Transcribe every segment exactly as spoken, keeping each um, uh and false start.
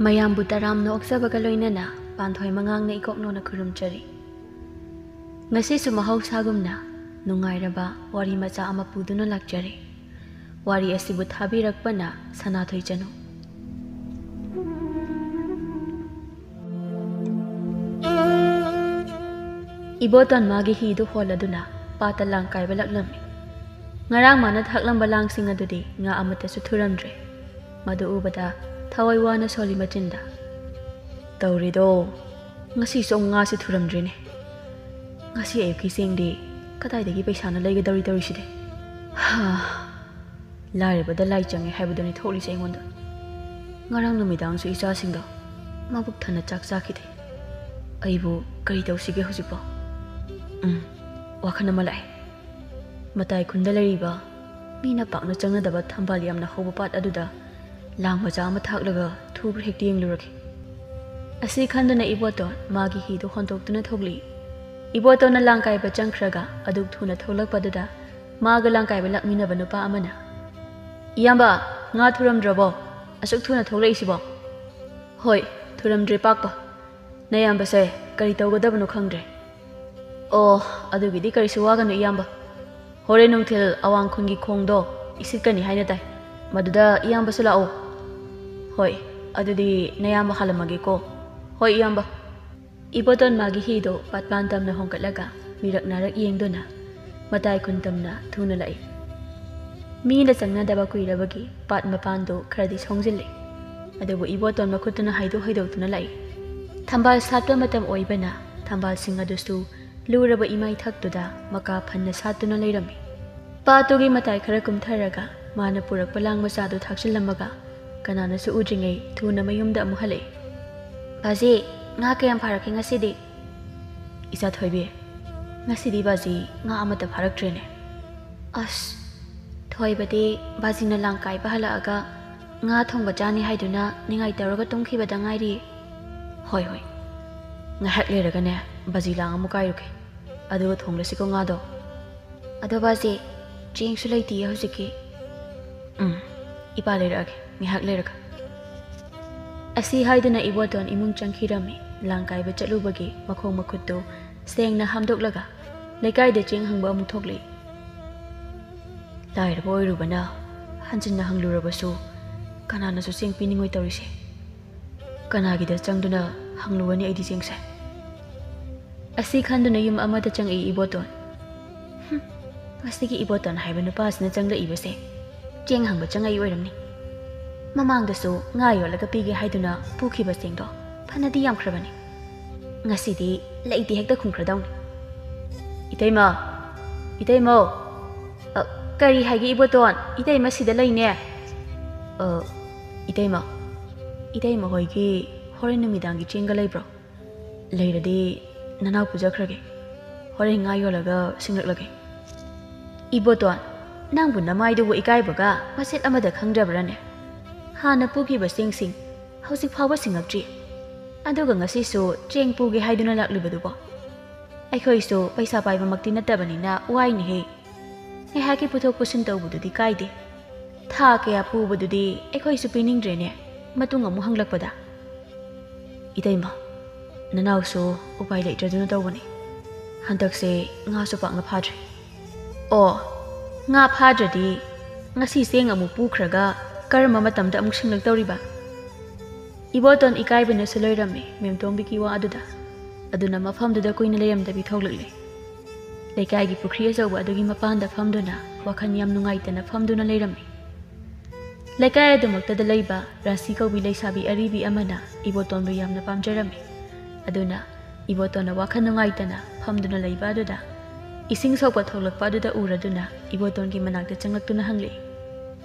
ꯃꯌꯥꯝꯕꯨ ꯇꯔꯥꯝꯅ ꯑꯣꯛꯆꯕꯒ ꯂꯣꯏꯅꯅ ꯄꯥꯟꯊꯣꯏ ꯃꯉꯥꯡꯅ ꯏꯀꯣꯛꯅꯣꯅ ꯈꯨꯔꯨꯝꯖꯔꯤ꯫ ꯉꯁꯤꯁꯨ ꯃꯍꯧꯁꯥꯒꯨꯝꯅ ꯅꯨꯡꯉꯥꯏꯔꯕ ꯋꯥꯔꯤ ꯃꯆꯥ ꯑꯃ ꯄꯨꯗꯨꯅ ꯂꯥꯛꯆꯔꯤ꯫ ꯋꯥꯔꯤ ꯑꯁꯤꯕꯨ ꯊꯥꯕꯤꯔꯛꯄꯅ ꯁꯅꯥꯊꯣꯏ ꯆꯅꯨ꯫ ꯏꯕꯣꯇꯣꯟ ꯃꯥꯒꯤ ꯍꯤꯗꯨ ꯍꯣꯜꯂꯗꯨꯅ ꯄꯥꯠꯇ ꯂꯥꯡ ꯀꯥꯏꯕ ꯂꯥꯛꯂꯝꯃꯤ꯫ ꯉꯔꯥꯡ ꯃꯥꯅ ꯊꯥꯛꯂꯝꯕ ꯂꯥꯡꯁꯤꯡ ꯑꯗꯨꯗꯤ ꯉꯥ ꯑꯃꯠꯇꯁꯨ ꯊꯨꯔꯝꯗ꯭ꯔꯦ꯫ ꯃꯗꯨ ꯎꯕꯗ ꯊꯋꯥꯏ ꯋꯥꯅ ꯁꯣꯜꯂꯤ ꯃꯆꯤꯟꯗ, "ꯇꯧꯔꯦꯗꯣ, ꯉꯁꯤꯁꯨ ꯑꯃꯨꯛ ꯉꯥꯁꯤ ꯊꯨꯔꯝꯗ꯭ꯔꯦꯅꯦ꯫ ꯉꯁꯤ ꯑꯌꯨꯛꯀꯤ ꯆꯦꯡꯗꯤ ꯀꯗꯥꯏꯗꯒꯤ ꯄꯩꯁꯥꯅ ꯂꯩꯒꯗꯧꯔꯤ ꯇꯧꯔꯤꯁꯤꯗꯤ? ꯍꯥ, ꯂꯥꯏꯔꯕꯗ ꯂꯥꯏ ꯆꯪꯉꯦ ꯍꯥꯏꯕꯗꯨꯅꯤ ꯊꯣꯛꯂꯤꯁꯦ ꯑꯩꯉꯣꯟꯗ꯫ ꯉꯔꯥꯡ ꯅꯨꯃꯤꯗꯥꯡꯁꯨ ꯏꯆꯥꯁꯤꯡꯗꯣ ꯃꯕꯨꯛ ꯊꯟꯅ ꯆꯥꯛ ꯆꯥꯈꯤꯗꯦ꯫ ꯑꯩꯕꯨ ꯀꯔꯤ ꯇꯧꯁꯤꯒꯦ ꯍꯧꯖꯤꯛꯄꯣ? ꯎꯝ, ꯋꯥꯈꯜ ꯑꯃ ꯂꯥꯛꯑꯦ꯫ ꯃꯇꯥꯏ ꯈꯨꯟꯗ ꯂꯩꯔꯤꯕ ꯃꯤꯅ ꯄꯥꯛꯅ ꯆꯪꯅꯗꯕ ꯊꯝꯕꯥꯜ ꯌꯥꯝꯅ ꯍꯧꯕ ꯄꯥꯠ ꯑꯗꯨꯗ ꯂꯥꯡ ꯃꯆꯥ ꯑꯃ ꯊꯥꯛꯂꯒ ꯊꯨꯕ꯭ꯔꯥ ꯍꯦꯛꯇ ꯌꯦꯡꯂꯨꯔꯒꯦ꯫" ꯑꯁꯤ ꯈꯟꯗꯨꯅ ꯏꯕꯣꯇꯣꯟ ꯃꯥꯒꯤ ꯍꯤꯗꯨ ꯍꯣꯟꯗꯣꯛꯇꯨꯅ ꯊꯣꯛꯂꯤ꯫ ꯏꯕꯣꯇꯣꯟꯅ ꯂꯥꯡ ꯀꯥꯏꯕ ꯆꯪꯈ꯭ꯔꯒ ꯑꯗꯨꯛ ꯊꯨꯅ ꯊꯣꯛꯂꯛꯄꯗꯨꯗ ꯃꯥꯒ ꯂꯥꯡ ꯀꯥꯏꯕ ꯂꯥꯛꯃꯤꯟꯅꯕ ꯅꯨꯄꯥ ꯑꯃꯅ, "ꯏꯌꯥꯝꯕ, ꯉꯥ ꯊꯨꯔꯝꯗ꯭ꯔꯕꯣ? ꯑꯁꯨꯛ ꯊꯨꯅ ꯊꯣꯛꯂꯛꯏꯁꯤꯕꯣ?" "ꯍꯣꯏ, ꯊꯨꯔꯝꯗ꯭ꯔꯦ ꯄꯥꯛꯄ꯫ ꯅꯌꯥꯝꯕꯁꯦ ꯀꯔꯤ ꯇꯧꯒꯗꯕꯅꯣ ꯈꯪꯗ꯭ꯔꯦ꯫ ꯑꯣ, ꯑꯗꯨꯒꯤꯗꯤ ꯀꯔꯤꯁꯨ ꯋꯥꯒꯅꯨ ꯏꯌꯥꯝꯕ꯫ ꯍꯣꯔꯦꯟ ꯅꯨꯡꯊꯤꯜ ꯑꯋꯥꯡ ꯈꯨꯟꯒꯤ ꯈꯣꯡꯗꯣ ꯏꯁꯤꯠꯀꯅꯤ ꯍꯥꯏꯅ ꯇꯥꯏ꯫ ꯃꯗꯨꯗ ꯏꯌꯥꯝꯕꯁꯨ ꯂꯥꯛꯑꯣ꯫" "ꯍꯣꯏ, ꯑꯗꯨꯗꯤ ꯅꯌꯥꯝꯕ ꯍꯥꯜꯂꯝꯃꯒꯦꯀꯣ꯫" "ꯍꯣꯏ ꯏꯌꯥꯝꯕ꯫" ꯏꯕꯣꯇꯣꯟ ꯃꯥꯒꯤ ꯍꯤꯗꯣ ꯄꯥꯠꯄꯥꯟ ꯇꯝꯅ ꯍꯣꯡꯒꯠꯂꯒ ꯃꯤꯔꯛ ꯅꯥꯔꯛ ꯌꯦꯡꯗꯨꯅ ꯃꯇꯥꯏ ꯈꯨꯟ ꯇꯝꯅ ꯊꯨꯅ ꯂꯥꯛꯏ꯫ ꯃꯤꯅ ꯆꯪꯅꯗꯕ ꯀꯨꯏꯔꯕꯒꯤ ꯄꯥꯠ ꯃꯄꯥꯟꯗꯣ ꯈꯔꯗꯤ ꯁꯣꯡꯖꯤꯜꯂꯤ꯫ ꯑꯗꯨꯕꯨ ꯏꯕꯣꯇꯣꯟ ꯃꯈꯨꯠꯇꯨꯅ ꯍꯥꯏꯗꯣꯛ ꯍꯩꯗꯣꯛꯇꯨꯅ ꯂꯥꯛꯏ꯫ ꯊꯝꯕꯥꯜ ꯁꯥꯠꯄ ꯃꯇꯝ ꯑꯣꯏꯕꯅ ꯊꯝꯕꯥꯜꯁꯤꯡ ꯑꯗꯨꯁꯨ ꯂꯨꯔꯕ ꯏꯃꯥꯏꯊꯛꯇꯨꯗ ꯃꯀꯥ ꯐꯟꯅ ꯁꯥꯠꯇꯨꯅ ꯂꯩꯔꯝꯃꯤ꯫ ꯄꯥꯠꯇꯨꯒꯤ ꯃꯇꯥꯏ ꯈꯔ ꯀꯨꯝꯊꯔꯒ ꯃꯥꯅ ꯄꯨꯔꯛꯄ ꯂꯥꯡ ꯃꯆꯥꯗꯨ ꯊꯥꯛꯆꯤꯜꯂꯝꯃꯒ ꯀꯅꯥꯅꯁꯨ ꯎꯗ꯭ꯔꯤꯉꯩ ꯊꯨꯅ ꯃꯌꯨꯝꯗ ꯑꯃꯨꯛ ꯍꯜꯂꯛꯏ꯫ "ꯕꯥꯖꯤ, ꯉꯥ ꯀꯌꯥꯝ ꯐꯥꯔꯛꯀꯦ ꯉꯁꯤꯗꯤ?" "ꯏꯆꯥ ꯊꯣꯏꯕꯤ, ꯉꯁꯤꯗꯤ ꯕꯥꯖꯤ ꯉꯥ ꯑꯃꯠꯇ ꯐꯥꯔꯛꯇ꯭ꯔꯦꯅꯦ꯫" "ꯑꯁ, ꯊꯣꯏꯕꯗꯤ ꯕꯥꯖꯤꯅ ꯂꯥꯡ ꯀꯥꯏꯕ ꯍꯜꯂꯛꯑꯒ ꯉꯥ ꯊꯣꯡꯕ ꯆꯥꯅꯤ ꯍꯥꯏꯗꯨꯅ ꯅꯤꯡꯉꯥꯏ ꯇꯧꯔꯒ ꯇꯨꯝꯈꯤꯕꯗ ꯉꯥꯏꯔꯤ꯫" "ꯍꯣꯏ, ꯍꯣꯏ, ꯉꯥꯏꯍꯥꯛ ꯂꯩꯔꯒꯅꯦ ꯕꯥꯖꯤ ꯂꯥꯡ ꯑꯃꯨꯛ ꯀꯥꯏꯔꯨꯒꯦ, ꯑꯗꯨꯒ ꯊꯣꯡꯂꯁꯤꯀꯣ ꯉꯥꯗꯣ꯫" "ꯑꯗꯣ ꯕꯥꯖꯤ, ꯆꯦꯡꯁꯨ ꯂꯩꯇꯤꯌꯦ ꯍꯧꯖꯤꯛꯀꯤ꯫" "ꯎꯝ, ꯏꯄꯥ ꯂꯩꯔꯛꯑꯒꯦ ꯉꯥꯏꯍꯥꯛ ꯂꯩꯔꯒ꯫" ꯑꯁꯤ ꯍꯥꯏꯗꯨꯅ ꯏꯕꯣꯇꯣꯟ ꯏꯃꯨꯡ ꯆꯪꯈꯤꯔꯝꯃꯤ꯫ ꯂꯥꯡ ꯀꯥꯏꯕ ꯆꯠꯂꯨꯕꯒꯤ ꯃꯈꯣꯡ ꯃꯈꯨꯠꯇꯨ ꯁꯦꯡꯅ ꯍꯥꯝꯗꯣꯛꯂꯒ ꯂꯩꯀꯥꯏꯗ ꯆꯦꯡ ꯍꯪꯕ ꯑꯃꯨꯛ ꯊꯣꯛꯂꯛꯏ꯫ ꯂꯥꯏꯔꯕ ꯑꯣꯏꯔꯨꯕꯅ ꯍꯟꯖꯤꯟꯅ ꯍꯪꯂꯨꯔꯕꯁꯨ ꯀꯅꯥꯅꯁꯨ ꯆꯦꯡ ꯄꯤꯅꯤꯡꯉꯣꯏ ꯇꯧꯔꯤꯁꯦ꯫ ꯀꯅꯥꯒꯤꯗ ꯆꯪꯗꯨꯅ ꯍꯪꯂꯨꯒꯅꯤ ꯑꯩꯗꯤ ꯆꯦꯡꯁꯦ? ꯑꯁꯤ ꯈꯟꯗꯨꯅ ꯌꯨꯝ ꯑꯃꯗ ꯆꯪꯉꯛꯏ ꯏꯕꯣꯇꯣꯟ꯫ ꯍꯨꯝ, ꯃꯁꯤꯒꯤ ꯏꯕꯣꯇꯣꯟ ꯍꯥꯏꯕ ꯅꯨꯄꯥꯁꯤꯅ ꯆꯪꯂꯛꯏꯕꯁꯦ ꯆꯦꯡ ꯍꯪꯕ ꯆꯪꯉꯛꯏ ꯑꯣꯏꯔꯝꯅꯤ꯫ ꯃꯃꯥꯡꯗꯁꯨ ꯉꯥ ꯌꯣꯜꯂꯒ ꯄꯤꯒꯦ ꯍꯥꯏꯗꯨꯅ ꯄꯨꯈꯤꯕ ꯆꯦꯡꯗꯣ ꯐꯅꯗꯤ ꯌꯥꯝꯈ꯭ꯔꯕꯅꯤ꯫ ꯉꯁꯤꯗꯤ ꯂꯩꯇꯦ ꯍꯦꯛꯇ ꯈꯨꯝꯈ꯭ꯔꯗꯧꯅꯤ꯫ "ꯏꯇꯩꯃ! ꯏꯇꯩꯃꯧ!" "ꯑ, ꯀꯔꯤ ꯍꯥꯏꯒꯦ ꯏꯕꯣꯇꯣꯟ? ꯏꯇꯩꯃ ꯁꯤꯗ ꯂꯩꯅꯦ꯫" "ꯑ, ꯏꯇꯩꯃ, ꯏꯇꯩꯃ ꯍꯣꯏꯒꯤ ꯍꯣꯔꯦꯟ ꯅꯨꯃꯤꯗꯥꯡꯒꯤ ꯆꯦꯡꯒ ꯂꯩꯕ꯭ꯔꯣ? ꯂꯩꯔꯗꯤ ꯅꯅꯥꯎ ꯄꯨꯖꯈ꯭ꯔꯒꯦ꯫ ꯍꯣꯔꯦꯟ ꯉꯥ ꯌꯣꯜꯂꯒ ꯁꯤꯡꯂꯛꯂꯒꯦ꯫" "ꯏꯕꯣꯇꯣꯟ, ꯅꯪꯕꯨ ꯅꯃꯥꯏꯗꯨꯕꯨ ꯏꯀꯥꯏꯕꯒ ꯃꯆꯦꯠ ꯑꯃꯗ ꯈꯪꯗ꯭ꯔꯕ꯭ꯔꯅꯦ? ꯍꯥꯟꯅ ꯄꯨꯈꯤꯕ ꯆꯦꯡꯁꯤꯡ ꯍꯧꯖꯤꯛ ꯐꯥꯎꯕ ꯁꯤꯡꯉꯛꯇ꯭ꯔꯤ꯫ ꯑꯗꯨꯒ ꯉꯁꯤꯁꯨ ꯆꯦꯡ ꯄꯨꯒꯦ ꯍꯥꯏꯗꯨꯅ ꯂꯥꯛꯂꯤꯕꯗꯨꯕꯣ? ꯑꯩꯈꯣꯏꯁꯨ ꯄꯩꯁꯥ ꯄꯥꯏꯕꯃꯛꯇꯤ ꯅꯠꯇꯕꯅꯤꯅ ꯋꯥꯏꯅꯦꯍꯦ꯫ ꯉꯥꯏꯍꯥꯛꯀꯤ ꯄꯨꯊꯣꯛ ꯄꯨꯁꯤꯟ ꯇꯧꯕꯗꯨꯗꯤ ꯀꯥꯏꯗꯦ꯫ ꯊꯥ ꯀꯌꯥ ꯄꯨꯕꯗꯨꯗꯤ ꯑꯩꯈꯣꯏꯁꯨ ꯄꯤꯅꯤꯡꯗ꯭ꯔꯦꯅꯦ, ꯃꯇꯨꯡ ꯑꯃꯨꯛ ꯍꯪꯂꯛꯄꯗ꯫" "ꯏꯇꯩꯃ, ꯅꯅꯥꯎꯁꯨ ꯎꯄꯥꯏ ꯂꯩꯇ꯭ꯔꯗꯨꯅ ꯇꯧꯕꯅꯤ꯫ ꯍꯟꯗꯛꯁꯦ ꯉꯥꯁꯨ ꯄꯥꯛꯅ ꯐꯥꯗ꯭ꯔꯦ꯫" "ꯑꯣ, ꯉꯥ ꯐꯥꯗ꯭ꯔꯗꯤ ꯉꯁꯤ ꯆꯦꯡ ꯑꯃꯨꯛ ꯄꯨꯈ꯭ꯔꯒ ꯀꯔꯝꯕ ꯃꯇꯝꯗ ꯑꯃꯨꯛ ꯁꯤꯡꯂꯛꯇꯧꯔꯤꯕ?" ꯏꯕꯣꯇꯣꯟ ꯏꯀꯥꯏꯕꯅꯁꯨ ꯂꯣꯏꯔꯝꯃꯤ ꯃꯦꯝꯇꯣꯝꯕꯤꯒꯤ ꯋꯥ ꯑꯗꯨꯗ꯫ ꯑꯗꯨꯅ ꯃꯐꯝꯗꯨꯗ ꯀꯨꯏꯅ ꯂꯩꯔꯝꯗꯕꯤ ꯊꯣꯛꯂꯛꯂꯦ꯫ ꯂꯩꯀꯥꯏꯒꯤ ꯄꯨꯈ꯭ꯔꯤ ꯑꯆꯧꯕ ꯑꯗꯨꯒꯤ ꯃꯄꯥꯟꯗ ꯐꯝꯗꯨꯅ ꯋꯥꯈꯜ ꯌꯥꯝ ꯅꯨꯡꯉꯥꯏꯇꯅ ꯐꯝꯗꯨꯅ ꯂꯩꯔꯝꯃꯤ꯫ ꯂꯩꯀꯥꯏ ꯑꯗꯨꯃꯛꯇꯗ ꯂꯩꯕ ꯔꯥꯁꯤ ꯀꯧꯕꯤ ꯂꯩꯁꯥꯕꯤ ꯑꯔꯤꯕꯤ ꯑꯃꯅ ꯏꯕꯣꯇꯣꯟꯕꯨ ꯌꯥꯝꯅ ꯄꯥꯝꯖꯔꯝꯃꯤ꯫ ꯑꯗꯨꯅ ꯏꯕꯣꯇꯣꯟꯅ ꯋꯥꯈꯜ ꯅꯨꯡꯉꯥꯏꯇꯅ ꯐꯝꯗꯨꯅ ꯂꯩꯕ ꯑꯗꯨꯗ ꯏꯁꯤꯡ ꯁꯣꯛꯄ ꯊꯣꯛꯂꯛꯄ ꯑꯗꯨꯗ ꯎꯔꯗꯨꯅ ꯏꯕꯣꯇꯣꯟꯒꯤ ꯃꯅꯥꯛꯇ ꯆꯪꯂꯛꯇꯨꯅ ꯍꯪꯂꯛꯏ,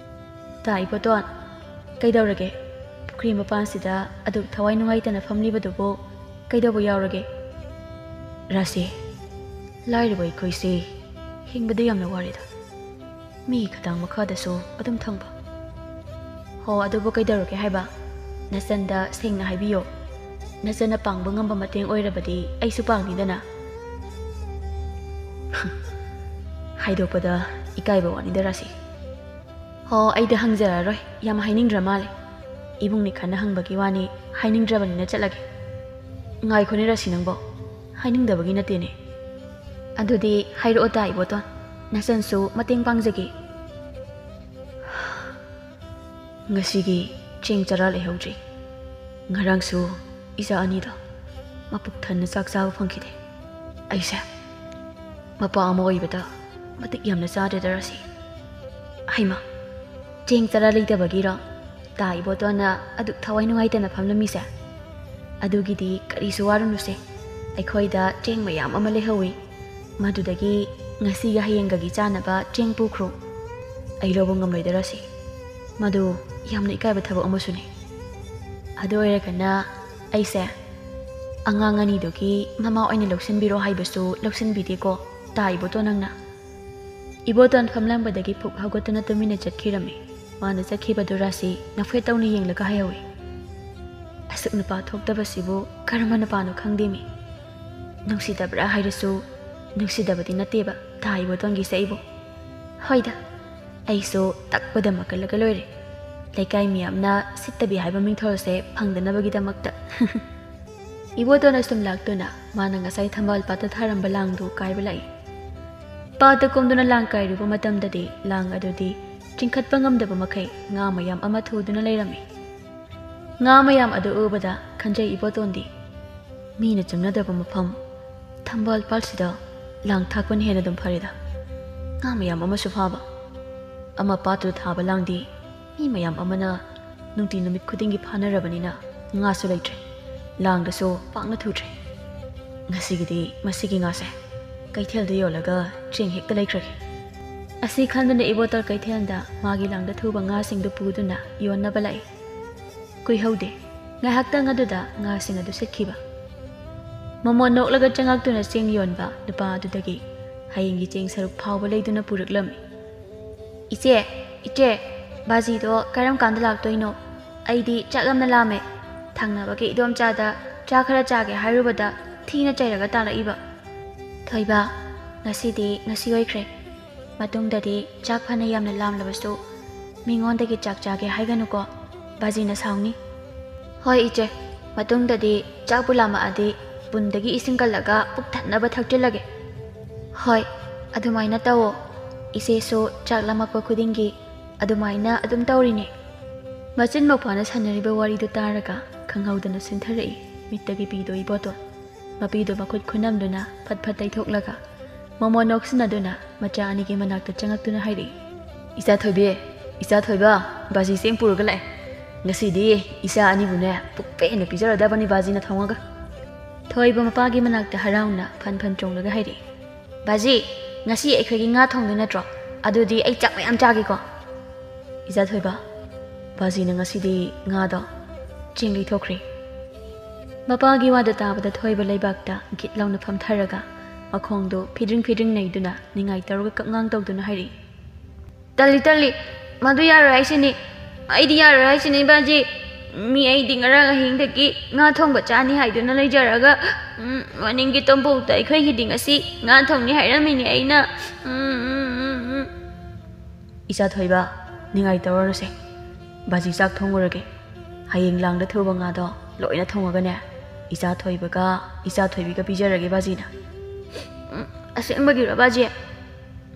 "ꯇꯥ ꯏꯕꯣꯇꯣꯟ, ꯀꯩꯗꯧꯔꯒꯦ? ꯄꯨꯈ꯭ꯔꯤ ꯃꯄꯥꯟꯁꯤꯗ ꯑꯗꯨꯛ ꯊꯋꯥꯏ ꯅꯨꯡꯉꯥꯏꯇꯅ ꯐꯝꯂꯤꯕꯗꯨꯕꯨ ꯀꯩꯗꯧꯕ ꯌꯥꯎꯔꯒꯦ?" "ꯔꯥꯁꯤ, ꯂꯥꯏꯔꯕ ꯑꯩꯈꯣꯏꯁꯦ ꯍꯤꯡꯕꯗ ꯌꯥꯝꯅ ꯋꯥꯔꯦꯗ꯫ ꯃꯤꯒꯤ ꯈꯗꯥꯡ ꯃꯈꯥꯗꯁꯨ ꯑꯗꯨꯝ ꯊꯪꯕ꯫" "ꯍꯣ, ꯑꯗꯨꯕꯨ ꯀꯩꯗꯧꯔꯒꯦ ꯍꯥꯏꯕ? ꯅꯆꯟꯗ ꯁꯦꯡꯅ ꯍꯥꯏꯕꯤꯌꯣ꯫ ꯅꯆꯟꯅ ꯄꯥꯡꯕ ꯉꯝꯕ ꯃꯇꯦꯡ ꯑꯣꯏꯔꯕꯗꯤ ꯑꯩꯁꯨ ꯄꯥꯡꯅꯤꯗꯅ꯫" "ꯍꯥꯏꯗꯣꯛꯄꯗ ꯏꯀꯥꯏꯕ ꯋꯥꯅꯤꯗ ꯔꯥꯁꯤ꯫ ꯍꯣ, ꯑꯩꯗ ꯍꯪꯖꯔꯔꯣꯏ, ꯌꯥꯝ ꯍꯥꯏꯅꯤꯡꯗ꯭ꯔ ꯃꯥꯜꯂꯦ꯫" ꯏꯕꯨꯡꯅꯤ ꯈꯟꯅ ꯍꯪꯕꯒꯤ ꯋꯥꯅꯤ, ꯍꯥꯏꯅꯤꯡꯗ꯭ꯔꯕꯅꯤꯅ ꯆꯠꯂꯒꯦ꯫ ꯉꯥꯏꯈꯣꯅꯦ ꯔꯥꯁꯤ ꯅꯪꯕꯣ, ꯍꯥꯏꯅꯤꯡꯗꯕꯒꯤ ꯅꯠꯇꯦꯅꯦ꯫ ꯑꯗꯨꯗꯤ ꯍꯥꯏꯔꯛꯑꯣ ꯇꯥ ꯏꯕꯣꯇꯣꯟ, ꯅꯆꯟꯁꯨ ꯃꯇꯦꯡ ꯄꯥꯡꯖꯒꯦ꯫ ꯉꯁꯤꯒꯤ ꯆꯦꯡ ꯆꯔꯥ ꯂꯩꯍꯧꯗ꯭ꯔꯤ꯫ ꯉꯔꯥꯡꯁꯨ ꯏꯆꯥ ꯑꯅꯤꯗꯣ ꯃꯄꯨꯛ ꯊꯟꯅ ꯆꯥꯛ ꯆꯥꯕ ꯐꯪꯈꯤꯗꯦ꯫ ꯑꯩꯁꯦ ꯃꯄꯥ ꯑꯃ ꯑꯣꯏꯕꯗ ꯃꯇꯤꯛ ꯌꯥꯝꯅ ꯆꯥꯗ꯭ꯔꯦꯗ ꯔꯥꯁꯤ꯫ ꯍꯩꯃꯥ, ꯆꯦꯡ ꯆꯔꯥ ꯂꯩꯇꯕꯒꯤꯔꯣ ꯇꯥ ꯏꯕꯣꯇꯣꯟꯅ ꯑꯗꯨꯛ ꯊꯋꯥꯏ ꯅꯨꯡꯉꯥꯏꯇꯅ ꯐꯝꯂꯝꯃꯤꯁꯦ? ꯑꯗꯨꯒꯤꯗꯤ ꯀꯔꯤꯁꯨ ꯋꯥꯔꯨꯅꯨꯁꯦ, ꯑꯩꯈꯣꯏꯗ ꯆꯦꯡ ꯃꯌꯥꯝ ꯑꯃ ꯂꯩꯍꯧꯋꯤ꯫ ꯃꯗꯨꯗꯒꯤ ꯉꯁꯤꯒ ꯍꯌꯦꯡꯒꯒꯤ ꯆꯥꯅꯕ ꯆꯦꯡ ꯄꯨꯈ꯭ꯔꯣ꯫ ꯑꯩ ꯂꯧꯕ ꯉꯝꯂꯣꯏꯗ ꯔꯥꯁꯤ, ꯃꯗꯨ ꯌꯥꯝꯅ ꯏꯀꯥꯏꯕ ꯊꯕꯛ ꯑꯃꯁꯨꯅꯤ꯫ ꯑꯗꯨ ꯑꯣꯏꯔꯒꯅ ꯑꯩꯁꯦ ꯑꯉꯥꯡ ꯑꯅꯤꯗꯨꯒꯤ ꯃꯃꯥ ꯑꯣꯏꯅ ꯂꯧꯁꯤꯟꯕꯤꯔꯣ ꯍꯥꯏꯕꯁꯨ ꯂꯧꯁꯤꯟꯕꯤꯗꯦꯀꯣ ꯇꯥ ꯏꯕꯣꯇꯣꯟ ꯅꯪꯅ꯫ ꯏꯕꯣꯇꯣꯟ ꯐꯝꯂꯝꯕꯗꯒꯤ ꯐꯨꯛ ꯍꯧꯒꯠꯇꯨꯅ ꯇꯨꯃꯤꯟꯅ ꯆꯠꯈꯤꯔꯝꯃꯤ꯫ ꯃꯥꯅ ꯆꯠꯈꯤꯕꯗꯨ ꯔꯥꯁꯤ ꯅꯐꯦꯠ ꯇꯧꯅ ꯌꯦꯡꯂꯒ ꯍꯥꯏꯍꯧꯏ, "ꯑꯁꯨꯛ ꯅꯨꯄꯥ ꯊꯣꯛꯇꯕꯁꯤꯕꯨ ꯀꯔꯝꯕ ꯅꯨꯄꯥꯅꯣ ꯈꯪꯗꯦꯃꯤ꯫ ꯅꯨꯡꯁꯤꯗꯕ꯭ꯔꯥ ꯍꯥꯏꯔꯁꯨ ꯅꯨꯡꯁꯤꯗꯕꯗꯤ ꯅꯠꯇꯦꯕ ꯇꯥ ꯏꯕꯣꯇꯣꯟꯒꯤꯁꯦ ꯑꯩꯕꯨ꯫ ꯍꯣꯏꯗ, ꯑꯩꯁꯨ ꯇꯛꯄꯗ ꯃꯀꯜꯂꯒ ꯂꯣꯏꯔꯦ꯫ ꯂꯩꯀꯥꯏ ꯃꯤꯌꯥꯝꯅ ꯁꯤꯠꯇꯕꯤ ꯍꯥꯏꯕ ꯃꯤꯡꯊꯣꯜꯁꯦ ꯐꯪꯗꯅꯕꯒꯤꯗꯃꯛꯇ꯫" ꯏꯕꯣꯇꯣꯟ ꯑꯁꯨꯝ ꯂꯥꯛꯇꯨꯅ ꯃꯥꯅ ꯉꯁꯥꯏ ꯊꯝꯕꯥꯜ ꯄꯥꯠꯇ ꯊꯥꯔꯝꯕ ꯂꯥꯡꯗꯨ ꯀꯥꯏꯕ ꯂꯥꯛꯏ꯫ ꯄꯥꯠꯇ ꯀꯨꯝꯗꯨꯅ ꯂꯥꯡ ꯀꯥꯏꯔꯨꯕ ꯃꯇꯝꯗꯗꯤ ꯂꯥꯡ ꯑꯗꯨꯗꯤ ꯆꯤꯡꯈꯠꯄ ꯉꯝꯗꯕ ꯃꯈꯩ ꯉꯥ ꯃꯌꯥꯝ ꯑꯃ ꯊꯨꯗꯨꯅ ꯂꯩꯔꯝꯃꯤ꯫ ꯉꯥ ꯃꯌꯥꯝ ꯑꯗꯨ ꯎꯕꯗ ꯈꯟꯖꯩ ꯏꯕꯣꯇꯣꯟꯗꯤ, "ꯃꯤꯅ ꯆꯪꯅꯗꯕ ꯃꯐꯝ ꯊꯝꯕꯥꯜ ꯄꯥꯠꯁꯤꯗ ꯂꯥꯡ ꯊꯥꯛꯄꯅ ꯍꯦꯟꯅ ꯑꯗꯨꯝ ꯐꯔꯦꯗ꯫ ꯉꯥ ꯃꯌꯥꯝ ꯑꯃꯁꯨ ꯐꯥꯕ꯫ ꯑꯃ ꯄꯥꯠꯇꯨꯗ ꯊꯥꯕ ꯂꯥꯡꯗꯤ ꯃꯤ ꯃꯌꯥꯝ ꯑꯃꯅ ꯅꯨꯡꯇꯤ ꯅꯨꯃꯤꯠ ꯈꯨꯗꯤꯡꯒꯤ ꯐꯥꯅꯔꯕꯅꯤꯅ ꯉꯥꯁꯨ ꯂꯩꯇ꯭ꯔꯦ, ꯂꯥꯡꯗꯁꯨ ꯄꯥꯛꯅ ꯊꯨꯗ꯭ꯔꯦ꯫ ꯉꯁꯤꯒꯤꯗꯤ ꯃꯁꯤꯒꯤ ꯉꯥꯁꯦ ꯀꯩꯊꯦꯜꯗ ꯌꯣꯜꯂꯒ ꯆꯦꯡ ꯍꯦꯛꯇ ꯂꯩꯈ꯭ꯔꯒꯦ꯫" ꯑꯁꯤ ꯈꯟꯗꯨꯅ ꯏꯕꯣꯇꯣꯟ ꯀꯩꯊꯦꯜꯗ ꯃꯥꯒꯤ ꯂꯥꯡꯗ ꯊꯨꯕ ꯉꯥꯁꯤꯡꯗꯨ ꯄꯨꯗꯨꯅ ꯌꯣꯟꯅꯕ ꯂꯥꯛꯏ꯫ ꯀꯨꯏꯍꯧꯗꯦ, ꯉꯥꯏꯍꯥꯛꯇꯪ ꯑꯗꯨꯗ ꯉꯥꯁꯤꯡ ꯑꯗꯨ ꯁꯤꯠꯈꯤꯕ꯫ ꯃꯃꯣꯟ ꯅꯣꯛꯂꯒ ꯆꯪꯉꯛꯇꯨꯅ ꯆꯦꯡ ꯌꯣꯟꯕ ꯅꯨꯄꯥ ꯑꯗꯨꯗꯒꯤ ꯍꯌꯦꯡꯒꯤ ꯆꯦꯡ ꯁꯔꯨꯛ ꯐꯥꯎꯕ ꯂꯩꯗꯨꯅ ꯄꯨꯔꯛꯂꯝꯃꯤ꯫ "ꯏꯆꯦ, ꯏꯆꯦ, ꯕꯥꯖꯤꯗꯣ ꯀꯔꯝ ꯀꯥꯟꯗ ꯂꯥꯛꯇꯣꯏꯅꯣ? ꯑꯩꯗꯤ ꯆꯥꯛ ꯌꯥꯝꯅ ꯂꯥꯝꯃꯦ꯫ ꯊꯪꯅꯕꯒꯤ ꯏꯗꯣꯝꯆꯥꯗ ꯆꯥ ꯈꯔ ꯆꯥꯒꯦ ꯍꯥꯏꯔꯨꯕꯗ ꯊꯤꯅ ꯆꯩꯔꯒ ꯇꯥꯔꯛꯏꯕ꯫" "ꯊꯣꯏꯕ, ꯉꯁꯤꯗꯤ ꯉꯁꯤ ꯑꯣꯏꯈ꯭ꯔꯦ꯫ ꯃꯇꯨꯡꯗꯗꯤ ꯆꯥꯛ ꯐꯅ ꯌꯥꯝꯅ ꯂꯥꯝꯂꯕꯁꯨ ꯃꯤꯉꯣꯟꯗꯒꯤ ꯆꯥꯛ ꯆꯥꯒꯦ ꯍꯥꯏꯒꯅꯨꯀꯣ꯫ ꯕꯥꯖꯤꯅ ꯁꯥꯎꯅꯤ꯫ "ꯍꯣꯏ ꯏꯆꯦ, ꯃꯇꯨꯡꯗꯗꯤ ꯆꯥꯛꯄꯨ ꯂꯥꯝꯃꯛꯑꯗꯤ ꯄꯨꯟꯗꯒꯤ ꯏꯁꯤꯡ ꯀꯜꯂꯒ ꯄꯨꯛ ꯊꯟꯅꯕ ꯊꯛꯆꯤꯜꯂꯒꯦ꯫" "ꯍꯣꯏ, ꯑꯗꯨꯃꯥꯏꯅ ꯇꯧꯑꯣ꯫ ꯏꯆꯦꯁꯨ ꯆꯥꯛ ꯂꯥꯝꯃꯛꯄ ꯈꯨꯗꯤꯡꯒꯤ ꯑꯗꯨꯃꯥꯏꯅ ꯑꯗꯨꯝ ꯇꯧꯔꯤꯅꯦ꯫" ꯃꯆꯤꯟ ꯃꯧꯄ꯭ꯋꯥꯅ ꯁꯥꯟꯅꯔꯤꯕ ꯋꯥꯔꯤꯗꯨ ꯇꯥꯔꯒ ꯈꯪꯍꯧꯗꯅ ꯁꯤꯟꯊꯔꯛꯏ ꯃꯤꯠꯇꯒꯤ ꯄꯤꯗꯣ ꯏꯕꯣꯇꯣꯟ꯫ ꯃꯄꯤꯗꯣ ꯃꯈꯨꯠ ꯈꯨꯅꯝꯗꯨꯅ ꯐꯠ ꯐꯠ ꯇꯩꯊꯣꯛꯂꯒ ꯃꯃꯣꯟ ꯅꯣꯛꯁꯤꯟꯅꯗꯨꯅ ꯃꯆꯥ ꯑꯅꯤꯒꯤ ꯃꯅꯥꯛꯇ ꯆꯪꯉꯛꯇꯨꯅ ꯍꯥꯏꯔꯛꯏ꯫ "ꯏꯆꯥ ꯊꯣꯏꯕꯤ, ꯏꯆꯥ ꯊꯣꯏꯕ, ꯕꯥꯖꯤ ꯆꯦꯡ ꯄꯨꯔꯒ ꯂꯥꯛꯑꯦ꯫ ꯉꯁꯤꯗꯤ ꯏꯆꯥ ꯑꯅꯤꯕꯨꯅꯦ ꯄꯨꯛ ꯄꯦꯟꯅ ꯄꯤꯖꯔꯗꯕꯅꯤ ꯕꯥꯖꯤꯅ ꯊꯣꯡꯉꯒ꯫" ꯊꯣꯏꯕ ꯃꯄꯥꯒꯤ ꯃꯅꯥꯛꯇ ꯍꯔꯥꯎꯅ ꯐꯟ ꯐꯟ ꯆꯣꯡꯂꯒ ꯍꯥꯏꯔꯛꯏ꯫ "ꯕꯥꯖꯤ, ꯉꯁꯤ ꯑꯩꯈꯣꯏꯒꯤ ꯉꯥ ꯊꯣꯡꯗꯣꯏ ꯅꯠꯇ꯭ꯔꯣ? ꯑꯗꯨꯗꯤ ꯑꯩ ꯆꯥꯛ ꯃꯌꯥꯝ ꯆꯥꯒꯦꯀꯣ꯫" "ꯏꯆꯥ ꯊꯣꯏꯕ, ꯕꯥꯖꯤꯅ ꯉꯁꯤꯗꯤ ꯉꯥꯗꯣ ꯆꯦꯡ ꯂꯩꯊꯣꯛꯈ꯭ꯔꯦ꯫" ꯃꯄꯥꯒꯤ ꯋꯥꯗꯣ ꯇꯥꯕꯗ ꯊꯣꯏꯕ ꯂꯩꯕꯥꯛꯇ ꯒꯤꯠ ꯂꯥꯎꯅ ꯐꯝꯊꯔꯒ ꯃꯈꯣꯡꯗꯣ ꯐꯤꯗ꯭ꯔꯤꯡ ꯐꯤꯗ꯭ꯔꯤꯡ ꯅꯩꯗꯨꯅ ꯅꯤꯡꯉꯥꯏ ꯇꯧꯔꯒ ꯀꯛꯉꯥꯡ ꯇꯧꯗꯨꯅ ꯍꯥꯏꯔꯛꯏ꯫ "ꯇꯜꯂꯤ, ꯇꯜꯂꯤ, ꯃꯗꯨ ꯌꯥꯔꯣꯏ ꯍꯥꯏꯁꯤꯅꯤ꯫ ꯑꯩꯗꯤ ꯌꯥꯔꯣꯏ ꯍꯥꯏꯁꯤꯅꯤ ꯕꯥꯖꯤ꯫ ꯃꯤ ꯑꯩꯗꯤ ꯉꯔꯥꯡ ꯑꯍꯤꯡꯗꯒꯤ ꯉꯥ ꯊꯣꯡꯕ ꯆꯥꯅꯤ ꯍꯥꯏꯗꯨꯅ ꯂꯩꯖꯔꯒ, ꯎꯝ, ꯃꯅꯤꯡꯒꯤ ꯇꯣꯝꯄꯣꯛꯇ ꯑꯩꯈꯣꯏꯒꯤꯗꯤ ꯉꯁꯤ ꯉꯥ ꯊꯣꯡꯅꯤ ꯍꯥꯏꯔꯝꯃꯤꯅꯤ ꯑꯩꯅ꯫ ꯎꯝ, ꯎꯝ, ꯎꯝ, ꯎꯝ꯫" "ꯏꯆꯥ ꯊꯣꯏꯕ, ꯅꯤꯡꯉꯥꯏ ꯇꯧꯔꯅꯨꯁꯦ꯫ ꯕꯥꯖꯤ ꯆꯥꯛ ꯊꯣꯡꯉꯨꯔꯒꯦ꯫ ꯍꯌꯦꯡ ꯂꯥꯡꯗ ꯊꯨꯕ ꯉꯥꯗꯣ ꯂꯣꯏꯅ ꯊꯣꯡꯉꯒꯅꯦ, ꯏꯆꯥ ꯊꯣꯏꯕꯒ ꯏꯆꯥ ꯊꯣꯏꯕꯤꯒ ꯄꯤꯖꯔꯒꯦ ꯕꯥꯖꯤꯅ꯫" "ꯎꯝ, ꯑꯁꯦꯡꯕꯒꯤꯔꯣ ꯕꯥꯖꯤ?"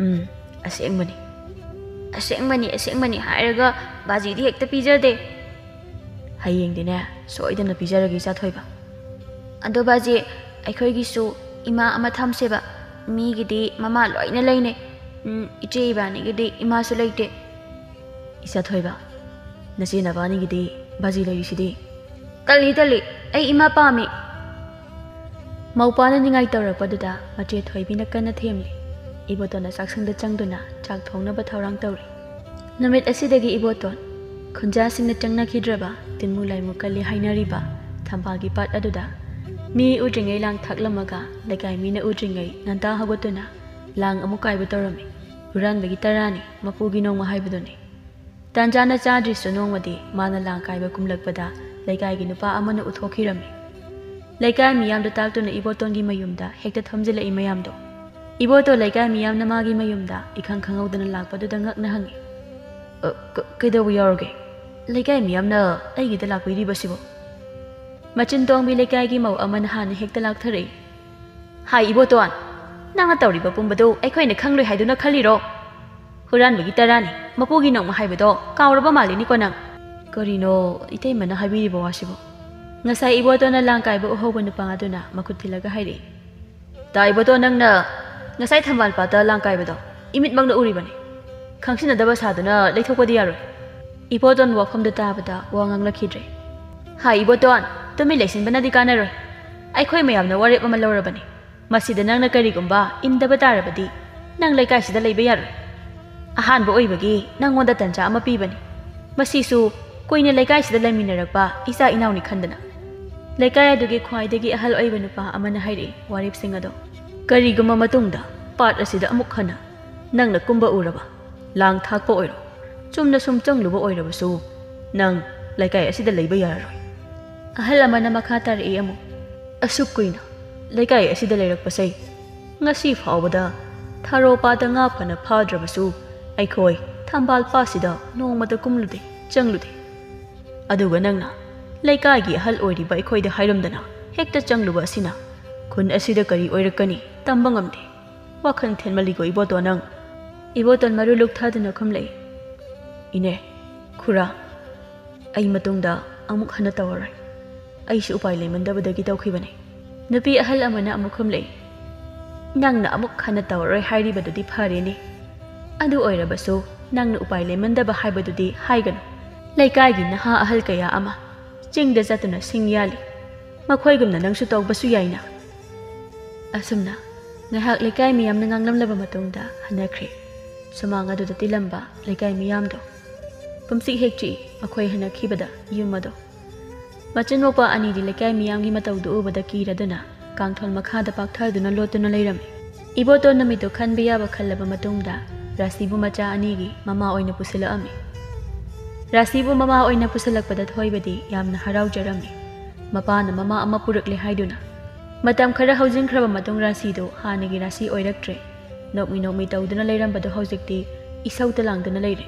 "ꯎꯝ, ꯑꯁꯦꯡꯕꯅꯤ꯫" "ꯑꯁꯦꯡꯕꯅꯤ, ꯑꯁꯦꯡꯕꯅꯤ ꯍꯥꯏꯔꯒ ꯕꯥꯖꯤꯗꯤ ꯍꯦꯛꯇ ꯄꯤꯖꯗꯦ꯫" "ꯍꯌꯦꯡꯗꯤꯅꯦ, ꯁꯣꯏꯗꯅ ꯄꯤꯖꯔꯒꯦ ꯏꯆꯥ ꯊꯣꯏꯕ꯫" "ꯑꯗꯣ ꯕꯥꯖꯤ, ꯑꯩꯈꯣꯏꯒꯤꯁꯨ ꯏꯃꯥ ꯑꯃ ꯊꯝꯁꯦꯕ꯫ ꯃꯤꯒꯤꯗꯤ ꯃꯃꯥ ꯂꯣꯏꯅ ꯂꯩꯅꯩ꯫ ꯎꯝ, ꯏꯆꯦ ꯏꯕꯥꯅꯤꯒꯤꯗꯤ ꯏꯃꯥꯁꯨ ꯂꯩꯇꯦ꯫" "ꯏꯆꯥ ꯊꯣꯏꯕ, ꯅꯆꯦ ꯅꯕꯥꯅꯤꯒꯤꯗꯤ ꯕꯥꯖꯤ ꯂꯩꯔꯤꯁꯤꯗꯤ꯫" "ꯇꯜꯂꯤ, ꯇꯜꯂꯤ, ꯑꯩ ꯏꯃꯥ ꯄꯥꯝꯃꯤ꯫" ꯃꯧꯄꯥꯅ ꯅꯤꯡꯉꯥꯏ ꯇꯧꯔꯛꯄꯗꯨꯗ ꯃꯆꯦ ꯊꯣꯏꯕꯤꯅ ꯀꯟꯅ ꯊꯦꯝꯂꯤ꯫ ꯏꯕꯣꯇꯣꯟꯅ ꯆꯥꯛꯁꯪꯗ ꯆꯪꯗꯨꯅ ꯆꯥꯛ ꯊꯣꯡꯅꯕ ꯊꯧꯔꯥꯡ ꯇꯧꯔꯤ꯫ ꯅꯨꯃꯤꯠ ꯑꯁꯤꯗꯒꯤ ꯏꯕꯣꯇꯣꯟ ꯈꯨꯟꯖꯥꯁꯤꯡꯅ ꯆꯪꯅꯈꯤꯗ꯭ꯔꯕ ꯇꯤꯟꯃꯨ ꯂꯥꯏꯃꯨ ꯀꯜꯂꯤ ꯍꯥꯏꯅꯔꯤꯕ ꯊꯝꯕꯥꯜꯒꯤ ꯄꯥꯠ ꯑꯗꯨꯗ ꯃꯤ ꯎꯗ꯭ꯔꯤꯉꯩ ꯂꯥꯡ ꯊꯥꯛꯂꯝꯃꯒ ꯂꯩꯀꯥꯏ ꯃꯤꯅ ꯎꯗ꯭ꯔꯤꯉꯩ ꯉꯟꯇꯥ ꯍꯧꯒꯠꯇꯨꯅ ꯂꯥꯡ ꯑꯃꯨꯛ ꯀꯥꯏꯕ ꯇꯧꯔꯝꯃꯤ꯫ ꯍꯨꯔꯥꯟꯕꯒꯤ ꯇꯔꯥꯅꯤ, ꯃꯄꯨꯒꯤ ꯅꯣꯡꯃ ꯍꯥꯏꯕꯗꯨꯅꯤ꯫ ꯇꯥꯟꯖꯥꯅ ꯆꯥꯗ꯭ꯔꯤꯁꯨ ꯅꯣꯡꯃꯗꯤ ꯃꯥꯅ ꯂꯥꯡ ꯀꯥꯏꯕ ꯀꯨꯝꯂꯛꯄꯗ ꯂꯩꯀꯥꯏꯒꯤ ꯅꯨꯄꯥ ꯑꯃꯅ ꯎꯠꯊꯣꯛꯈꯤꯔꯝꯃꯤ꯫ ꯂꯩꯀꯥꯏ ꯃꯤꯌꯥꯝꯗ ꯇꯥꯛꯇꯨꯅ ꯏꯕꯣꯇꯣꯟꯒꯤ ꯃꯌꯨꯝꯗ ꯍꯦꯛꯇ ꯊꯣꯝꯖꯤꯜꯂꯛꯏ ꯃꯌꯥꯝꯗꯣ꯫ ꯏꯕꯣꯇꯣꯟ ꯂꯩꯀꯥꯏ ꯃꯤꯌꯥꯝꯅ ꯃꯥꯒꯤ ꯃꯌꯨꯝꯗ ꯏꯈꯪ ꯈꯪꯍꯧꯗꯅ ꯂꯥꯛꯄꯗꯨꯗ ꯉꯛꯅ ꯍꯪꯉꯤ꯫ "ꯑ, ꯀ-, ꯀꯩꯗꯧꯕ ꯌꯥꯎꯔꯒꯦ?" ꯂꯩꯀꯥꯏ ꯃꯤꯌꯥꯝꯅ ꯑꯩꯒꯤꯗ ꯂꯥꯛꯄꯤꯔꯤꯕꯁꯤꯕꯣ? ꯃꯆꯤꯟ ꯇꯣꯡꯕꯤ ꯂꯩꯀꯥꯏꯒꯤ ꯃꯧ ꯑꯃꯅ ꯍꯥꯟꯅ ꯍꯦꯛꯇ ꯂꯥꯛꯊꯔꯛꯏ꯫ "ꯍꯥꯏ ꯏꯕꯣꯇꯣꯟ, ꯅꯪꯅ ꯇꯧꯔꯤꯕ ꯄꯨꯝꯕꯗꯨ ꯑꯩꯈꯣꯏꯅ ꯈꯪꯂꯣꯏ ꯍꯥꯏꯗꯨꯅ ꯈꯜꯂꯤꯔꯣ? ꯍꯨꯔꯥꯟꯕꯒꯤ ꯇꯔꯥꯅꯤ, ꯃꯄꯨꯒꯤ ꯅꯣꯡꯃ ꯍꯥꯏꯕꯗꯣ ꯀꯥꯎꯔꯕ ꯃꯥꯜꯂꯤꯅꯤꯀꯣ ꯅꯪ?" ꯀꯔꯤꯅꯣ ꯏꯇꯩꯃꯅ ꯍꯥꯏꯕꯤꯔꯤꯕ ꯋꯥꯁꯤꯕꯣ? ꯉꯁꯥꯏ ꯏꯕꯣꯇꯣꯟꯅ ꯂꯥꯡ ꯀꯥꯏꯕ ꯎꯍꯧꯕ ꯅꯨꯄꯥ ꯑꯗꯨꯅ ꯃꯈꯨꯠ ꯊꯤꯜꯂꯒ ꯍꯥꯏꯔꯛꯏ꯫ "ꯇꯥ ꯏꯕꯣꯇꯣꯟ, ꯅꯪꯅ ꯉꯁꯥꯏ ꯊꯝꯕꯥꯜ ꯄꯥꯠꯇ ꯂꯥꯡ ꯀꯥꯏꯕꯗꯣ ꯏꯃꯤꯠꯃꯛꯅ ꯎꯔꯤꯕꯅꯤ꯫ ꯈꯪꯁꯤꯟꯅꯗꯕ ꯁꯥꯗꯨꯅ ꯂꯩꯊꯣꯛꯄꯗꯤ ꯌꯥꯔꯣꯏ꯫ ꯏꯕꯣꯇꯣꯟ ꯋꯥꯐꯝꯗꯨ ꯇꯥꯕꯗ ꯋꯥ ꯉꯥꯡꯂꯛꯈꯤꯗ꯭ꯔꯦ꯫ ꯍꯥꯏ ꯏꯕꯣꯇꯣꯟ, ꯇꯨꯃꯤꯟ ꯂꯩꯁꯤꯟꯕꯅꯗꯤ ꯀꯥꯟꯅꯔꯣꯏ꯫ ꯑꯩꯈꯣꯏ ꯃꯌꯥꯝꯅ ꯋꯥꯔꯦꯞ ꯑꯃ ꯂꯧꯔꯕꯅꯤ꯫ ꯃꯁꯤꯗ ꯅꯪꯅ ꯀꯔꯤꯒꯨꯝꯕ ꯏꯟꯗꯕ ꯇꯥꯔꯕꯗꯤ ꯅꯪ ꯂꯩꯀꯥꯏꯁꯤꯗ ꯂꯩꯕ ꯌꯥꯔꯣꯏ꯫ ꯑꯍꯥꯟꯕ ꯑꯣꯏꯕꯒꯤ ꯅꯪꯉꯣꯟꯗ ꯇꯟꯖꯥ ꯑꯃ ꯄꯤꯕꯅꯤ꯫ ꯃꯁꯤꯁꯨ ꯀꯨꯏꯅ ꯂꯩꯀꯥꯏꯁꯤꯗ ꯂꯩꯃꯤꯟꯅꯔꯛꯄ ꯏꯆꯥ ꯏꯅꯥꯎꯅꯤ ꯈꯟꯗꯅ꯫" ꯂꯩꯀꯥꯏ ꯑꯗꯨꯒꯤ ꯈ꯭ꯋꯥꯏꯗꯒꯤ ꯑꯍꯜ ꯑꯣꯏꯕ ꯅꯨꯄꯥ ꯑꯃꯅ ꯍꯥꯏꯔꯛꯏ ꯋꯥꯔꯦꯞꯁꯤꯡ ꯑꯗꯣ꯫ "ꯀꯔꯤꯒꯨꯝꯕ ꯃꯇꯨꯡꯗ ꯄꯥꯠ ꯑꯁꯤꯗ ꯑꯃꯨꯛ ꯍꯟꯅ ꯅꯪꯅ ꯀꯨꯝꯕ ꯎꯔꯕ, ꯂꯥꯡ ꯊꯥꯛꯄ ꯑꯣꯏꯔꯣ, ꯆꯨꯝꯅ ꯁꯨꯝ ꯆꯪꯂꯨꯕ ꯑꯣꯏꯔꯕꯁꯨ, ꯅꯪ ꯂꯩꯀꯥꯏ ꯑꯁꯤꯗ ꯂꯩꯕ ꯌꯥꯔꯔꯣꯏ꯫" ꯑꯍꯜ ꯑꯃꯅ ꯃꯈꯥ ꯇꯥꯔꯛꯏ ꯑꯃꯨꯛ꯫ "ꯑꯁꯨꯛ ꯀꯨꯏꯅ ꯂꯩꯀꯥꯏ ꯑꯁꯤꯗ ꯂꯩꯔꯛꯄꯁꯦ, ꯉꯁꯤ ꯐꯥꯎꯕꯗ ꯊꯔꯣ ꯄꯥꯠꯇ ꯉꯥ ꯐꯅ ꯐꯥꯗ꯭ꯔꯕꯁꯨ, ꯑꯩꯈꯣꯏ ꯊꯝꯕꯥꯜ ꯄꯥꯠꯁꯤꯗ ꯅꯣꯡꯃꯇ ꯀꯨꯝꯂꯨꯗꯦ, ꯆꯪꯂꯨꯗꯦ꯫ ꯑꯗꯨꯒ ꯅꯪꯅ ꯂꯩꯀꯥꯏꯒꯤ ꯑꯍꯜ ꯑꯣꯏꯔꯤꯕ ꯑꯩꯈꯣꯏꯗ ꯍꯥꯏꯔꯝꯗꯅ ꯍꯦꯛꯇ ꯆꯪꯂꯨꯕ ꯑꯁꯤꯅ ꯈꯨꯟ ꯑꯁꯤꯗ ꯀꯔꯤ ꯑꯣꯏꯔꯛꯀꯅꯤ ꯇꯝꯕ ꯉꯝꯗꯦ꯫ ꯋꯥꯈꯜ ꯊꯦꯟꯃꯜꯂꯤꯀꯣ ꯏꯕꯣꯇꯣꯟ ꯅꯪ꯫" ꯏꯕꯣꯇꯣꯟ ꯃꯔꯨ ꯂꯨꯛꯊꯗꯨꯅ ꯈꯨꯝꯂꯛꯏ꯫ "ꯏꯅꯦ, ꯈꯨꯔꯥ, ꯑꯩ ꯃꯇꯨꯡꯗ ꯑꯃꯨꯛ ꯍꯟꯅ ꯇꯧꯔꯔꯣꯏ꯫ ꯑꯩꯁꯨ ꯎꯄꯥꯏ ꯂꯩꯃꯟꯗꯕꯗꯒꯤ ꯇꯧꯈꯤꯕꯅꯤ꯫" ꯅꯨꯄꯤ ꯑꯍꯜ ꯑꯃꯅ ꯑꯃꯨꯛ ꯈꯨꯝꯂꯛꯏ꯫ "ꯅꯪꯅ ꯑꯃꯨꯛ ꯍꯟꯅ ꯇꯧꯔꯔꯣꯏ ꯍꯥꯏꯔꯤꯕꯗꯨꯗꯤ ꯐꯔꯦꯅꯦ꯫ ꯑꯗꯨ ꯑꯣꯏꯔꯕꯁꯨ ꯅꯪꯅ ꯎꯄꯥꯏ ꯂꯩꯃꯟꯗꯕ ꯍꯥꯏꯕꯗꯨꯗꯤ ꯍꯥꯏꯒꯅꯨ꯫ ꯂꯩꯀꯥꯏꯒꯤ ꯅꯍꯥ ꯑꯍꯜ ꯀꯌꯥ ꯑꯃ ꯆꯤꯡꯗ ꯆꯠꯇꯨꯅ ꯁꯤꯡ ꯌꯥꯜꯂꯤ꯫ ꯃꯈꯣꯏꯒꯨꯝꯅ ꯅꯪꯁꯨ ꯇꯧꯕꯁꯨ ꯌꯥꯏꯅ꯫" ꯑꯁꯨꯝꯅ ꯉꯥꯏꯍꯥꯛ ꯂꯩꯀꯥꯏ ꯃꯤꯌꯥꯝꯅ ꯉꯥꯡꯂꯝꯂꯕ ꯃꯇꯨꯡꯗ ꯍꯟꯅꯈ꯭ꯔꯦ ꯁꯨꯃꯥꯡ ꯑꯗꯨꯗ ꯇꯤꯜꯂꯝꯕ ꯂꯩꯀꯥꯏ ꯃꯤꯌꯥꯝꯗꯣ꯫ ꯄꯨꯝꯁꯤꯛ ꯍꯦꯛ ꯆꯤꯛꯏ ꯃꯈꯣꯏ ꯍꯟꯅꯈꯤꯕꯗ ꯌꯨꯝ ꯑꯗꯣ꯫ ꯃꯆꯤꯟ ꯃꯧꯄꯥ ꯑꯅꯤꯗꯤ ꯂꯩꯀꯥꯏ ꯃꯤꯌꯥꯝꯒꯤ ꯃꯇꯧꯗꯨ ꯎꯕꯗ ꯀꯤꯔꯗꯨꯅ ꯀꯥꯡꯊꯣꯜ ꯃꯈꯥꯗ ꯄꯥꯛꯊꯗꯨꯅ ꯂꯣꯠꯇꯨꯅ ꯂꯩꯔꯝꯃꯤ꯫ ꯏꯕꯣꯇꯣꯟ ꯅꯨꯃꯤꯠꯇꯨ ꯈꯟꯕ ꯌꯥꯕ ꯈꯜꯂꯕ ꯃꯇꯨꯡꯗ ꯔꯥꯁꯤꯕꯨ ꯃꯆꯥ ꯑꯅꯤꯒꯤ ꯃꯃꯥ ꯑꯣꯏꯅ ꯄꯨꯁꯤꯜꯂꯛꯑꯝꯃꯤ꯫ ꯔꯥꯁꯤꯕꯨ ꯃꯃꯥ ꯑꯣꯏꯅ ꯄꯨꯁꯤꯜꯂꯛꯄꯗ ꯊꯣꯏꯕꯗꯤ ꯌꯥꯝꯅ ꯍꯔꯥꯎꯖꯔꯝꯃꯤ꯫ ꯃꯄꯥꯅ ꯃꯃꯥ ꯑꯃ ꯄꯨꯔꯛꯂꯦ ꯍꯥꯏꯗꯨꯅ꯫ ꯃꯇꯝ ꯈꯔ ꯍꯧꯖꯤꯟꯈ꯭ꯔꯕ ꯃꯇꯨꯡ ꯔꯥꯁꯤꯗꯨ ꯍꯥꯟꯅꯒꯤ ꯔꯥꯁꯤ ꯑꯣꯏꯔꯛꯇ꯭ꯔꯦ꯫ ꯅꯣꯛꯃꯤ ꯅꯣꯛꯃꯤ ꯇꯧꯗꯨꯅ ꯂꯩꯔꯝꯕꯗꯨ ꯍꯧꯖꯤꯛꯇꯤ ꯏꯁꯧꯇ ꯂꯥꯡꯗꯨꯅ ꯂꯩꯔꯦ꯫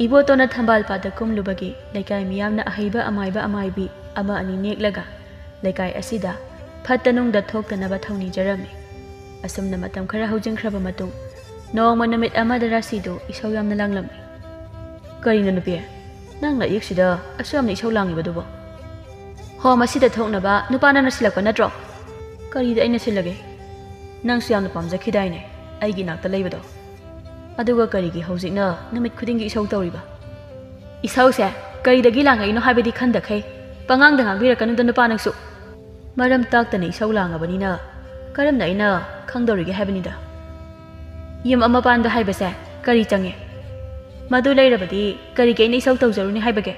ꯏꯕꯣꯇꯣꯟꯅ ꯊꯝꯕꯥꯜ ꯄꯥꯠꯇ ꯀꯨꯝꯂꯨꯕꯒꯤ ꯂꯩꯀꯥꯏ ꯃꯤꯌꯥꯝꯅ ꯑꯍꯩꯕ ꯑꯃꯥꯏꯕ ꯑꯃꯥꯏꯕꯤ ꯑꯃ ꯑꯅꯤ ꯅꯦꯛꯂꯒ ꯂꯩꯀꯥꯏ ꯑꯁꯤꯗ ꯐꯠꯇ ꯅꯨꯡꯗ ꯊꯣꯛꯇꯅꯕ ꯊꯧꯅꯤꯖꯔꯝꯃꯤ꯫ ꯑꯁꯨꯝꯅ ꯃꯇꯝ ꯈꯔ ꯍꯧꯖꯤꯟꯈ꯭ꯔꯕ ꯃꯇꯨꯡ, ꯅꯣꯡꯃ ꯅꯨꯃꯤꯠ ꯑꯃꯗ ꯔꯥꯁꯤꯗꯨ ꯏꯁꯧ ꯌꯥꯝꯅ ꯂꯥꯡꯂꯝꯃꯤ꯫ "ꯀꯔꯤꯅꯣ ꯅꯨꯄꯤ, ꯅꯪꯅ ꯑꯌꯨꯛꯁꯤꯗ ꯑꯁꯨꯛ ꯌꯥꯝꯅ ꯏꯁꯧ ꯂꯥꯡꯉꯤꯕꯗꯨꯕꯣ?" "ꯍꯣ, ꯃꯁꯤꯗ ꯊꯣꯛꯅꯕ ꯅꯨꯄꯥ ꯅꯪꯅ ꯁꯤꯜꯂꯛꯄ ꯅꯠꯇ꯭ꯔꯣ?" "ꯀꯔꯤꯗ ꯑꯩꯅ ꯁꯤꯜꯂꯒꯦ? ꯅꯪꯁꯨ ꯌꯥꯝꯅ ꯄꯥꯝꯖꯈꯤꯗꯥꯏꯅꯦ ꯑꯩꯒꯤ ꯏꯅꯥꯛꯇ ꯂꯩꯕꯗꯣ? ꯑꯗꯨꯒ ꯀꯔꯤꯒꯤ ꯍꯧꯖꯤꯛꯅ ꯅꯨꯃꯤꯠ ꯈꯨꯗꯤꯡꯒꯤ ꯏꯁꯧ ꯇꯧꯔꯤꯕ?" "ꯏꯁꯧꯁꯦ ꯀꯔꯤꯗꯒꯤ ꯂꯥꯡꯉꯛꯏꯅꯣ ꯍꯥꯏꯕꯗꯤ ꯈꯟꯗꯈꯩ ꯄꯉꯥꯡꯗ ꯉꯥꯡꯕꯤꯔꯛꯀꯅꯨꯗ ꯅꯨꯄꯥ ꯅꯪꯁꯨ꯫ ꯃꯔꯝ ꯇꯥꯛꯇꯅ ꯏꯁꯧ ꯂꯥꯡꯉꯕꯅꯤꯅ ꯀꯔꯝꯅ ꯑꯩꯅ ꯈꯪꯗꯧꯔꯤꯒꯦ ꯍꯥꯏꯕꯅꯤꯗ꯫ ꯌꯨꯝ ꯑꯃ ꯄꯥꯟꯕ ꯍꯥꯏꯕꯁꯦ ꯀꯔꯤ ꯆꯪꯉꯦ? ꯃꯗꯨ ꯂꯩꯔꯕꯗꯤ ꯀꯔꯤꯒꯤ ꯑꯩꯅ ꯏꯁꯧ ꯇꯧꯖꯔꯨꯅꯤ ꯍꯥꯏꯕꯒꯦ?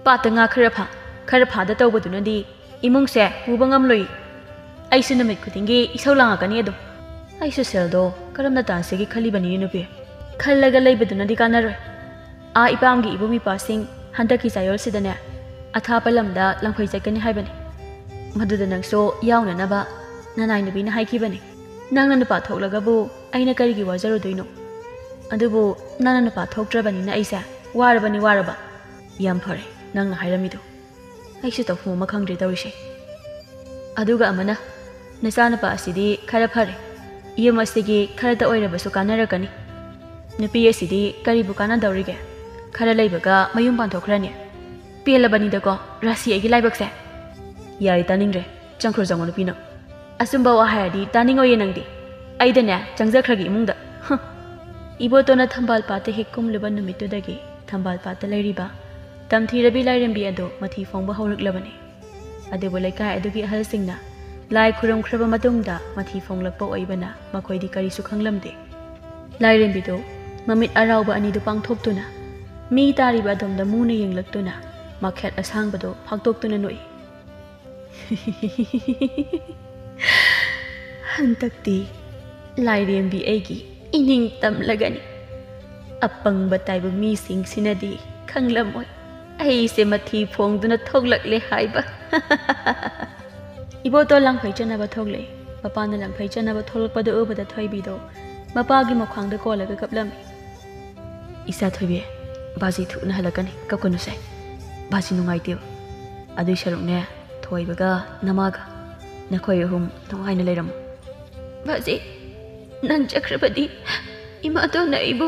ꯄꯥꯠꯇ ꯉꯥ ꯈꯔ ꯐꯥ, ꯈꯔ ꯐꯥꯗ ꯇꯧꯕꯗꯨꯅꯗꯤ ꯏꯃꯨꯡꯁꯦ ꯄꯨꯕ ꯉꯝꯂꯣꯏ꯫ ꯑꯩꯁꯨ ꯅꯨꯃꯤꯠ ꯈꯨꯗꯤꯡꯒꯤ ꯏꯁꯧ ꯂꯥꯡꯉꯛꯀꯅꯤ ꯑꯗꯨꯝ꯫ ꯑꯩꯁꯨ ꯁꯦꯜꯗꯣ ꯀꯔꯝꯅ ꯇꯥꯟꯁꯤꯒꯦ ꯈꯜꯂꯤꯕꯅꯤꯅꯦ ꯅꯨꯄꯤ꯫ ꯈꯜꯂꯒ ꯂꯩꯕꯗꯨꯅꯗꯤ ꯀꯥꯟꯅꯔꯣꯏ꯫ ꯑꯥ ꯏꯄꯥꯝꯒꯤ ꯏꯕꯨꯡ ꯏꯄ꯭ꯋꯥꯁꯤꯡ ꯍꯟꯗꯛꯀꯤ ꯆꯌꯣꯜꯁꯤꯗꯅꯦ ꯑꯊꯥꯞꯄ ꯂꯝꯗ ꯂꯪꯐꯩ ꯆꯠꯀꯅꯤ ꯍꯥꯏꯕꯅꯤ꯫ ꯃꯗꯨꯗ ꯅꯪꯁꯨ ꯌꯥꯎꯅꯅꯕ ꯅꯅꯥꯏ ꯅꯨꯄꯤꯅ ꯍꯥꯏꯈꯤꯕꯅꯤ꯫ ꯅꯪꯅ ꯅꯨꯄꯥ ꯊꯣꯛꯂꯒꯕꯨ ꯑꯩꯅ ꯀꯔꯤꯒꯤ ꯋꯥꯖꯔꯨꯗꯣꯏꯅꯣ? ꯑꯗꯨꯕꯨ ꯅꯪꯅ ꯅꯨꯄꯥ ꯊꯣꯛꯇ꯭ꯔꯕꯅꯤꯅ ꯑꯩꯁꯦ ꯋꯥꯔꯕꯅꯤ, ꯋꯥꯔꯕ꯫ ꯌꯥꯝ ꯐꯔꯦ ꯅꯪꯅ ꯍꯥꯏꯔꯝꯃꯤꯗꯣ꯫ ꯑꯩꯁꯨ ꯇꯧꯐꯝ ꯑꯃ ꯈꯪꯗ꯭ꯔꯦ ꯇꯧꯔꯤꯁꯦ꯫ ꯑꯗꯨꯒ ꯑꯃꯅ, ꯅꯆꯥꯅꯨꯄꯥ ꯑꯁꯤꯗꯤ ꯈꯔ ꯐꯔꯦ꯫ ꯌꯨꯝ ꯑꯁꯤꯒꯤ ꯈꯔꯇ ꯑꯣꯏꯔꯕꯁꯨ ꯀꯥꯟꯅꯔꯛꯀꯅꯤ꯫ ꯅꯨꯄꯤ ꯑꯁꯤꯗꯤ ꯀꯔꯤꯕꯨ ꯀꯥꯟꯅꯗꯧꯔꯤꯒꯦ? ꯈꯔ ꯂꯩꯕꯒ ꯃꯌꯨꯝ ꯄꯥꯟꯊꯣꯛꯈ꯭ꯔꯅꯤ꯫ ꯄꯦꯜꯂꯕꯅꯤꯗꯀꯣ ꯔꯥꯁꯤ ꯑꯩꯒꯤ ꯂꯥꯏꯕꯛꯁꯦ꯫ ꯌꯥꯔꯦ ꯇꯥꯅꯤꯡꯗ꯭ꯔꯦ, ꯆꯪꯈ꯭ꯔꯣ ꯆꯪꯉꯣ ꯅꯨꯄꯤ ꯅꯪ꯫ ꯑꯆꯨꯝꯕ ꯋꯥ ꯍꯥꯏꯔꯗꯤ ꯇꯥꯅꯤꯡꯉꯣꯏꯌꯦ ꯅꯪꯗꯤ꯫ ꯑꯩꯗꯅꯦ ꯆꯪꯖꯈ꯭ꯔꯒꯦ ꯏꯃꯨꯡꯗ꯫ ꯍ꯫ ꯏꯕꯣꯇꯣꯟꯅ ꯊꯝꯕꯥꯜ ꯄꯥꯠꯇ ꯍꯦꯛ ꯀꯨꯝꯂꯨꯕ ꯅꯨꯃꯤꯠꯇꯨꯗꯒꯤ ꯊꯝꯕꯥꯜ ꯄꯥꯠꯇ ꯂꯩꯔꯤꯕ ꯇꯝꯊꯤꯔꯕꯤ ꯂꯥꯏꯔꯦꯝꯕꯤ ꯑꯗꯨ ꯃꯊꯤ ꯐꯣꯡꯕ ꯍꯧꯔꯛꯂꯕꯅꯤ꯫ ꯑꯗꯨꯕꯨ ꯂꯩꯀꯥꯏ ꯑꯗꯨꯒꯤ ꯑꯍꯜꯁꯤꯡꯅ ꯂꯥꯏ ꯈꯨꯔꯨꯝꯈ꯭ꯔꯕ ꯃꯇꯨꯡꯗ ꯃꯊꯤ ꯐꯣꯡꯂꯛꯄ ꯑꯣꯏꯕꯅ ꯃꯈꯣꯏꯗꯤ ꯀꯔꯤꯁꯨ ꯈꯪꯂꯝꯗꯦ꯫ ꯂꯥꯏꯔꯦꯝꯕꯤꯗꯨ ꯃꯃꯤꯠ ꯑꯔꯥꯎꯕ ꯑꯅꯤꯗꯨ ꯄꯥꯡꯊꯣꯛꯇꯨꯅ ꯃꯤ ꯇꯥꯔꯤꯕ ꯑꯗꯣꯝꯗ ꯃꯨꯅ ꯌꯦꯡꯂꯛꯇꯨꯅ ꯃꯈꯦꯠ ꯑꯁꯥꯡꯕꯗꯨ ꯐꯥꯛꯇꯣꯛꯇꯨꯅ ꯅꯣꯛꯏ꯫ ꯍꯟꯗꯛꯇꯤ ꯂꯥꯏꯔꯦꯝꯕꯤ ꯑꯩꯒꯤ ꯏꯅꯤꯡ ꯇꯝꯂꯒꯅꯤ꯫ ꯑꯄꯪꯕ ꯇꯥꯏꯕ ꯃꯤꯁꯤꯡꯁꯤꯅꯗꯤ ꯈꯪꯂꯝꯃꯣꯏ ꯑꯩꯁꯦ ꯃꯊꯤ ꯐꯣꯡꯗꯨꯅ ꯊꯣꯛꯂꯛꯂꯦ ꯍꯥꯏꯕ꯫ ꯏꯕꯣꯇꯣꯟ ꯂꯪꯐꯩ ꯆꯠꯅꯕ ꯊꯣꯛꯂꯛꯏ꯫ ꯃꯄꯥꯅ ꯂꯪꯐꯩ ꯆꯠꯅꯕ ꯊꯣꯛꯂꯛꯄꯗꯨ ꯎꯕꯗ ꯊꯣꯏꯕꯤꯗꯣ ꯃꯄꯥꯒꯤ ꯃꯈ꯭ꯋꯥꯡꯗ ꯀꯣꯜꯂꯒ ꯀꯞꯂꯝꯃꯤ꯫ "ꯏꯆꯥ ꯊꯣꯏꯕꯤ, ꯕꯥꯖꯤ ꯊꯨꯅ ꯍꯜꯂꯛꯀꯅꯤ, ꯀꯞꯀꯅꯨꯁꯦ꯫ ꯕꯥꯖꯤ ꯅꯨꯡꯉꯥꯏꯇꯦꯕ꯫ ꯑꯗꯨꯏ ꯁꯔꯨꯛꯅꯦ, ꯊꯣꯏꯕꯒ ꯅꯃꯥꯒ ꯅꯈꯣꯏ ꯑꯍꯨꯝ ꯅꯨꯡꯉꯥꯏꯅ ꯂꯩꯔꯝꯃꯨ꯫ ꯕꯥꯖꯤ, ꯅꯪ ꯆꯠꯈ꯭ꯔꯕꯗꯤ ꯏꯃꯥꯇꯣꯟꯅ ꯑꯩꯕꯨ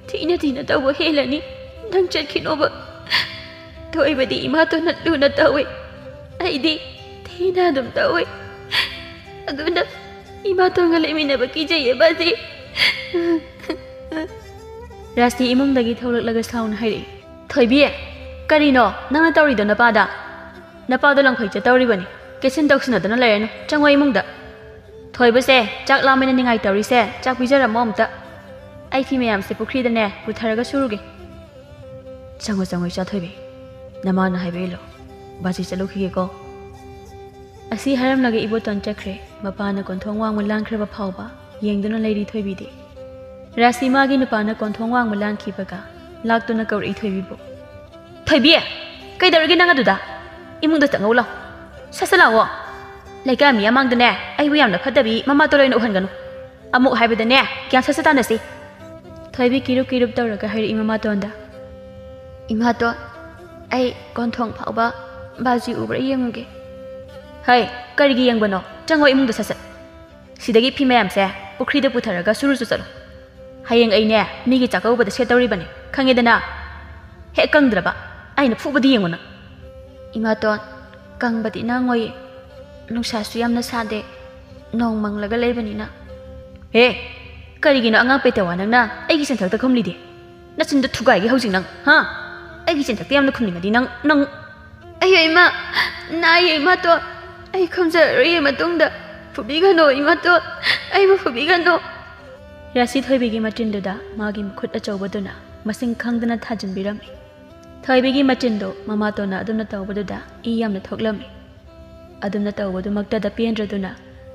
ꯊꯤꯅ ꯊꯤꯅ ꯇꯧꯕ ꯍꯦꯜꯂꯅꯤ꯫ ꯅꯪ ꯆꯠꯈꯤꯅꯣꯕ꯫ ꯊꯣꯏꯕꯗꯤ ꯏꯃꯥꯇꯣꯟꯅ ꯂꯨꯅ ꯇꯧꯏ꯫ ꯑꯩꯗꯤ ꯊꯤꯅ ꯑꯗꯨꯝ ꯇꯧꯏ꯫ ꯑꯗꯨꯅ ꯏꯃꯥꯇꯣꯟꯒ ꯂꯩꯃꯤꯟꯅꯕ ꯀꯤꯖꯩꯌꯦ ꯕꯥꯖꯤ꯫ ꯔꯥꯁꯇꯤ ꯏꯃꯨꯡꯗꯒꯤ ꯊꯣꯛꯂꯛꯂꯒ ꯁꯥꯎꯅ ꯍꯥꯏꯔꯛꯏ꯫ ꯊꯣꯏꯕꯤ, ꯀꯔꯤꯅꯣ ꯅꯪꯅ ꯇꯧꯔꯤꯗꯣ ꯅꯄꯥꯗ? ꯅꯄꯥꯗꯣ ꯂꯪꯐꯩ ꯆꯠꯇꯧꯔꯤꯕꯅꯤ꯫ ꯀꯦꯠꯁꯤꯟ ꯇꯧꯁꯤꯟꯅꯗꯅ ꯂꯩꯔꯅꯨ꯫ ꯆꯪꯉꯣ ꯏꯃꯨꯡꯗ꯫ ꯊꯣꯏꯕꯁꯦ ꯆꯥꯛ ꯂꯥꯝꯃꯦꯅ ꯅꯤꯡꯉꯥꯏ ꯇꯧꯔꯤꯁꯦ, ꯆꯥꯛ ꯄꯤꯖꯔꯝꯃꯣ ꯑꯝꯇ꯫ ꯑꯩ ꯐꯤ ꯃꯌꯥꯝꯁꯦ ꯄꯨꯈ꯭ꯔꯤꯗꯅꯦ ꯄꯨꯊꯔꯒ ꯁꯨꯔꯨꯒꯦ꯫ ꯆꯪꯉꯣ, ꯆꯪꯉꯣ, ꯏꯆꯥ ꯊꯣꯏꯕꯤ꯫ ꯅꯃꯥꯅ ꯍꯥꯏꯕ ꯏꯜꯂꯣ꯫ ꯕꯥꯖꯤ ꯆꯠꯂꯨꯈꯤꯒꯦꯀꯣ꯫ ꯑꯁꯤ ꯍꯥꯏꯔꯝꯂꯒ ꯏꯕꯣꯇꯣꯟ ꯆꯠꯈ꯭ꯔꯦ꯫ ꯃꯄꯥꯅ ꯀꯣꯟꯊꯣꯡ ꯋꯥꯡꯃ ꯂꯥꯟꯈ꯭ꯔꯕ ꯐꯥꯎꯕ ꯌꯦꯡꯗꯨꯅ ꯂꯩꯔꯤ ꯊꯣꯏꯕꯤꯗꯤ꯫ ꯔꯥꯁꯤ ꯃꯥꯒꯤ ꯅꯨꯄꯥꯅ ꯀꯣꯟꯊꯣꯡ ꯋꯥꯡꯃ ꯂꯥꯟꯈꯤꯕꯒ ꯂꯥꯛꯇꯨꯅ ꯀꯧꯔꯛꯏ ꯊꯣꯏꯕꯤꯕꯨ꯫ "ꯊꯣꯏꯕꯤ, ꯀꯩꯗꯧꯔꯒꯦ ꯅꯪ ꯑꯗꯨꯗ? ꯏꯃꯨꯡꯗ ꯆꯪꯉꯧ ꯂꯥꯎ꯫ ꯁꯠ ꯁꯠ ꯂꯥꯛꯑꯣ꯫ ꯂꯩꯀꯥꯏ ꯃꯤ ꯃꯃꯥꯡꯗꯅꯦ ꯑꯩꯕꯨ ꯌꯥꯝꯅ ꯐꯠꯇꯕꯤ ꯃꯃꯥꯇꯣꯟ ꯑꯣꯏꯅ ꯎꯍꯟꯒꯅꯨ꯫ ꯑꯃꯨꯛ ꯍꯥꯏꯕꯗꯅꯦ ꯒ꯭ꯌꯥꯟ ꯁꯠ ꯁꯠ ꯇꯥꯅꯁꯤ꯫" ꯊꯣꯏꯕꯤ ꯀꯤꯔꯨꯞ ꯀꯤꯔꯨꯞ ꯇꯧꯔꯒ ꯍꯥꯏꯔꯛꯏ ꯃꯃꯥꯇꯣꯟꯗ꯫ "ꯏꯃꯥꯇꯣꯟ, ꯑꯩ ꯀꯣꯟꯊꯣꯡ ꯐꯥꯎꯕ ꯕꯥꯖꯤ ꯎꯕ꯭ꯔꯥ ꯌꯦꯡꯉꯨꯒꯦ꯫" "ꯍꯩ, ꯀꯔꯤꯒꯤ ꯌꯦꯡꯕꯅꯣ? ꯆꯪꯉꯣ ꯏꯃꯨꯡꯗ ꯁꯠ ꯁꯠ꯫ ꯁꯤꯗꯒꯤ ꯐꯤ ꯃꯌꯥꯝꯁꯦ ꯄꯨꯈ꯭ꯔꯤꯗ ꯄꯨꯊꯔꯒ ꯁꯨꯔꯨꯆꯣ ꯆꯠꯂꯣ꯫ ꯍꯌꯦꯡ ꯑꯩꯅꯦ ꯃꯤꯒꯤ ꯆꯥꯛꯀꯧꯕꯗ ꯁꯦꯠꯇꯧꯔꯤꯕꯅꯤ, ꯈꯪꯉꯦꯗꯅ? ꯍꯦꯛ ꯀꯪꯗ꯭ꯔꯕ ꯑꯩꯅ ꯐꯨꯕꯗꯤ ꯌꯦꯡꯉꯨ ꯅꯪ꯫" "ꯏꯃꯥꯇꯣꯟ, ꯀꯪꯕꯗꯤ ꯅꯪꯉꯣꯏꯌꯦ꯫ ꯅꯨꯡꯁꯥꯁꯨ ꯌꯥꯝꯅ ꯁꯥꯗꯦ, ꯅꯣꯡ ꯃꯪꯂꯒ ꯂꯩꯕꯅꯤꯅ꯫" "ꯍꯦ, ꯀꯔꯤꯒꯤꯅꯣ ꯑꯉꯥꯡ ꯄꯦꯇꯋꯥ ꯅꯪꯅ ꯑꯩꯒꯤ ꯆꯦꯟꯊꯛꯇ ꯈꯨꯝꯂꯤꯗꯤ? ꯅꯆꯤꯟꯗꯣ ꯊꯨꯒꯥꯏꯒꯦ ꯍꯧꯖꯤꯛ ꯅꯪ, ꯍꯥ? ꯑꯩꯒꯤ ꯆꯦꯟꯊꯛꯇ ꯌꯥꯝꯅ ꯈꯨꯝꯅꯤꯡꯉꯗꯤ ꯅꯪ, ꯅꯪ..." "ꯑꯩꯌꯣ ꯏꯃꯥ, ꯅꯥꯏꯌꯦ ꯏꯃꯥꯇꯣꯟ꯫ ꯑꯩ ꯈꯨꯝꯖꯔꯔꯣꯏꯌꯦ ꯃꯇꯨꯡꯗ꯫ ꯐꯨꯕꯤꯒꯅꯣ ꯏꯃꯥꯇꯣꯟ, ꯑꯩꯕꯨ ꯐꯨꯕꯤꯒꯅꯣ꯫" ꯔꯥꯁꯤ ꯊꯣꯏꯕꯤꯒꯤ ꯃꯆꯤꯟꯗꯨꯗ ꯃꯥꯒꯤ ꯃꯈꯨꯠ ꯑꯆꯧꯕꯗꯨꯅ ꯃꯁꯤꯡ ꯈꯪꯗꯅ ꯊꯥꯖꯤꯟꯕꯤꯔꯝꯃꯤ꯫ ꯊꯣꯏꯕꯤꯒꯤ ꯃꯆꯤꯟꯗꯨ ꯃꯃꯥꯇꯣꯟꯅ ꯑꯗꯨꯝꯅ ꯇꯧꯕꯗꯨꯗ ꯏ ꯌꯥꯝꯅ ꯊꯣꯛꯂꯝꯃꯤ꯫ ꯑꯗꯨꯝꯅ ꯇꯧꯕꯗꯨꯃꯛꯇꯗ ꯄꯦꯟꯗ꯭ꯔꯗꯨꯅ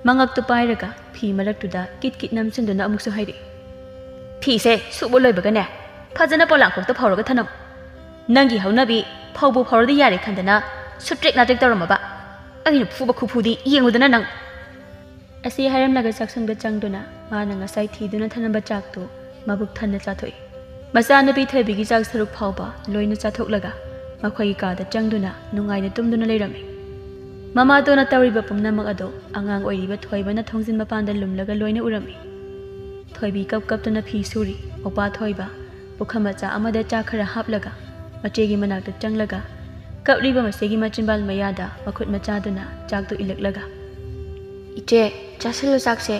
ꯃꯉꯛꯇꯨ ꯄꯥꯏꯔꯒ ꯐꯤ ꯃꯔꯛꯇꯨꯗ ꯀꯤꯠ ꯀꯤꯠ ꯅꯝꯁꯤꯟꯗꯨꯅ ꯑꯃꯨꯛꯁꯨ ꯍꯥꯏꯔꯛꯏ꯫ "ꯐꯤꯁꯦ ꯁꯨꯕ ꯂꯣꯏꯕꯒꯅꯦ ꯐꯖꯅ ꯄꯣꯂꯥꯡꯈꯣꯛꯇ ꯐꯧꯔꯒ ꯊꯅꯝꯃꯨ꯫ ꯅꯪꯒꯤ ꯍꯧꯅꯕꯤ ꯐꯧꯕꯨ ꯐꯧꯔꯗꯤ ꯌꯥꯔꯦ ꯈꯟꯗꯅ ꯁꯨꯇ꯭ꯔꯦꯛ ꯅꯥꯇ꯭ꯔꯦꯛ ꯇꯧꯔꯝꯃꯕ ꯑꯩꯅ ꯐꯨꯕ ꯈꯨꯐꯨꯗꯤ ꯌꯦꯡꯉꯨꯗꯅ ꯅꯪ꯫" ꯑꯁꯤ ꯍꯥꯏꯔꯝꯂꯒ ꯆꯥꯛꯁꯪꯗ ꯆꯪꯗꯨꯅ ꯃꯥꯅ ꯉꯁꯥꯏ ꯊꯤꯗꯨꯅ ꯊꯅꯝꯕ ꯆꯥꯛꯇꯨ ꯃꯕꯨꯛ ꯊꯟꯅ ꯆꯥꯊꯣꯛꯏ꯫ ꯃꯆꯥꯅꯨꯄꯤ ꯊꯣꯏꯕꯤꯒꯤ ꯆꯥꯛ ꯁꯔꯨꯛ ꯐꯥꯎꯕ ꯂꯣꯏꯅ ꯆꯥꯊꯣꯛꯂꯒ ꯃꯈꯣꯏꯒꯤ ꯀꯥꯗ ꯆꯪꯗꯨꯅ ꯅꯨꯡꯉꯥꯏꯅ ꯇꯨꯝꯗꯨꯅ ꯂꯩꯔꯝꯃꯤ꯫ ꯃꯃꯥꯇꯣꯟꯅ ꯇꯧꯔꯤꯕ ꯄꯨꯝꯅꯃꯛ ꯑꯗꯨ ꯑꯉꯥꯡ ꯑꯣꯏꯔꯤꯕ ꯊꯣꯏꯕꯅ ꯊꯣꯡꯖꯤꯟ ꯃꯄꯥꯟꯗ ꯂꯨꯝꯂꯒ ꯂꯣꯏꯅ ꯎꯔꯝꯃꯤ꯫ ꯊꯣꯏꯕꯤ ꯀꯞ ꯀꯞꯇꯨꯅ ꯐꯤ ꯁꯨꯔꯤ꯫ ꯃꯧꯄ꯭ꯋꯥ ꯊꯣꯏꯕ ꯄꯨꯈꯝ ꯃꯆꯥ ꯑꯃꯗ ꯆꯥꯛ ꯈꯔ ꯍꯥꯞꯂꯒ ꯃꯆꯦꯒꯤ ꯃꯅꯥꯛꯇ ꯆꯪꯂꯒ ꯀꯞꯂꯤꯕ ꯃꯆꯦꯒꯤ ꯃꯆꯤꯟꯕꯥꯜ ꯃꯌꯥꯗ ꯃꯈꯨꯠ ꯃꯆꯥꯗꯨꯅ ꯆꯥꯛꯇꯨ ꯏꯜꯂꯛꯂꯒ, "ꯏꯆꯦ, ꯆꯥꯁꯤꯜꯂꯨ ꯆꯥꯛꯁꯦ꯫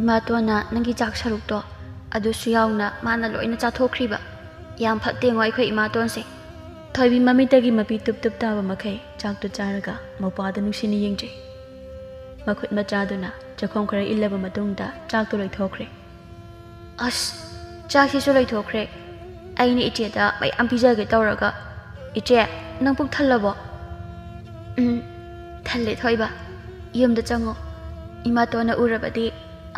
ꯏꯃꯥꯇꯣꯟꯅ ꯅꯪꯒꯤ ꯆꯥꯛ ꯁꯔꯨꯛꯇꯣ ꯑꯗꯨꯁꯨ ꯌꯥꯎꯅ ꯃꯥꯅ ꯂꯣꯏꯅ ꯆꯥꯊꯣꯛꯈ꯭ꯔꯤꯕ꯫ ꯌꯥꯝ ꯐꯠꯇꯦꯉꯣ ꯑꯩꯈꯣꯏ ꯏꯃꯥꯇꯣꯟꯁꯦ꯫" ꯊꯣꯏꯕꯤ ꯃꯃꯤꯠꯇꯒꯤ ꯃꯄꯤ ꯇꯨꯞ ꯇꯨꯞ ꯇꯥꯕ ꯃꯈꯩ ꯆꯥꯛꯇꯨ ꯆꯥꯔꯒ ꯃꯧꯄ꯭ꯋꯥꯗ ꯅꯨꯡꯁꯤꯅ ꯌꯦꯡꯖꯩ꯫ ꯃꯈꯨꯠ ꯃꯆꯥꯗꯨꯅ ꯆꯥꯛꯈꯣꯝ ꯈꯔ ꯏꯜꯂꯕ ꯃꯇꯨꯡꯗ ꯆꯥꯛꯇꯨ ꯂꯣꯏꯊꯣꯛꯈ꯭ꯔꯦ꯫ "ꯑꯁ, ꯆꯥꯛꯁꯤꯁꯨ ꯂꯣꯏꯊꯣꯛꯈ꯭ꯔꯦ꯫ ꯑꯩꯅ ꯏꯆꯦꯗ ꯃꯌꯥꯝ ꯄꯤꯖꯒꯦ ꯇꯧꯔꯒ꯫ ꯏꯆꯦ, ꯅꯪ ꯄꯨꯛ ꯊꯜꯂꯕꯣ?" "ꯎꯝ, ꯊꯜꯂꯦ ꯊꯣꯏꯕ꯫ ꯌꯨꯝꯗ ꯆꯪꯉꯣ꯫ ꯏꯃꯥꯇꯣꯟꯅ ꯎꯔꯕꯗꯤ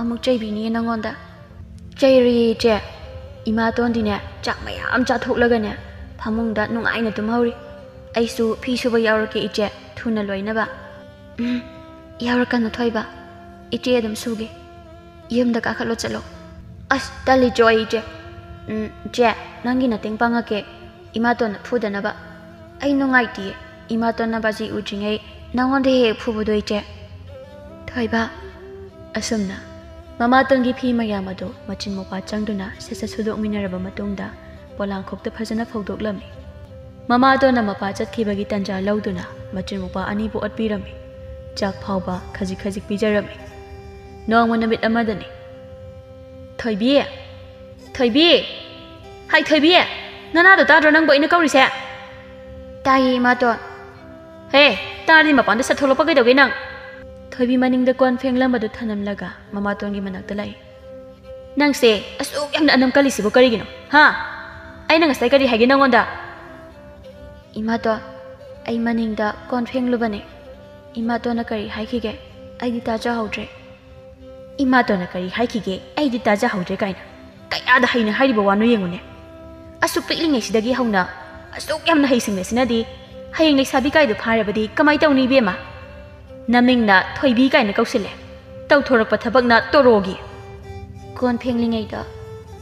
ꯑꯃꯨꯛ ꯆꯩꯕꯤꯅꯤꯌꯦ ꯅꯪꯉꯣꯟꯗ꯫" "ꯆꯩꯔꯣꯏꯌꯦ ꯏꯆꯦ꯫ ꯏꯃꯥꯇꯣꯟꯗꯤꯅꯦ ꯆꯥꯛ ꯃꯌꯥꯝ ꯆꯥꯊꯣꯛꯂꯒꯅꯦ ꯐꯃꯨꯡꯗ ꯅꯨꯡꯉꯥꯏꯅ ꯇꯨꯝꯍꯧꯔꯤ꯫ ꯑꯩꯁꯨ ꯐꯤ ꯁꯨꯕ ꯌꯥꯎꯔꯛꯀꯦ ꯏꯆꯦ, ꯊꯨꯅ ꯂꯣꯏꯅꯕ꯫" "ꯎꯝ, ꯌꯥꯎꯔꯛꯀꯅꯨ ꯊꯣꯏꯕ꯫ ꯏꯆꯦ ꯑꯗꯨꯝ ꯁꯨꯒꯦ꯫ ꯌꯨꯝꯗ ꯀꯥꯈꯠꯂꯣ ꯆꯠꯂꯣ꯫" "ꯑꯁ, ꯇꯜꯂꯤ ꯆꯣ ꯑꯩ ꯏꯆꯦ꯫ ꯎꯝ, ꯏꯆꯦ, ꯅꯪꯒꯤ ꯅꯇꯦꯡ ꯄꯥꯡꯉꯛꯀꯦ꯫ ꯏꯃꯥꯇꯣꯟꯅ ꯐꯨꯗꯅꯕ꯫ ꯑꯩ ꯅꯨꯡꯉꯥꯏꯇꯤꯌꯦ ꯏꯃꯥꯇꯣꯟꯅ ꯕꯥꯖꯤ ꯎꯗ꯭ꯔꯤꯉꯩ ꯅꯪꯉꯣꯟꯗ ꯍꯦꯛ ꯍꯦꯛ ꯐꯨꯕꯗꯣ ꯏꯆꯦ꯫" ꯊꯣꯏꯕ꯫ ꯑꯁꯨꯝꯅ ꯃꯃꯥꯇꯣꯟꯒꯤ ꯐꯤ ꯃꯌꯥꯝ ꯑꯗꯨ ꯃꯆꯤꯟ ꯃꯧꯄ꯭ꯋꯥ ꯆꯪꯗꯨꯅ ꯁꯠ ꯁꯠ ꯁꯨꯗꯣꯛꯃꯤꯟꯅꯔꯕ ꯃꯇꯨꯡꯗ ꯄꯣꯂꯥꯡꯈꯣꯛꯇ ꯐꯖꯅ ꯐꯧꯗꯣꯛꯂꯝꯃꯤ꯫ ꯃꯃꯥꯇꯣꯟꯅ ꯃꯄꯥ ꯆꯠꯈꯤꯕꯒꯤ ꯇꯟꯖꯥ ꯂꯧꯗꯨꯅ ꯃꯆꯤꯟ ꯃꯧꯄ꯭ꯋꯥ ꯑꯅꯤꯕꯨ ꯑꯣꯠꯄꯤꯔꯝꯃꯤ꯫ ꯆꯥꯛ ꯐꯥꯎꯕ ꯈꯖꯤꯛ ꯈꯖꯤꯛ ꯄꯤꯖꯔꯝꯃꯤ꯫ ꯅꯣꯡꯃ ꯅꯨꯃꯤꯠ ꯑꯃꯗꯅꯤ꯫ "ꯊꯣꯏꯕꯤ! ꯊꯣꯏꯕꯤ! ꯍꯥꯏ ꯊꯣꯏꯕꯤ! ꯅꯅꯥꯗꯣ ꯇꯥꯗ꯭ꯔꯣ ꯅꯪꯕꯨ ꯑꯩꯅ ꯀꯧꯔꯤꯁꯦ?" "ꯇꯥꯏꯌꯦ ꯏꯃꯥꯇꯣꯟ꯫" "ꯍꯦ, ꯇꯥꯔꯗꯤ ꯃꯄꯥꯟꯗ ꯁꯠ ꯊꯣꯛꯂꯛꯄ ꯀꯩꯗꯧꯒꯦ ꯅꯪ?" ꯊꯣꯏꯕꯤ ꯃꯅꯤꯡꯗ ꯀꯣꯟ ꯐꯦꯡꯂꯝꯕꯗꯨ ꯊꯅꯝꯂꯒ ꯃꯃꯥꯇꯣꯟꯒꯤ ꯃꯅꯥꯛꯇ ꯂꯥꯛꯏ꯫ "ꯅꯪꯁꯦ ꯑꯁꯨꯛ ꯌꯥꯝꯅ ꯑꯅꯝ ꯀꯜꯂꯤꯁꯤꯕꯨ ꯀꯔꯤꯒꯤꯅꯣ? ꯍꯥ? ꯑꯩꯅ ꯉꯁꯥꯏ ꯀꯔꯤ ꯍꯥꯏꯒꯦ ꯅꯪꯉꯣꯟꯗ?" "ꯏꯃꯥꯇꯣꯟ, ꯑꯩ ꯃꯅꯤꯡꯗ ꯀꯣꯟ ꯐꯦꯡꯂꯨꯕꯅꯦ꯫ ꯏꯃꯥꯇꯣꯟꯅ ꯀꯔꯤ ꯍꯥꯏꯈꯤꯒꯦ ꯑꯩꯗꯤ ꯇꯥꯖꯍꯧꯗ꯭ꯔꯦ꯫" "ꯏꯃꯥꯇꯣꯟꯅ ꯀꯔꯤ ꯍꯥꯏꯈꯤꯒꯦ ꯑꯩꯗꯤ ꯇꯥꯖꯍꯧꯗ꯭ꯔꯦ" ꯀꯥꯏꯅ꯫ ꯀꯌꯥꯗ ꯍꯩꯅ ꯍꯥꯏꯔꯤꯕ ꯋꯥꯅꯣ ꯌꯦꯡꯉꯨꯅꯦ꯫ ꯑꯁꯨꯛ ꯄꯤꯛꯂꯤꯉꯩꯁꯤꯗꯒꯤ ꯍꯧꯅ ꯑꯁꯨꯛ ꯌꯥꯝꯅ ꯍꯩꯁꯤꯡꯂꯁꯤꯅꯗꯤ ꯍꯌꯦꯡ ꯂꯩꯁꯥꯕꯤ ꯀꯥꯏꯗꯨ ꯐꯥꯔꯕꯗꯤ ꯀꯃꯥꯏ ꯇꯧꯅꯤ ꯏꯕꯦꯝꯃ? ꯅꯃꯤꯡꯅ ꯊꯣꯏꯕꯤ ꯀꯥꯏꯅ ꯀꯧꯁꯤꯜꯂꯦ꯫ ꯇꯧꯊꯣꯔꯛꯄ ꯊꯕꯛꯅ ꯇꯣꯔꯣꯒꯤ꯫ ꯀꯣꯟ ꯐꯦꯡꯂꯤꯉꯩꯗ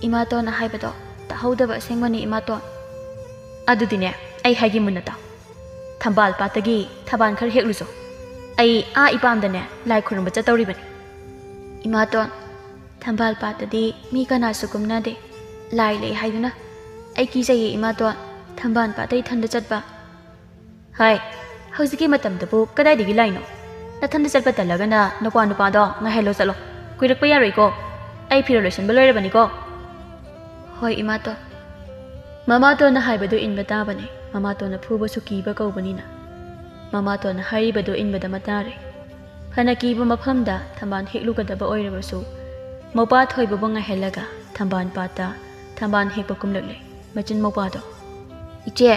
ꯏꯃꯥꯇꯣꯟꯅ ꯍꯥꯏꯕꯗꯣ ꯇꯥꯍꯧꯗꯕ ꯑꯁꯦꯡꯕꯅꯤ, ꯏꯃꯥꯇꯣꯟ꯫ ꯑꯗꯨꯗꯤꯅꯦ, ꯑꯩ ꯍꯥꯏꯒꯦ ꯃꯨꯟꯅ ꯇꯥꯎ꯫ ꯊꯝꯕꯥꯜ ꯄꯥꯠꯇꯒꯤ ꯊꯝꯕꯥꯜ ꯈꯔ ꯍꯦꯛꯂꯨꯁꯣ꯫ ꯑꯩ ꯑꯥ ꯏꯄꯥꯝꯗꯅꯦ ꯂꯥꯏ ꯈꯨꯔꯨꯝꯕ ꯆꯠꯇꯧꯔꯤꯕꯅꯤ꯫ ꯏꯃꯥꯇꯣꯟ, ꯊꯝꯕꯥꯜ ꯄꯥꯠꯇꯗꯤ ꯃꯤ ꯀꯅꯥꯁꯨ ꯀꯨꯝꯅꯗꯦ꯫ ꯂꯥꯏ ꯂꯩ ꯍꯥꯏꯗꯨꯅ꯫ ꯑꯩ ꯀꯤꯖꯩꯌꯦ, ꯏꯃꯥꯇꯣꯟ, ꯊꯝꯕꯥꯜ ꯄꯥꯠꯇ ꯏꯊꯟꯗ ꯆꯠꯄ꯫ ꯍꯥꯏ, ꯍꯧꯖꯤꯛꯀꯤ ꯃꯇꯝꯗꯕꯨ ꯀꯗꯥꯏꯗꯒꯤ ꯂꯥꯏꯅꯣ? ꯅꯊꯟꯗ ꯆꯠꯄ ꯇꯜꯂꯒꯅ ꯅꯀ꯭ꯋꯥ ꯅꯨꯄꯥꯗꯣ ꯉꯥꯏꯍꯜꯂꯣ ꯆꯠꯂꯣ꯫ ꯀꯨꯏꯔꯛꯄ ꯌꯥꯔꯣꯏꯀꯣ꯫ ꯑꯩ ꯐꯤꯔꯣꯜ ꯂꯣꯏꯁꯟꯕ ꯂꯣꯏꯔꯕꯅꯤꯀꯣ꯫ ꯍꯣꯏ, ꯏꯃꯥꯇꯣꯟ꯫ ꯃꯃꯥꯇꯣꯟꯅ ꯍꯥꯏꯕꯗꯨ ꯏꯟꯕ ꯇꯥꯕꯅꯤ꯫ ꯃꯃꯥꯇꯣꯟꯅ ꯐꯨꯕꯁꯨ ꯀꯤꯕ ꯀꯧꯕꯅꯤꯅ꯫ ꯃꯃꯥꯇꯣꯟꯅ ꯍꯥꯏꯔꯤꯕꯗꯨ ꯏꯟꯕꯗ ꯃꯇꯥꯔꯦ꯫ ꯐꯅ ꯀꯤꯕ ꯃꯐꯝꯗ ꯊꯝꯕꯥꯜ ꯍꯦꯛꯂꯨꯒꯗꯕ ꯑꯣꯏꯔꯕꯁꯨ, ꯃꯧꯄꯥ ꯊꯣꯏꯕꯕꯨ ꯉꯥꯏꯍꯜꯂꯒ ꯊꯝꯕꯥꯜ ꯄꯥꯠꯇ ꯊꯝꯕꯥꯜ ꯍꯦꯛꯄ ꯀꯨꯝꯂꯛꯂꯦ ꯃꯆꯤꯟ ꯃꯧꯄꯥꯗꯣ꯫ "ꯏꯆꯦ,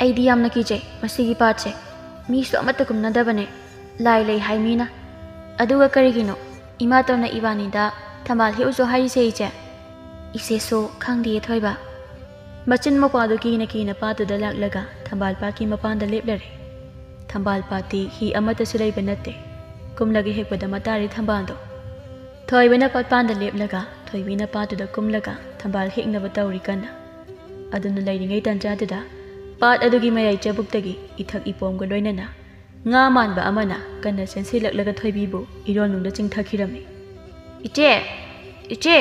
ꯑꯩꯗꯤ ꯌꯥꯝꯅ ꯀꯤꯖꯩ ꯃꯁꯤꯒꯤ ꯄꯥꯠꯁꯦ꯫ ꯃꯤꯁꯨ ꯑꯃꯠꯇ ꯀꯨꯝꯅꯗꯕꯅꯦ꯫ ꯂꯥꯏ ꯂꯩ ꯍꯥꯏ ꯃꯤꯅ꯫ ꯑꯗꯨꯒ ꯀꯔꯤꯒꯤꯅꯣ ꯏꯃꯥꯇꯣꯟꯅ ꯏꯕꯥꯅꯤꯗ ꯊꯝꯕꯥꯜ ꯍꯦꯛꯎꯁꯨ ꯍꯥꯏꯔꯤꯁꯦ, ꯏꯆꯦ?" "ꯏꯆꯦꯁꯨ ꯈꯪꯗꯤꯌꯦ ꯊꯣꯏꯕ"꯫ ꯃꯆꯤꯟ ꯃꯧꯄꯥꯗꯨ ꯀꯤꯅ ꯀꯤꯅ ꯄꯥꯠꯇꯨꯗ ꯂꯥꯛꯂꯒ ꯊꯝꯕꯥꯜ ꯄꯥꯠꯀꯤ ꯃꯄꯥꯟꯗ ꯂꯦꯞꯂꯔꯦ꯫ ꯊꯝꯕꯥꯜ ꯄꯥꯠꯇꯤ ꯍꯤ ꯑꯃꯠꯇꯁꯨ ꯂꯩꯕ ꯅꯠꯇꯦ꯫ ꯀꯨꯝꯂꯒ ꯍꯦꯛꯄꯗ ꯃꯇꯥꯔꯤ ꯊꯝꯕꯥꯜꯗꯣ꯫ ꯊꯣꯏꯕꯅ ꯄꯥꯠꯄꯥꯟꯗ ꯂꯦꯞꯂꯒ ꯊꯣꯏꯕꯤꯅ ꯄꯥꯠꯇꯨꯗ ꯀꯨꯝꯂꯒ ꯊꯝꯕꯥꯜ ꯍꯦꯛꯅꯕ ꯇꯧꯔꯤ ꯀꯟꯅ꯫ ꯑꯗꯨꯅ ꯂꯩꯔꯤꯉꯩ ꯇꯟꯖꯥꯗꯨꯗ ꯄꯥꯠ ꯑꯗꯨꯒꯤ ꯃꯌꯥꯏ ꯆꯕꯨꯛꯇꯒꯤ ꯏꯊꯛ ꯏꯄꯣꯝꯒ ꯂꯣꯏꯅꯅ ꯉꯥ ꯃꯥꯟꯕ ꯑꯃꯅ ꯀꯟꯅ ꯆꯦꯟꯁꯤꯜꯂꯛꯂꯒ ꯊꯣꯏꯕꯤꯕꯨ ꯏꯔꯣꯟꯅꯨꯡꯗ ꯆꯤꯡꯊꯈꯤꯔꯝꯃꯤ꯫ "ꯏꯆꯦ, ꯏꯆꯦ,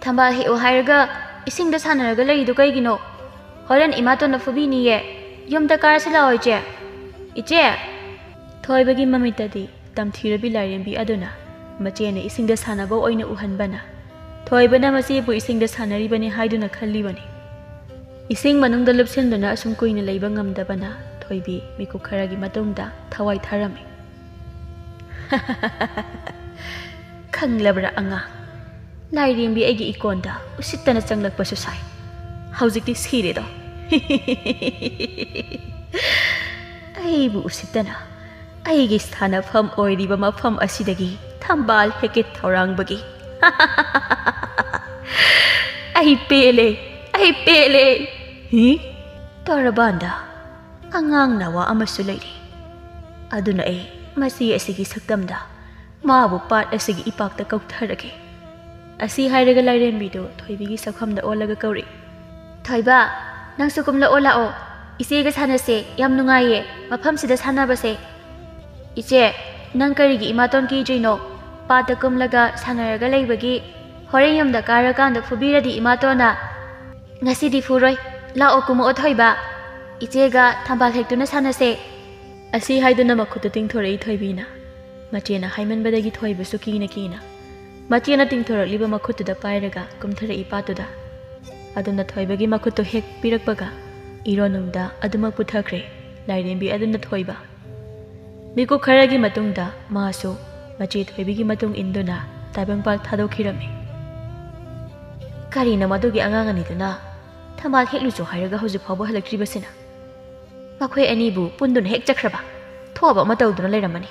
ꯊꯝꯕꯥꯜ ꯍꯦꯛꯑꯣ ꯍꯥꯏꯔꯒ ꯏꯁꯤꯡꯗ ꯁꯥꯟꯅꯔꯒ ꯂꯩꯔꯤꯗꯨ ꯀꯩꯒꯤꯅꯣ? ꯍꯣꯔꯦꯟ ꯏꯃꯥꯇꯣꯟꯅ ꯐꯨꯕꯤꯅꯤꯌꯦ꯫ ꯌꯨꯝꯗ ꯀꯥꯔꯁꯤ ꯂꯥꯛꯑꯣ, ꯏꯆꯦ꯫ ꯏꯆꯦ!" ꯊꯣꯏꯕꯒꯤ ꯃꯃꯤꯠꯇꯗꯤ ꯇꯝꯊꯤꯔꯕꯤ ꯂꯥꯏꯔꯦꯝꯕꯤ ꯑꯗꯨꯅ ꯃꯆꯦꯅ ꯏꯁꯤꯡꯗ ꯁꯥꯟꯅꯕ ꯑꯣꯏꯅ ꯎꯍꯟꯕꯅ ꯊꯣꯏꯕꯅ ꯃꯆꯦꯕꯨ ꯏꯁꯤꯡꯗ ꯁꯥꯟꯅꯔꯤꯕꯅꯤ ꯍꯥꯏꯗꯨꯅ ꯈꯜꯂꯤꯕꯅꯤ꯫ ꯏꯁꯤꯡ ꯃꯅꯨꯡꯗ ꯂꯨꯞꯁꯤꯟꯗꯨꯅ ꯑꯁꯨꯝ ꯀꯨꯏꯅ ꯂꯩꯕ ꯉꯝꯗꯕꯅ ꯊꯣꯏꯕꯤ ꯃꯤꯀꯨꯞ ꯈꯔꯒꯤ ꯃꯇꯨꯡꯗ ꯊꯋꯥꯏ ꯊꯥꯔꯝꯃꯤ꯫ "ꯈꯪꯂꯕ꯭ꯔꯥ ꯑꯉꯥꯡ? ꯂꯥꯏꯔꯦꯝꯕꯤ ꯑꯩꯒꯤ ꯏꯀꯣꯟꯗ ꯎꯁꯤꯠꯇꯅ ꯆꯪꯂꯛꯄꯁꯨ ꯁꯥꯏ꯫ ꯍꯧꯖꯤꯛꯇꯤ ꯁꯤꯔꯦꯗꯣ꯫ ꯑꯩꯕꯨ ꯎꯁꯤꯠꯇꯅ ꯑꯩꯒꯤ ꯁꯥꯟꯅꯐꯝ ꯑꯣꯏꯔꯤꯕ ꯃꯐꯝ ꯑꯁꯤꯗꯒꯤ ꯊꯝꯕꯥꯜ ꯍꯦꯛꯀꯦ ꯊꯧꯔꯥꯡꯕꯒꯤ꯫ ꯑꯩ ꯄꯦꯜꯂꯦ, ꯑꯩ ꯄꯦꯜꯂꯦ!" ꯍꯤ? ꯇꯣꯔꯕꯥꯟꯗ ꯑꯉꯥꯡ ꯅꯋꯥ ꯑꯃꯁꯨ ꯂꯩꯔꯤ꯫ ꯑꯗꯨꯅ ꯑꯩ ꯃꯆꯦ ꯑꯁꯤꯒꯤ ꯁꯛꯇꯝꯗ ꯃꯥꯕꯨ ꯄꯥꯠ ꯑꯁꯤꯒꯤ ꯏꯄꯥꯛꯇ ꯀꯧꯊꯔꯒꯦ꯫ ꯑꯁꯤ ꯍꯥꯏꯔꯒ ꯂꯥꯏꯔꯦꯝꯕꯤꯗꯨ ꯊꯣꯏꯕꯤꯒꯤ ꯁꯛꯐꯝꯗ ꯑꯣꯜꯂꯒ ꯀꯧꯔꯛꯏ꯫ "ꯊꯣꯏꯕ, ꯅꯪꯁꯨ ꯀꯨꯝꯂꯛꯑꯣ ꯂꯥꯛꯑꯣ꯫ ꯏꯆꯦꯒ ꯁꯥꯟꯅꯁꯦ, ꯌꯥꯝ ꯅꯨꯡꯉꯥꯏꯌꯦ ꯃꯐꯝꯁꯤꯗ ꯁꯥꯟꯅꯕꯁꯦ꯫" "ꯏꯆꯦ, ꯅꯪ ꯀꯔꯤꯒꯤ ꯏꯃꯥꯇꯣꯟ ꯀꯤꯗ꯭ꯔꯤꯅꯣ? ꯄꯥꯠꯇ ꯀꯨꯝꯂꯒ ꯁꯥꯟꯅꯔꯒ ꯂꯩꯕꯒꯤ ꯍꯣꯔꯦꯟ ꯌꯨꯝꯗ ꯀꯥꯔꯀꯥꯟꯗ ꯐꯨꯕꯤꯔꯗꯤ ꯏꯃꯥꯇꯣꯟꯅ꯫ ꯉꯁꯤꯗꯤ ꯐꯨꯔꯣꯏ, ꯂꯥꯛꯑꯣ ꯀꯨꯝꯃꯛꯑꯣ ꯊꯣꯏꯕ꯫ ꯏꯆꯦꯒ ꯊꯝꯕꯥꯜ ꯍꯦꯛꯇꯨꯅ ꯁꯥꯟꯅꯁꯦ꯫" ꯑꯁꯤ ꯍꯥꯏꯗꯨꯅ ꯃꯈꯨꯠꯇꯨ ꯇꯤꯡꯊꯣꯔꯛꯏ ꯊꯣꯏꯕꯤꯅ꯫ ꯃꯆꯦꯅ ꯍꯥꯏꯃꯟꯕꯗꯒꯤ ꯊꯣꯏꯕꯁꯨ ꯀꯤꯅ ꯀꯤꯅ ꯃꯆꯦꯅ ꯇꯤꯡꯊꯣꯔꯛꯂꯤꯕ ꯃꯈꯨꯠꯇꯨꯗ ꯄꯥꯏꯔꯒ ꯀꯨꯝꯊꯔꯛꯏ ꯄꯥꯠꯇꯨꯗ꯫ ꯑꯗꯨꯅ ꯊꯣꯏꯕꯒꯤ ꯃꯈꯨꯠꯇꯨ ꯍꯦꯛ ꯄꯤꯔꯛꯄꯒ ꯏꯔꯣ ꯅꯨꯡꯗ ꯑꯗꯨꯃꯛ ꯄꯨꯊꯈ꯭ꯔꯦ ꯂꯥꯏꯔꯦꯝꯕꯤ ꯑꯗꯨꯅ ꯊꯣꯏꯕ꯫ ꯃꯤꯀꯨꯞ ꯈꯔꯒꯤ ꯃꯇꯨꯡꯗ ꯃꯥꯁꯨ ꯃꯆꯦ ꯊꯣꯏꯕꯤꯒꯤ ꯃꯇꯨꯡ ꯏꯟꯗꯨꯅ ꯇꯥꯏꯕꯪꯄꯥꯜ ꯊꯥꯗꯣꯛꯈꯤꯔꯝꯃꯤ꯫ ꯀꯔꯤꯅꯣ ꯃꯗꯨꯒꯤ ꯑꯉꯥꯡ ꯑꯅꯤꯗꯨꯅ ꯊꯝꯕꯥꯜ ꯍꯦꯛꯂꯨꯆꯣ ꯍꯥꯏꯔꯒ ꯍꯧꯖꯤꯛ ꯐꯥꯎꯕ ꯍꯜꯂꯛꯇ꯭ꯔꯤꯕꯁꯤꯅ? ꯃꯈꯣꯏ ꯑꯅꯤꯕꯨ ꯄꯨꯟꯗꯨꯅ ꯍꯦꯛ ꯆꯠꯈ꯭ꯔꯕ? ꯊꯣꯛꯑꯕ ꯑꯃ ꯇꯧꯗꯨꯅ ꯂꯩꯔꯝꯃꯅꯤ꯫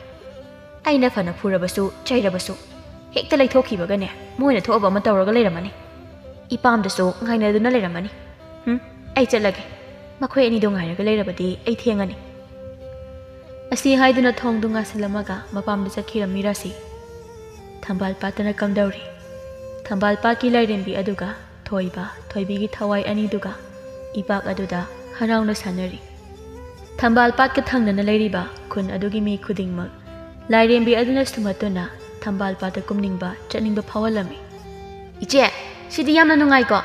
ꯑꯩꯅ ꯐꯅ ꯐꯨꯔꯕꯁꯨ ꯆꯩꯔꯕꯁꯨ ꯍꯦꯛꯇ ꯂꯩꯊꯣꯛꯈꯤꯕꯒꯅꯦ, ꯃꯣꯏꯅ ꯊꯣꯛꯑꯕ ꯑꯃ ꯇꯧꯔꯒ ꯂꯩꯔꯝꯃꯅꯤ꯫ ꯏꯄꯥꯝꯗꯁꯨ ꯉꯥꯏꯅꯗꯨꯅ ꯂꯩꯔꯝꯃꯅꯤ꯫ ꯍꯨꯝ, ꯑꯩ ꯆꯠꯂꯒꯦ꯫ ꯃꯈꯣꯏ ꯑꯅꯤꯗꯣ ꯉꯥꯏꯔꯒ ꯂꯩꯔꯕꯗꯤ ꯑꯩ ꯊꯦꯡꯉꯅꯤ꯫ ꯑꯁꯤ ꯍꯥꯏꯗꯨꯅ ꯊꯣꯡꯗꯨ ꯉꯥꯁꯤꯜꯂꯝꯃꯒ ꯃꯄꯥꯝꯗ ꯆꯠꯈꯤꯔꯝꯃꯤ ꯔꯥꯁꯤ꯫ ꯊꯝꯕꯥꯜ ꯄꯥꯠꯇꯅ ꯀꯝꯗꯧꯔꯤ? ꯊꯝꯕꯥꯜ ꯄꯥꯠꯀꯤ ꯂꯥꯏꯔꯦꯝꯕꯤ ꯑꯗꯨꯒ ꯊꯣꯏꯕ, ꯊꯣꯏꯕꯤꯒꯤ ꯊꯋꯥꯏ ꯑꯅꯤꯗꯨꯒ ꯏꯄꯥꯛ ꯑꯗꯨꯗ ꯍꯔꯥꯎꯅ ꯁꯥꯟꯅꯔꯤ꯫ ꯊꯝꯕꯥꯜ ꯄꯥꯠꯀ ꯊꯪꯅꯅ ꯂꯩꯔꯤꯕ ꯈꯨꯟ ꯑꯗꯨꯒꯤ ꯃꯤ ꯈꯨꯗꯤꯡꯃꯛ ꯂꯥꯏꯔꯦꯝꯕꯤ ꯑꯗꯨꯅ ꯁꯨꯝꯍꯠꯇꯨꯅ ꯊꯝꯕꯥꯜ ꯄꯥꯠꯇ ꯀꯨꯝꯅꯤꯡꯕ, ꯆꯠꯅꯤꯡꯕ ꯐꯥꯎꯍꯜꯂꯝꯃꯤ꯫ "ꯏꯆꯦ, ꯁꯤꯗꯤ ꯌꯥꯝꯅ ꯅꯨꯡꯉꯥꯏꯀꯣ꯫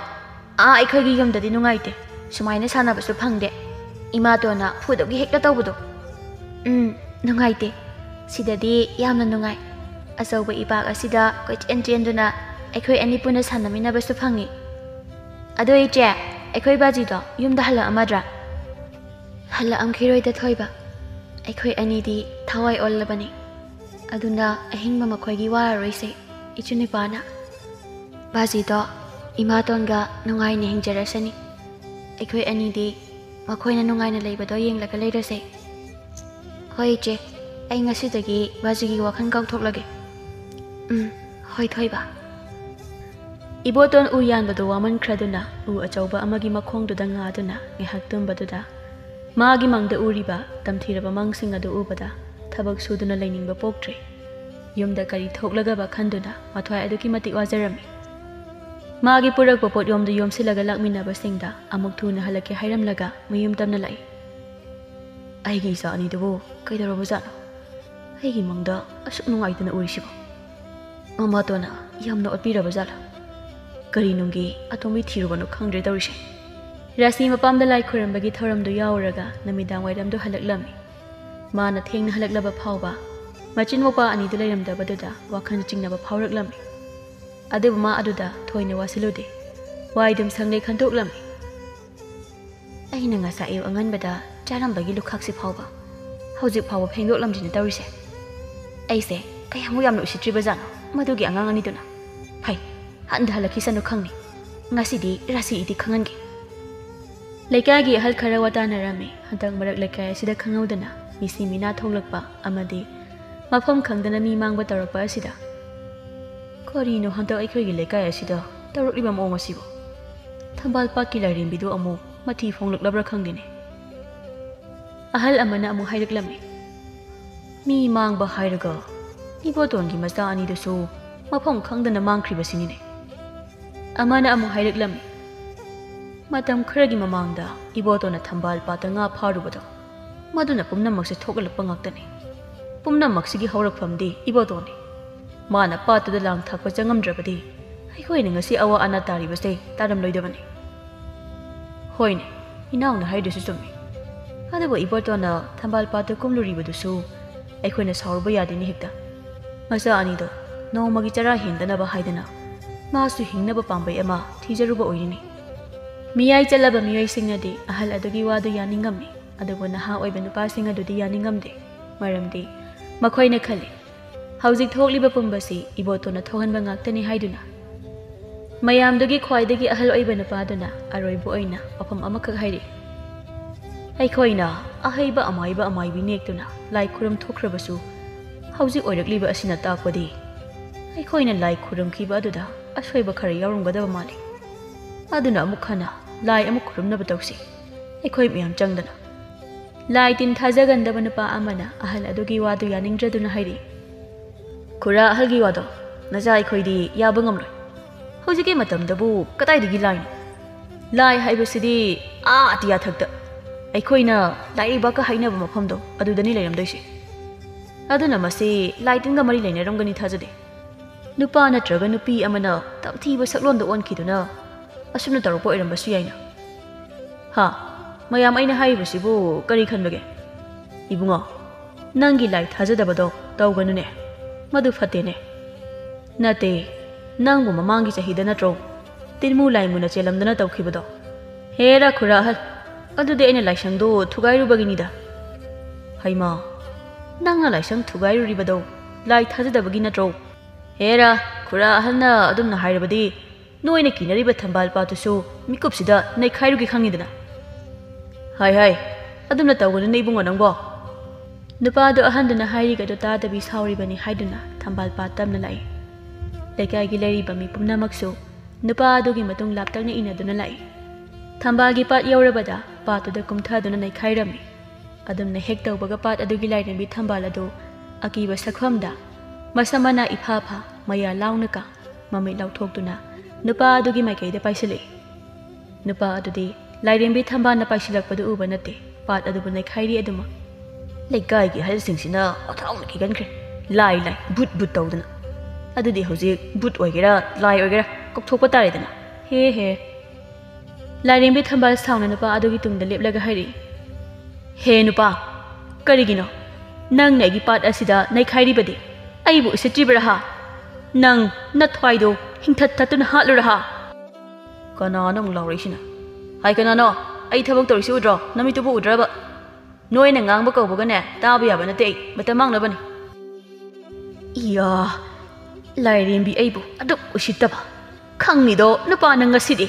ꯑꯥ, ꯑꯩꯈꯣꯏꯒꯤ ꯌꯨꯝꯗꯗꯤ ꯅꯨꯡꯉꯥꯏꯇꯦ꯫ ꯁꯨꯃꯥꯏꯅ ꯁꯥꯟꯅꯕꯁꯨ ꯐꯪꯗꯦ꯫ ꯏꯃꯥꯇꯣꯟꯅ ꯐꯨꯗꯧꯒꯤ ꯍꯦꯛꯇ ꯇꯧꯕꯗꯣ꯫" "ꯎꯝ, ꯅꯨꯡꯉꯥꯏꯇꯦ꯫ ꯁꯤꯗꯗꯤ ꯌꯥꯝꯅ ꯅꯨꯡꯉꯥꯏ꯫ ꯑꯆꯧꯕ ꯏꯄꯥꯛ ꯑꯁꯤꯗ ꯀꯣꯏꯆꯦꯟ ꯆꯦꯟꯗꯨꯅ ꯑꯩꯈꯣꯏ ꯑꯅꯤ ꯄꯨꯟꯅ ꯁꯥꯟꯅꯃꯤꯟꯅꯕꯁꯨ ꯐꯪꯉꯤ꯫ ꯑꯗꯣ ꯏꯆꯦ, ꯑꯩꯈꯣꯏ ꯕꯥꯖꯤꯗꯣ ꯌꯨꯝꯗ ꯍꯜꯂꯛꯑꯝꯃꯗ꯭ꯔꯥ?" "ꯍꯜꯂꯛꯑꯝꯈꯤꯔꯣꯏꯗ ꯊꯣꯏꯕ꯫ ꯑꯩꯈꯣꯏ ꯑꯅꯤꯗꯤ ꯊꯋꯥꯏ ꯑꯣꯜꯂꯕꯅꯤ꯫ ꯑꯗꯨꯅ ꯑꯍꯤꯡꯕ ꯃꯈꯣꯏꯒꯤ ꯋꯥꯔꯔꯣꯏꯁꯦ ꯏꯆꯟ ꯅꯨꯄꯥꯅ꯫ ꯕꯥꯖꯤꯗꯣ ꯏꯃꯥꯇꯣꯟꯒ ꯅꯨꯡꯉꯥꯏꯅ ꯍꯤꯡꯖꯔꯁꯅꯤ꯫ ꯑꯩꯈꯣꯏ ꯑꯅꯤꯗꯤ ꯃꯈꯣꯏꯅ ꯅꯨꯡꯉꯥꯏꯅ ꯂꯩꯕꯗꯣ ꯌꯦꯡꯂꯒ ꯂꯩꯔꯁꯦ꯫ ꯍꯣꯏ ꯏꯆꯦ, ꯑꯩ ꯉꯁꯤꯗꯒꯤ ꯕꯥꯖꯤꯒꯤ ꯋꯥꯈꯜ ꯀꯥꯎꯊꯣꯛꯂꯒꯦ꯫" "ꯎꯝ, ꯍꯣꯏ ꯊꯣꯏꯕ꯫" ꯏꯕꯣꯇꯣꯟ ꯎ ꯌꯥꯟꯕꯗꯨ ꯋꯥꯃꯟꯈ꯭ꯔꯗꯨꯅ ꯎ ꯑꯆꯧꯕ ꯑꯃꯒꯤ ꯃꯈꯣꯡꯗꯨꯗ ꯉꯥꯗꯨꯅ ꯉꯥꯏꯍꯥꯛ ꯇꯨꯝꯕꯗꯨꯗ ꯃꯥꯒꯤ ꯃꯪꯗ ꯎꯔꯤꯕ ꯇꯝꯊꯤꯔꯕ ꯃꯪꯁꯤꯡ ꯑꯗꯨ ꯎꯕꯗ ꯊꯕꯛ ꯁꯨꯗꯨꯅ ꯂꯩꯅꯤꯡꯕ ꯄꯣꯛꯇ꯭ꯔꯦ꯫ ꯌꯨꯝꯗ ꯀꯔꯤ ꯊꯣꯛꯂꯒꯕ ꯈꯟꯗꯨꯅ ꯃꯊ꯭ꯋꯥꯏ ꯑꯗꯨꯛꯀꯤ ꯃꯇꯤꯛ ꯋꯥꯖꯔꯝꯃꯤ꯫ ꯃꯥꯒꯤ ꯄꯨꯔꯛꯄ ꯄꯣꯠꯌꯣꯝꯗꯨ ꯌꯣꯝꯁꯤꯜꯂꯒ ꯂꯥꯛꯃꯤꯟꯅꯕꯁꯤꯡꯗ ꯑꯃꯨꯛ ꯊꯨꯅ ꯍꯜꯂꯛꯀꯦ ꯍꯥꯏꯔꯝꯂꯒ ꯃꯌꯨꯝ ꯇꯝꯅ ꯂꯥꯛꯏ꯫ ꯑꯩꯒꯤ ꯏꯆꯥ ꯑꯅꯤꯗꯨꯕꯨ ꯀꯩꯗꯧꯔꯕꯖꯥꯠꯅꯣ? ꯑꯩꯒꯤ ꯃꯪꯗ ꯑꯁꯨꯛ ꯅꯨꯡꯉꯥꯏꯇꯅ ꯎꯔꯤꯁꯤꯕꯣ? ꯃꯃꯥꯇꯣꯟꯅ ꯌꯥꯝꯅ ꯑꯣꯠꯄꯤꯔꯕ ꯖꯥꯠꯂꯥ? ꯀꯔꯤ ꯅꯨꯡꯒꯤ ꯑꯇꯣꯝꯕꯤ ꯊꯤꯔꯨꯕꯅꯣ ꯈꯪꯗ꯭ꯔꯦ ꯇꯧꯔꯤꯁꯦ꯫ ꯔꯥꯁꯤ ꯃꯄꯥꯝꯗ ꯂꯥꯏ ꯈꯣꯏꯔꯝꯕꯒꯤ ꯊꯧꯔꯝꯗꯨ ꯌꯥꯎꯔꯒ ꯅꯨꯃꯤꯗꯥꯡ ꯋꯥꯏꯔꯝꯗꯨ ꯍꯜꯂꯛꯂꯝꯃꯤ꯫ ꯃꯥꯅ ꯊꯦꯡꯅ ꯍꯜꯂꯛꯂꯕ ꯐꯥꯎꯕ ꯃꯆꯤꯟ ꯃꯧꯄꯥ ꯑꯅꯤꯗꯨ ꯂꯩꯔꯝꯗꯕꯗꯨꯗ ꯋꯥꯈꯜ ꯆꯤꯡꯅꯕ ꯐꯥꯎꯔꯛꯂꯝꯃꯤ꯫ ꯑꯗꯨꯕꯨ ꯃꯥ ꯑꯗꯨꯗ ꯊꯣꯏꯅ ꯋꯥꯁꯤꯜꯂꯨꯗꯦ꯫ ꯋꯥꯏꯗꯨꯝ ꯁꯪꯂꯦ ꯈꯟꯗꯣꯛꯂꯝꯃꯤ꯫ ꯑꯩꯅ ꯉꯁꯥꯏ ꯑꯌꯨꯛ ꯑꯉꯟꯕꯗ ꯆꯥꯔꯝꯕꯒꯤ ꯂꯨꯈꯥꯛꯁꯤ ꯐꯥꯎꯕ ꯍꯧꯖꯤꯛ ꯐꯥꯎꯕ ꯐꯦꯡꯗꯣꯛꯂꯝꯗ꯭ꯔꯤꯅ ꯇꯧꯔꯤꯁꯦ꯫ ꯑꯩꯁꯦ ꯀꯌꯥꯃꯨꯛ ꯌꯥꯝꯅ ꯎꯁꯤꯠꯇ꯭ꯔꯤꯕꯖꯥꯠꯅꯣ ꯃꯗꯨꯒꯤ ꯑꯉꯥꯡ ꯑꯅꯤꯗꯨꯅ꯫ ꯐꯩ, ꯍꯟꯗ ꯍꯜꯂꯛꯈꯤꯁꯅꯨ ꯈꯪꯅꯤ꯫ ꯉꯁꯤꯗꯤ ꯔꯥꯁꯤ ꯏꯗꯤ ꯈꯪꯍꯟꯒꯦ꯫ ꯂꯩꯀꯥꯏꯒꯤ ꯑꯍꯜ ꯈꯔ ꯋꯥ ꯇꯥꯅꯔꯝꯃꯤ꯫ ꯍꯟꯗꯛ ꯃꯔꯛ ꯂꯩꯀꯥꯏ ꯑꯁꯤꯗ ꯈꯪꯍꯧꯗꯅ ꯃꯤꯁꯤ ꯃꯤꯅꯥ ꯊꯣꯛꯂꯛꯄ ꯑꯃꯗꯤ ꯃꯐꯝ ꯈꯪꯗꯅ ꯃꯤ ꯃꯥꯡꯕ ꯇꯧꯔꯛꯄ ꯑꯁꯤꯗ ꯀꯔꯤꯅꯣ ꯍꯟꯗꯛ ꯑꯩꯈꯣꯏꯒꯤ ꯂꯩꯀꯥꯏ ꯑꯁꯤꯗ ꯇꯧꯔꯛꯂꯤꯕ ꯃꯑꯣꯡ ꯑꯁꯤꯕꯨ? ꯊꯝꯕꯥꯜ ꯄꯥꯠꯀꯤ ꯂꯥꯏꯔꯦꯝꯕꯤꯗꯨ ꯑꯃꯨꯛ ꯃꯊꯤ ꯐꯣꯡꯂꯛꯂꯕ꯭ꯔꯥ ꯈꯪꯗꯦꯅꯦ꯫ ꯑꯍꯜ ꯑꯃꯅ ꯑꯃꯨꯛ ꯍꯥꯏꯔꯛꯂꯝꯃꯤ꯫ ꯃꯤ ꯃꯥꯡꯕ ꯍꯥꯏꯔꯒ ꯏꯕꯣꯇꯣꯟꯒꯤ ꯃꯆꯥ ꯑꯅꯤꯗꯨꯁꯨ ꯃꯐꯝ ꯈꯪꯗꯅ ꯃꯥꯡꯈ꯭ꯔꯤꯕꯁꯤꯅꯤꯅꯦ꯫ ꯑꯃꯅ ꯑꯃꯨꯛ ꯍꯥꯏꯔꯛꯂꯝꯃꯤ꯫ ꯃꯇꯝ ꯈꯔꯒꯤ ꯃꯃꯥꯡꯗ ꯏꯕꯣꯇꯣꯟꯅ ꯊꯝꯕꯥꯜ ꯄꯥꯠꯇ ꯉꯥ ꯐꯥꯔꯨꯕꯗꯣ ꯃꯗꯨꯅ ꯄꯨꯝꯅꯃꯛꯁꯦ ꯊꯣꯛꯍꯜꯂꯛꯄ ꯉꯥꯛꯇꯅꯤ꯫ ꯄꯨꯝꯅꯃꯛꯁꯤꯒꯤ ꯍꯧꯔꯛꯐꯝꯗꯤ ꯏꯕꯣꯇꯣꯟꯅꯤ꯫ ꯃꯥꯅ ꯄꯥꯠꯇꯨꯗ ꯂꯥꯡ ꯊꯥꯛꯄ ꯆꯪꯉꯝꯗ꯭ꯔꯕꯗꯤ ꯑꯩꯈꯣꯏꯅ ꯉꯁꯤ ꯑꯋꯥ ꯑꯅꯥ ꯇꯥꯔꯤꯕꯁꯦ ꯇꯥꯔꯝꯂꯣꯏꯗꯕꯅꯤ꯫ ꯍꯣꯏꯅꯦ, ꯏꯅꯥꯎꯅ ꯍꯥꯏꯔꯤꯗꯨꯁꯨ ꯆꯨꯝꯃꯤ꯫ ꯑꯗꯨꯕꯨ ꯏꯕꯣꯇꯣꯟꯅ ꯊꯝꯕꯥꯜ ꯄꯥꯠꯇ ꯀꯨꯝꯂꯨꯔꯤꯕꯗꯨꯁꯨ ꯑꯩꯈꯣꯏꯅ ꯁꯥꯎꯔꯨꯕ ꯌꯥꯗꯦꯅꯦ ꯍꯦꯛꯇ꯫ ꯃꯆꯥ ꯑꯅꯤꯗꯣ ꯅꯣꯡꯃꯒꯤ ꯆꯔꯥ ꯍꯦꯟꯗꯅꯕ ꯍꯥꯏꯗꯅ ꯃꯥꯁꯨ ꯍꯤꯡꯅꯕ ꯄꯥꯝꯕꯩ ꯑꯃ ꯊꯤꯖꯔꯨꯕ ꯑꯣꯏꯔꯤꯅꯤ꯫ ꯃꯤꯌꯥꯏ ꯆꯠꯂꯕ ꯃꯤꯑꯣꯏꯁꯤꯡꯅꯗꯤ ꯑꯍꯜ ꯑꯗꯨꯒꯤ ꯋꯥꯗꯨ ꯌꯥꯅꯤꯡꯉꯝꯃꯤ, ꯑꯗꯨꯕꯨ ꯅꯍꯥ ꯑꯣꯏꯕ ꯅꯨꯄꯥꯁꯤꯡ ꯑꯗꯨꯗꯤ ꯌꯥꯅꯤꯡꯉꯝꯗꯦ꯫ ꯃꯔꯝꯗꯤ ꯃꯈꯣꯏꯅ ꯈꯜꯂꯤ, ꯍꯧꯖꯤꯛ ꯊꯣꯛꯂꯤꯕ ꯄꯨꯝꯕꯁꯤ ꯏꯕꯣꯇꯣꯟꯅ ꯊꯣꯛꯍꯟꯕ ꯉꯥꯛꯇꯅꯤ ꯍꯥꯏꯗꯨꯅ꯫ ꯃꯌꯥꯝꯗꯨꯒꯤ ꯈ꯭ꯋꯥꯏꯗꯒꯤ ꯑꯍꯜ ꯑꯣꯏꯕ ꯅꯨꯄꯥꯗꯨꯅ ꯑꯔꯣꯏꯕ ꯑꯣꯏꯅ ꯋꯥꯐꯝ ꯑꯃꯈꯛ ꯍꯥꯏꯔꯤ꯫ ꯑꯩꯈꯣꯏꯅ ꯑꯍꯩꯕ ꯑꯃꯥꯏꯕ ꯑꯃꯥꯏꯕꯤ ꯅꯦꯛꯇꯨꯅ ꯂꯥꯏ ꯈꯨꯔꯨꯝ ꯊꯣꯛꯈ꯭ꯔꯕꯁꯨ, ꯍꯧꯖꯤꯛ ꯑꯣꯏꯔꯛꯂꯤꯕ ꯑꯁꯤꯅ ꯇꯥꯛꯄꯗꯤ ꯑꯩꯈꯣꯏꯅ ꯂꯥꯏ ꯈꯨꯔꯨꯝꯈꯤꯕ ꯑꯗꯨꯗ ꯑꯁꯣꯏꯕ ꯈꯔ ꯌꯥꯎꯔꯝꯒꯗꯕ ꯃꯥꯜꯂꯤ꯫ ꯑꯗꯨꯅ ꯑꯃꯨꯛ ꯍꯟꯅ ꯂꯥꯏ ꯑꯃꯨꯛ ꯈꯨꯔꯨꯝꯅꯕ ꯇꯧꯁꯤ, ꯑꯩꯈꯣꯏ ꯃꯌꯥꯝ ꯆꯪꯗꯅ꯫ ꯂꯥꯏ ꯇꯤꯟ ꯊꯥꯖꯒꯟꯗꯕ ꯅꯨꯄꯥ ꯑꯃꯅ ꯑꯍꯜ ꯑꯗꯨꯒꯤ ꯋꯥꯗꯨ ꯌꯥꯅꯤꯡꯗ꯭ꯔꯗꯨꯅ ꯍꯥꯏꯔꯤ, "ꯈꯨꯔꯥ, ꯑꯍꯜꯒꯤ ꯋꯥꯗꯣ ꯅꯆꯥ ꯑꯩꯈꯣꯏꯗꯤ ꯌꯥꯕ ꯉꯝꯂꯣꯏ꯫ ꯍꯧꯖꯤꯛꯀꯤ ꯃꯇꯝꯗꯕꯨ ꯀꯗꯥꯏꯗꯒꯤ ꯂꯥꯏꯅꯣ? ꯂꯥꯏ ꯍꯥꯏꯕꯁꯤꯗꯤ ꯑꯥ ꯑꯇꯤꯌꯥꯊꯛꯇ, ꯑꯩꯈꯣꯏꯅ ꯂꯥꯏꯔꯩꯕꯥꯛꯀ ꯍꯥꯏꯅꯕ ꯃꯐꯝꯗꯣ, ꯑꯗꯨꯗꯅꯤ ꯂꯩꯔꯝꯗꯣꯏꯁꯦ꯫ ꯑꯗꯨꯅ ꯃꯁꯤ ꯂꯥꯏ ꯇꯤꯟꯒ ꯃꯔꯤ ꯂꯩꯅꯔꯝꯒꯅꯤ ꯊꯥꯖꯗꯦ꯫ ꯅꯨꯄꯥ ꯅꯠꯇ꯭ꯔꯒ ꯅꯨꯄꯤ ꯑꯃꯅ ꯇꯝꯊꯤꯕ ꯁꯛꯂꯣꯟꯗ ꯑꯣꯟꯈꯤꯗꯨꯅ ꯑꯁꯨꯝꯅ ꯇꯧꯔꯛꯄ ꯑꯣꯏꯔꯝꯕꯁꯨ ꯌꯥꯏꯅ꯫ ꯍꯥ, ꯃꯌꯥꯝ, ꯑꯩꯅ ꯍꯥꯏꯔꯤꯕꯁꯤꯕꯨ ꯀꯔꯤ ꯈꯟꯕꯒꯦ? ꯏꯕꯨꯡꯉꯣ, ꯅꯪꯒꯤ ꯂꯥꯏ ꯊꯥꯖꯗꯕꯗꯣ ꯇꯧꯒꯅꯨꯅꯦ, ꯃꯗꯨ ꯐꯠꯇꯦꯅꯦ꯫ ꯅꯠꯇꯦ, ꯅꯪꯕꯨ ꯃꯃꯥꯡꯒꯤ ꯆꯍꯤꯗ ꯅꯠꯇ꯭ꯔꯣ ꯇꯤꯟꯃꯨ ꯂꯥꯏꯃꯨꯅ ꯆꯦꯜꯂꯝꯗꯅ ꯇꯧꯈꯤꯕꯗꯣ? ꯍꯦꯔꯥ ꯈꯨꯔꯥ ꯑꯍꯜ, ꯑꯗꯨꯗꯤ ꯑꯩꯅ ꯂꯥꯏꯁꯪꯗꯣ ꯊꯨꯒꯥꯏꯔꯨꯕꯒꯤꯅꯤꯗ꯫ ꯍꯩꯃꯥ, ꯅꯪꯅ ꯂꯥꯏꯁꯪ ꯊꯨꯒꯥꯏꯔꯨꯔꯤꯕꯗꯣ ꯂꯥꯏ ꯊꯥꯖꯗꯕꯒꯤ ꯅꯠꯇ꯭ꯔꯣ? ꯍꯦꯔꯥ, ꯈꯨꯔꯥ ꯑꯍꯜꯅ ꯑꯗꯨꯝꯅ ꯍꯥꯏꯔꯕꯗꯤ ꯅꯣꯏꯅ ꯀꯤꯅꯔꯤꯕ ꯊꯝꯕꯥꯜ ꯄꯥꯠꯇꯨꯁꯨ ꯃꯤꯀꯨꯞꯁꯤꯗ ꯅꯩꯈꯥꯏꯔꯨꯒꯦ ꯈꯪꯉꯤꯗꯅ꯫ ꯍꯥꯏ ꯍꯥꯏ, ꯑꯗꯨꯝꯅ ꯇꯧꯒꯅꯨꯅꯦ ꯏꯕꯨꯡꯉꯣ ꯅꯪꯕꯣ꯫ ꯅꯨꯄꯥꯗꯨ ꯑꯍꯟꯗꯨꯅ ꯍꯥꯏꯔꯤꯒꯗꯨ ꯇꯥꯗꯕꯤ ꯁꯥꯎꯔꯤꯕꯅꯤ ꯍꯥꯏꯗꯨꯅ ꯊꯝꯕꯥꯜ ꯄꯥꯠ ꯇꯝꯅ ꯂꯥꯛꯏ꯫ ꯂꯩꯀꯥꯏꯒꯤ ꯂꯩꯔꯤꯕ ꯃꯤ ꯄꯨꯝꯅꯃꯛꯁꯨ ꯅꯨꯄꯥ ꯑꯗꯨꯒꯤ ꯃꯇꯨꯡ ꯂꯥꯞꯇꯛꯅ ꯏꯟꯅꯗꯨꯅ ꯂꯥꯛꯏ꯫ ꯊꯝꯕꯥꯜꯒꯤ ꯄꯥꯠ ꯌꯧꯔꯕꯗ ꯄꯥꯠꯇꯨꯗ ꯀꯨꯝꯊꯗꯨꯅ ꯅꯩꯈꯥꯏꯔꯝꯃꯤ꯫ ꯑꯗꯨꯝꯅ ꯍꯦꯛ ꯇꯧꯕꯒ ꯄꯥꯠ ꯑꯗꯨꯒꯤ ꯂꯥꯏꯔꯦꯝꯕꯤ ꯊꯝꯕꯥꯜ ꯑꯗꯨ ꯑꯀꯤꯕ ꯁꯛꯐꯝꯗ ꯃꯁꯝ ꯃꯅꯥ ꯏꯐꯥ ꯐꯥ, ꯃꯌꯥ ꯂꯥꯎꯅ ꯀꯥ, ꯃꯃꯤꯠ ꯂꯥꯎꯊꯣꯛꯇꯨꯅ ꯅꯨꯄꯥ ꯑꯗꯨꯒꯤ ꯃꯥꯏꯀꯩꯗ ꯄꯥꯏꯁꯤꯜꯂꯛꯏ꯫ ꯅꯨꯄꯥ ꯑꯗꯨꯗꯤ ꯂꯥꯏꯔꯦꯝꯕꯤ ꯊꯝꯕꯥꯜꯅ ꯄꯥꯏꯁꯤꯜꯂꯛꯄꯗꯨ ꯎꯕ ꯅꯠꯇꯦ, ꯄꯥꯠ ꯑꯗꯨꯕꯨ ꯅꯩꯈꯥꯏꯔꯤ ꯑꯗꯨꯃꯛ꯫ ꯂꯩꯀꯥꯏꯒꯤ ꯑꯍꯜꯁꯤꯡꯁꯤꯅ ꯃꯊꯥꯎꯅ ꯀꯤꯒꯟꯈ꯭ꯔꯦ, ꯂꯥꯏ ꯂꯥꯏ, ꯚꯨꯠ ꯚꯨꯠ ꯇꯧꯗꯅ꯫ ꯑꯗꯨꯗꯤ ꯍꯧꯖꯤꯛ ꯚꯨꯠ ꯑꯣꯏꯒꯦꯔꯥ ꯂꯥꯏ ꯑꯣꯏꯒꯦꯔꯥ ꯀꯧꯊꯣꯛꯄ ꯇꯥꯔꯦꯗꯅ꯫ ꯍꯦ ꯍꯦ꯫ ꯂꯥꯏꯔꯦꯝꯕꯤ ꯊꯝꯕꯥꯜ ꯁꯥꯎꯅ ꯅꯨꯄꯥ ꯑꯗꯨꯒꯤ ꯇꯨꯡꯗ ꯂꯦꯞꯂꯒ ꯍꯥꯏꯔꯛꯏ, "ꯍꯦ ꯅꯨꯄꯥ, ꯀꯔꯤꯒꯤꯅꯣ ꯅꯪꯅ ꯑꯩꯒꯤ ꯄꯥꯠ ꯑꯁꯤꯗ ꯅꯩꯈꯥꯏꯔꯤꯕꯗꯤ? ꯑꯩꯕꯨ ꯎꯁꯤꯠꯇ꯭ꯔꯤꯕ꯭ꯔꯥ ꯍꯥ? ꯅꯪ ꯅꯊ꯭ꯋꯥꯏꯗꯣ ꯍꯤꯡꯊꯠ ꯊꯠꯇꯨꯅ ꯍꯥꯠꯂꯨꯔꯥ ꯍꯥ?" ꯀꯅꯥꯅꯣ ꯑꯃꯨꯛ ꯂꯥꯎꯔꯛꯏꯁꯤꯅ? ꯍꯥꯏ ꯀꯅꯥꯅꯣ? ꯑꯩ ꯊꯕꯛ ꯇꯧꯔꯤꯁꯤ ꯎꯗ꯭ꯔꯣ? ꯅꯃꯤꯠꯇꯨꯕꯨ ꯎꯗ꯭ꯔꯕ? ꯅꯣꯏꯅ ꯉꯥꯡꯕ ꯀꯧꯕꯒꯅꯦ ꯇꯥꯕ ꯌꯥꯕ ꯅꯠꯇꯦ ꯑꯩ, ꯃꯇꯝ ꯃꯥꯡꯅꯕꯅꯤ꯫ ꯏꯌꯥ, ꯂꯥꯏꯔꯦꯝꯕꯤ ꯑꯩꯕꯨ ꯑꯗꯨꯛ ꯎꯁꯤꯠꯇꯕ꯫ ꯈꯪꯅꯤꯗꯣ ꯅꯨꯄꯥ ꯅꯪ ꯉꯁꯤꯗꯤ꯫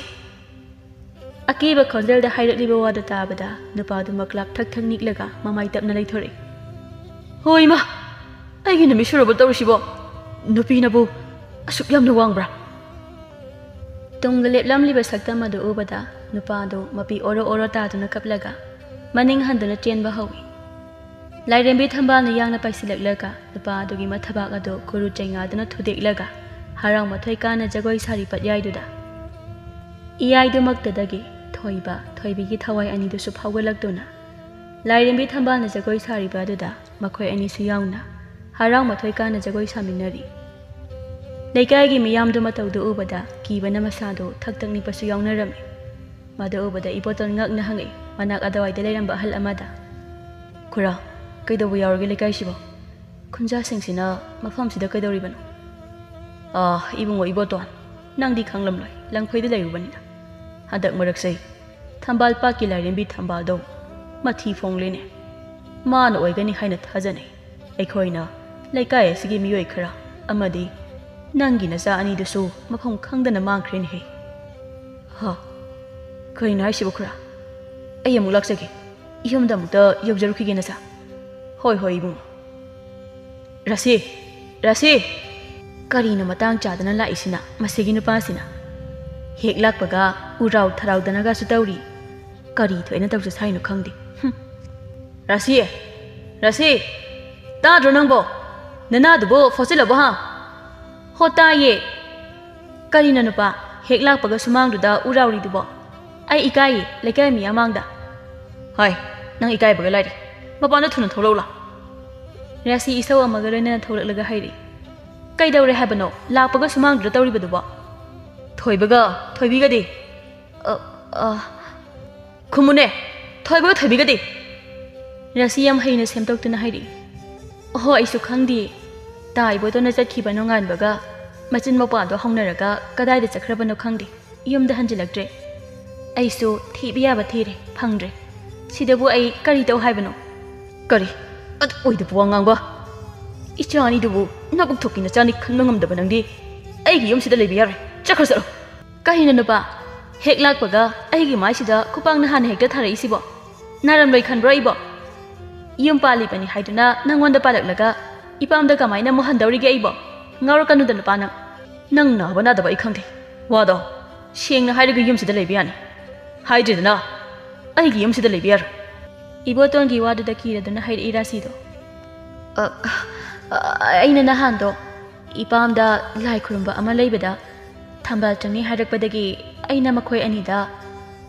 ꯑꯀꯤꯕ ꯈꯣꯟꯖꯦꯜꯗ ꯍꯥꯏꯔꯛꯂꯤꯕ ꯋꯥꯗꯨ ꯇꯥꯕꯗ ꯅꯨꯄꯥꯗꯨ ꯃꯀ꯭ꯂꯥꯞ ꯊꯛ ꯊꯛ ꯅꯤꯛꯂꯒ ꯃꯃꯥꯏ ꯇꯞꯅ ꯂꯩꯊꯣꯔꯛꯏ꯫ ꯍꯣꯏ ꯏꯃꯥ, ꯑꯩꯒꯤ ꯅꯨꯃꯤꯠ ꯁꯨꯔꯕ ꯇꯧꯔꯤꯁꯤꯕꯣ? ꯅꯨꯄꯤꯅꯕꯨ ꯑꯁꯨꯛ ꯌꯥꯝꯅ ꯋꯥꯡꯕ꯭ꯔꯥ? ꯇꯨꯡꯗ ꯂꯦꯞꯂꯝꯂꯤꯕ ꯁꯛꯇꯝ ꯑꯗꯨ ꯎꯕꯗ ꯅꯨꯄꯥꯗꯨ ꯃꯄꯤ ꯑꯣꯔꯣ ꯑꯣꯔꯣ ꯇꯥꯗꯨꯅ ꯀꯞꯂꯒ ꯃꯅꯤꯡ ꯍꯟꯗꯨꯅ ꯆꯦꯟꯕ ꯍꯧꯏ꯫ ꯂꯥꯏꯔꯦꯝꯕꯤ ꯊꯝꯕꯥꯜꯅ ꯌꯥꯡꯅ ꯄꯥꯏꯁꯤꯜꯂꯛꯂꯒ ꯅꯨꯄꯥ ꯑꯗꯨꯒꯤ ꯃꯊꯕꯥꯛ ꯑꯗꯨ ꯈꯨꯔꯨ ꯆꯩꯉꯥꯗꯨꯅ ꯊꯨꯗꯦꯛꯂꯒ ꯍꯔꯥꯎ ꯃꯊꯣꯏ ꯀꯥꯅ ꯖꯒꯣꯏ ꯁꯥꯔꯤ ꯄꯠꯌꯥꯏꯗꯨꯗ꯫ ꯏꯌꯥꯏꯗꯨꯃꯛꯇꯗꯒꯤ ꯊꯣꯏꯕ, ꯊꯣꯏꯕꯤꯒꯤ ꯊꯋꯥꯏ ꯑꯅꯤꯗꯨꯁꯨ ꯐꯥꯎꯒꯠꯂꯛꯇꯨꯅ ꯂꯥꯏꯔꯦꯝꯕꯤ ꯊꯝꯕꯥꯜꯅ ꯖꯒꯣꯏ ꯁꯥꯔꯤꯕ ꯑꯗꯨꯗ ꯃꯈꯣꯏ ꯑꯅꯤꯁꯨ ꯌꯥꯎꯅ ꯍꯔꯥꯎ ꯃꯊꯣꯏ ꯀꯥꯅ ꯖꯒꯣꯏ ꯁꯥꯃꯤꯟꯅꯔꯤ꯫ ꯂꯩꯀꯥꯏꯒꯤ ꯃꯤꯌꯥꯝꯗꯨ ꯃꯇꯧꯗꯨ ꯎꯕꯗ ꯀꯤꯕꯅ ꯃꯁꯥꯗꯨ ꯊꯛ ꯊꯛ ꯅꯤꯛꯄꯁꯨ ꯌꯥꯎꯅꯔꯝꯃꯤ꯫ ꯃꯗꯨ ꯎꯕꯗ ꯏꯕꯣꯇꯣꯟ ꯉꯛꯅ ꯍꯪꯉꯛꯏ, ꯃꯅꯥꯛ ꯑꯗꯨꯋꯥꯏꯗ ꯂꯩꯔꯝꯕ ꯑꯍꯜ ꯑꯃꯗ, "ꯈꯨꯔꯥ, ꯀꯩꯗꯧꯕ ꯌꯥꯎꯔꯒꯦ ꯂꯩꯀꯥꯏꯁꯤꯕꯣ? ꯈꯨꯟꯖꯥꯁꯤꯡꯁꯤꯅ ꯃꯐꯝꯁꯤꯗ ꯀꯩꯗꯧꯔꯤꯕꯅꯣ?" "ꯑꯥ, ꯏꯕꯨꯡꯉꯣ ꯏꯕꯣꯇꯣꯟ, ꯅꯪꯗꯤ ꯈꯪꯂꯝꯂꯣꯏ, ꯂꯪꯐꯩꯗ ꯂꯩꯔꯨꯕꯅꯤꯅ꯫ ꯍꯟꯗꯛ ꯃꯔꯛꯁꯦ ꯊꯝꯕꯥꯜ ꯄꯥꯠꯀꯤ ꯂꯥꯏꯔꯦꯝꯕꯤ ꯊꯝꯕꯥꯜꯗꯣ ꯃꯊꯤ ꯐꯣꯡꯂꯦꯅꯦ꯫ ꯃꯥꯅ ꯑꯣꯏꯒꯅꯤ ꯍꯥꯏꯅ ꯊꯥꯖꯅꯩ꯫ ꯑꯩꯈꯣꯏꯅ ꯂꯩꯀꯥꯏ ꯑꯁꯤꯒꯤ ꯃꯤꯑꯣꯏ ꯈꯔ ꯑꯃꯗꯤ ꯅꯪꯒꯤ ꯅꯆꯥ ꯑꯅꯤꯗꯨꯁꯨ ꯃꯐꯝ ꯈꯪꯗꯅ ꯃꯥꯡꯈ꯭ꯔꯦꯅꯦꯍꯦ꯫" "ꯍꯥ? ꯀꯔꯤꯅꯣ ꯍꯥꯏꯁꯤꯕꯣ ꯈꯨꯔꯥ? ꯑꯩ ꯑꯃꯨꯛ ꯂꯥꯛꯆꯒꯦ꯫ ꯌꯨꯝꯗ ꯑꯃꯨꯛꯇ ꯌꯧꯖꯔꯨꯈꯤꯒꯦ ꯅꯆꯥ꯫" "ꯍꯣꯏ, ꯍꯣꯏ, ꯏꯕꯨꯡꯉꯣ꯫" "ꯔꯥꯁꯤ! ꯔꯥꯁꯤ!" ꯀꯔꯤꯅꯣ ꯃꯇꯥꯡ ꯆꯥꯗꯅ ꯂꯥꯛꯏꯁꯤꯅ ꯃꯁꯤꯒꯤ ꯅꯨꯄꯥꯁꯤꯅ? ꯍꯦꯛ ꯂꯥꯛꯄꯒ ꯎꯔꯥꯎ ꯊꯔꯥꯎꯗꯅꯒꯁꯨ ꯇꯧꯔꯤ꯫ ꯀꯔꯤ ꯊꯣꯛꯑꯦꯅ ꯇꯧꯖ ꯁꯥꯏꯅꯣ ꯈꯪꯗꯦ꯫ ꯍꯨꯝ꯫ "ꯔꯥꯁꯤ! ꯔꯥꯁꯤ! ꯇꯥꯗ꯭ꯔꯣ ꯅꯪꯕꯣ? ꯅꯅꯥꯗꯨꯕꯨ ꯐꯣꯠꯆꯤꯜꯂꯕꯣ ꯍꯥ?" "ꯍꯣ, ꯇꯥꯏꯌꯦ꯫ ꯀꯔꯤꯅꯣ ꯅꯨꯄꯥ, ꯍꯦꯛ ꯂꯥꯛꯄꯒ ꯁꯨꯃꯥꯡꯗꯨꯗ ꯎꯔꯥꯎꯔꯤꯗꯨꯕꯣ? ꯑꯩ ꯏꯀꯥꯏꯌꯦ, ꯂꯩꯀꯥꯏ ꯃꯤ ꯃꯃꯥꯡꯗ꯫" "ꯍꯥꯏ, ꯅꯪ ꯏꯀꯥꯏꯕꯒ ꯂꯥꯏꯔꯤ꯫ ꯃꯄꯥꯟꯗ ꯊꯨꯅ ꯊꯣꯛꯂꯛꯎ ꯂꯥꯎ꯫" ꯔꯥꯁꯤ ꯏꯁꯧ ꯑꯃꯒ ꯂꯣꯏꯅꯅ ꯊꯣꯛꯂꯛꯂꯒ ꯍꯥꯏꯔꯛꯏ꯫ "ꯀꯩꯗꯧꯔꯦ ꯍꯥꯏꯕꯅꯣ? ꯂꯥꯛꯄꯒ ꯁꯨꯃꯥꯡꯗꯨꯗ ꯇꯧꯔꯤꯕꯗꯨꯕꯣ?" "ꯊꯣꯏꯕꯒ ꯊꯣꯏꯕꯤꯒꯗꯤ?" "ꯑ, ꯑ, ꯈꯨꯝꯃꯨꯅꯦ, ꯊꯣꯏꯕꯒ ꯊꯣꯏꯕꯤꯒꯗꯤ?" ꯔꯥꯁꯤ ꯌꯥꯝ ꯍꯩꯅ ꯁꯦꯝꯗꯣꯛꯇꯨꯅ ꯍꯥꯏꯔꯛꯏ꯫ "ꯑꯣꯍꯣ, ꯑꯩꯁꯨ ꯈꯪꯗꯦ꯫ ꯇꯥ ꯏꯕꯣꯇꯣꯟꯅ ꯆꯠꯈꯤꯕ ꯅꯣꯡꯉꯥꯟꯕꯒ ꯃꯆꯤꯟ ꯃꯧꯄꯥꯗꯣ ꯍꯧꯅꯔꯒ ꯀꯗꯥꯏꯗ ꯆꯠꯈ꯭ꯔꯕꯅꯣ ꯈꯪꯗꯦ, ꯌꯨꯝꯗ ꯍꯟꯖꯤꯜꯂꯛꯇ꯭ꯔꯦ꯫ ꯑꯩꯁꯨ ꯊꯤꯕ ꯌꯥꯕ ꯊꯤꯔꯦ, ꯐꯪꯗ꯭ꯔꯦ꯫ ꯁꯤꯗꯕꯨ ꯑꯩ ꯀꯔꯤ ꯇꯧ ꯍꯥꯏꯕꯅꯣ?" "ꯀꯔꯤ? ꯑꯗꯨ ꯑꯣꯏꯗꯕ ꯋꯥ ꯉꯥꯡꯕ? ꯏꯆꯥ ꯑꯅꯤꯗꯨꯕꯨ ꯅꯕꯨꯛ ꯊꯣꯛꯀꯤ ꯅꯆꯥꯅꯤ ꯈꯟꯕ ꯉꯝꯗꯕ ꯅꯪꯗꯤ ꯑꯩꯒꯤ ꯌꯨꯝꯁꯤꯗ ꯂꯩꯕ ꯌꯥꯔꯣꯏ꯫ ꯆꯠꯈ꯭ꯔꯣ, ꯆꯠꯂꯣ꯫" "ꯀꯔꯤꯅꯣ ꯅꯨꯄꯥ? ꯍꯦꯛ ꯂꯥꯛꯄꯒ ꯑꯩꯒꯤ ꯃꯥꯏꯁꯤꯗ ꯈꯨꯄꯥꯛꯅ ꯍꯥꯟꯅ ꯍꯦꯛꯇ ꯊꯥꯔꯛꯏꯁꯤꯕꯣ? ꯅꯥꯔꯝꯂꯣꯏ ꯈꯟꯕ꯭ꯔꯣ ꯑꯩꯕꯣ? ꯌꯨꯝ ꯄꯥꯜꯂꯤꯕꯅꯤ ꯍꯥꯏꯗꯨꯅ ꯅꯪꯉꯣꯟꯗ ꯄꯥꯜꯂꯛꯂꯒ ꯏꯄꯥꯝꯗ ꯀꯃꯥꯏꯅ ꯑꯃꯨꯛ ꯍꯟꯗꯧꯔꯤꯒꯦ ꯑꯩꯕꯣ? ꯉꯥꯎꯔꯛꯀꯅꯨꯗ ꯅꯨꯄꯥ ꯅꯪ꯫ ꯅꯪ ꯅꯥꯕ ꯅꯥꯗꯕ ꯑꯩ ꯈꯪꯗꯦ꯫ ꯋꯥꯗꯣ ꯁꯦꯡꯅ ꯍꯥꯏꯔꯒ ꯌꯨꯝꯁꯤꯗ ꯂꯩꯕ ꯌꯥꯅꯤ꯫ ꯍꯥꯏꯗ꯭ꯔꯦꯗꯅ, ꯑꯩꯒꯤ ꯌꯨꯝꯁꯤꯗ ꯂꯩꯕ ꯌꯥꯔꯣꯏ꯫" ꯏꯕꯣꯇꯣꯟꯒꯤ ꯋꯥꯗꯨꯗ ꯀꯤꯔꯗꯨꯅ ꯍꯥꯏꯔꯛꯏ ꯔꯥꯁꯤꯗꯣ꯫ "ꯑ, ꯑ, ꯑꯩꯅ ꯅꯍꯥꯟꯗꯣ ꯏꯄꯥꯝꯗ ꯂꯥꯏ ꯈꯨꯔꯨꯝꯕ ꯑꯃ ꯂꯩꯕꯗ ꯊꯝꯕꯥꯜ ꯆꯪꯉꯤ ꯍꯥꯏꯔꯛꯄꯗꯒꯤ ꯑꯩꯅ ꯃꯈꯣꯏ ꯑꯅꯤꯗ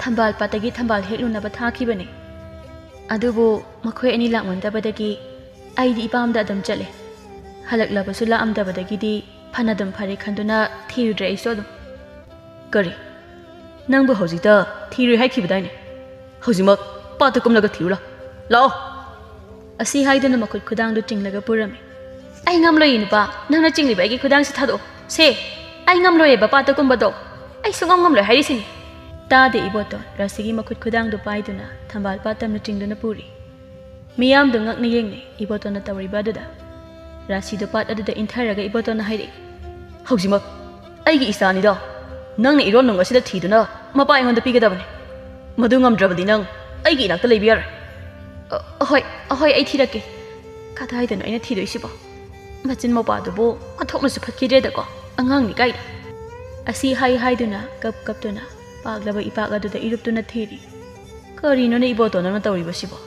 ꯊꯝꯕꯥꯜ ꯄꯥꯠꯇꯒꯤ ꯊꯝꯕꯥꯜ ꯍꯦꯛꯂꯨꯅꯕ ꯊꯥꯈꯤꯕꯅꯤ꯫ ꯑꯗꯨꯕꯨ ꯃꯈꯣꯏ ꯑꯅꯤ ꯂꯥꯛꯃꯟꯗꯕꯗꯒꯤ ꯑꯩꯗꯤ ꯏꯄꯥꯝꯗ ꯑꯗꯨꯝ ꯆꯠꯂꯦ꯫ ꯍꯜꯂꯛꯂꯕꯁꯨ ꯂꯥꯛꯑꯝꯗꯕꯗꯒꯤꯗꯤ ꯐꯅꯗꯨꯝ ꯐꯔꯦ ꯈꯟꯗꯨꯅ ꯊꯤꯔꯨꯗ꯭ꯔꯦ ꯑꯩꯁꯨ ꯑꯗꯨꯝ꯫ ꯀꯔꯤ? ꯅꯪꯕꯨ ꯍꯧꯖꯤꯛꯇ ꯊꯤꯔꯨꯏ ꯍꯥꯏꯈꯤꯕꯗꯥꯏꯅꯦ? ꯍꯧꯖꯤꯛꯃꯛ ꯄꯥꯠꯇ ꯀꯨꯝꯂꯒ ꯊꯤꯔꯨ ꯂꯥꯎ꯫ ꯂꯥꯛꯑꯣ꯫ ꯑꯁꯤ ꯍꯥꯏꯗꯨꯅ ꯃꯈꯨꯠ ꯈꯨꯗꯥꯡꯗꯨ ꯆꯤꯡꯂꯒ ꯄꯨꯔꯝꯃꯤ꯫ ꯑꯩ ꯉꯝꯂꯣꯏꯌꯦ ꯅꯨꯄꯥ, ꯅꯪꯅ ꯆꯤꯡꯂꯤꯕ ꯑꯩꯒꯤ ꯈꯨꯗꯥꯡꯁꯤ ꯊꯥꯗꯣꯛꯑꯣ꯫ ꯁꯦ, ꯑꯩ ꯉꯝꯂꯣꯏꯌꯦꯕ ꯄꯥꯠꯇ ꯀꯨꯝꯕꯗꯣ꯫ ꯑꯩ ꯁꯨꯡꯉꯝ ꯉꯝꯂꯣꯏ ꯍꯥꯏꯔꯤꯁꯤꯅꯤ꯫ ꯇꯥꯗꯦ ꯏꯕꯣꯇꯣꯟ, ꯔꯥꯁꯤꯒꯤ ꯃꯈꯨꯠ ꯈꯨꯗꯥꯡꯗꯨ ꯄꯥꯏꯗꯨꯅ ꯊꯝꯕꯥꯜ ꯄꯥꯠ ꯇꯝꯅ ꯆꯤꯡꯗꯨꯅ ꯄꯨꯔꯤ꯫ ꯃꯤꯌꯥꯝꯗꯨ ꯉꯛꯅ ꯌꯦꯡꯅꯩ ꯏꯕꯣꯇꯣꯟꯅ ꯇꯧꯔꯤꯕ ꯑꯗꯨꯗ꯫ ꯔꯥꯁꯤꯗꯨ ꯄꯥꯠ ꯑꯗꯨꯗ ꯏꯟꯊꯔꯒ ꯏꯕꯣꯇꯣꯟꯅ ꯍꯥꯏꯔꯛꯏ, ꯍꯧꯖꯤꯛꯃꯛ ꯑꯩꯒꯤ ꯏꯆꯥꯅꯤꯗꯣ ꯅꯪꯅ ꯏꯔꯣꯟ ꯅꯨꯡ ꯑꯁꯤꯗ ꯊꯤꯗꯨꯅ ꯃꯄꯥ ꯑꯩꯉꯣꯟꯗ ꯄꯤꯒꯗꯕꯅꯤ꯫ ꯃꯗꯨ ꯉꯝꯗ꯭ꯔꯕꯗꯤ ꯅꯪ ꯑꯩꯒꯤ ꯏꯅꯥꯛꯇ ꯂꯩꯕ ꯌꯥꯔꯣꯏ꯫ ꯑ, ꯑꯍꯣꯏ, ꯑꯍꯣꯏ, ꯑꯩ ꯊꯤꯔꯛꯀꯦ꯫ ꯀꯗꯥꯏꯗꯅꯣ ꯑꯩꯅ ꯊꯤꯗꯣꯏꯁꯤꯕꯣ? ꯃꯆꯤꯟ ꯃꯧꯄꯥꯗꯨꯕꯨ ꯑꯣꯟꯊꯣꯛꯅꯁꯨ ꯐꯠꯈꯤꯗ꯭ꯔꯦꯗꯀꯣ, ꯑꯉꯥꯡꯅꯤ ꯀꯥꯏꯅ꯫ ꯑꯁꯤ ꯍꯥꯏ ꯍꯥꯏꯗꯨꯅ ꯀꯞ ꯀꯞꯇꯨꯅ ꯄꯥꯛꯂꯕ ꯏꯄꯥꯛ ꯑꯗꯨꯗ ꯏꯔꯨꯞꯇꯨꯅ ꯊꯤꯔꯤ꯫ ꯀꯔꯤꯅꯣꯅꯦ ꯏꯕꯣꯇꯣꯟ ꯅꯪꯅ ꯇꯧꯔꯤꯕꯁꯤꯕꯣ?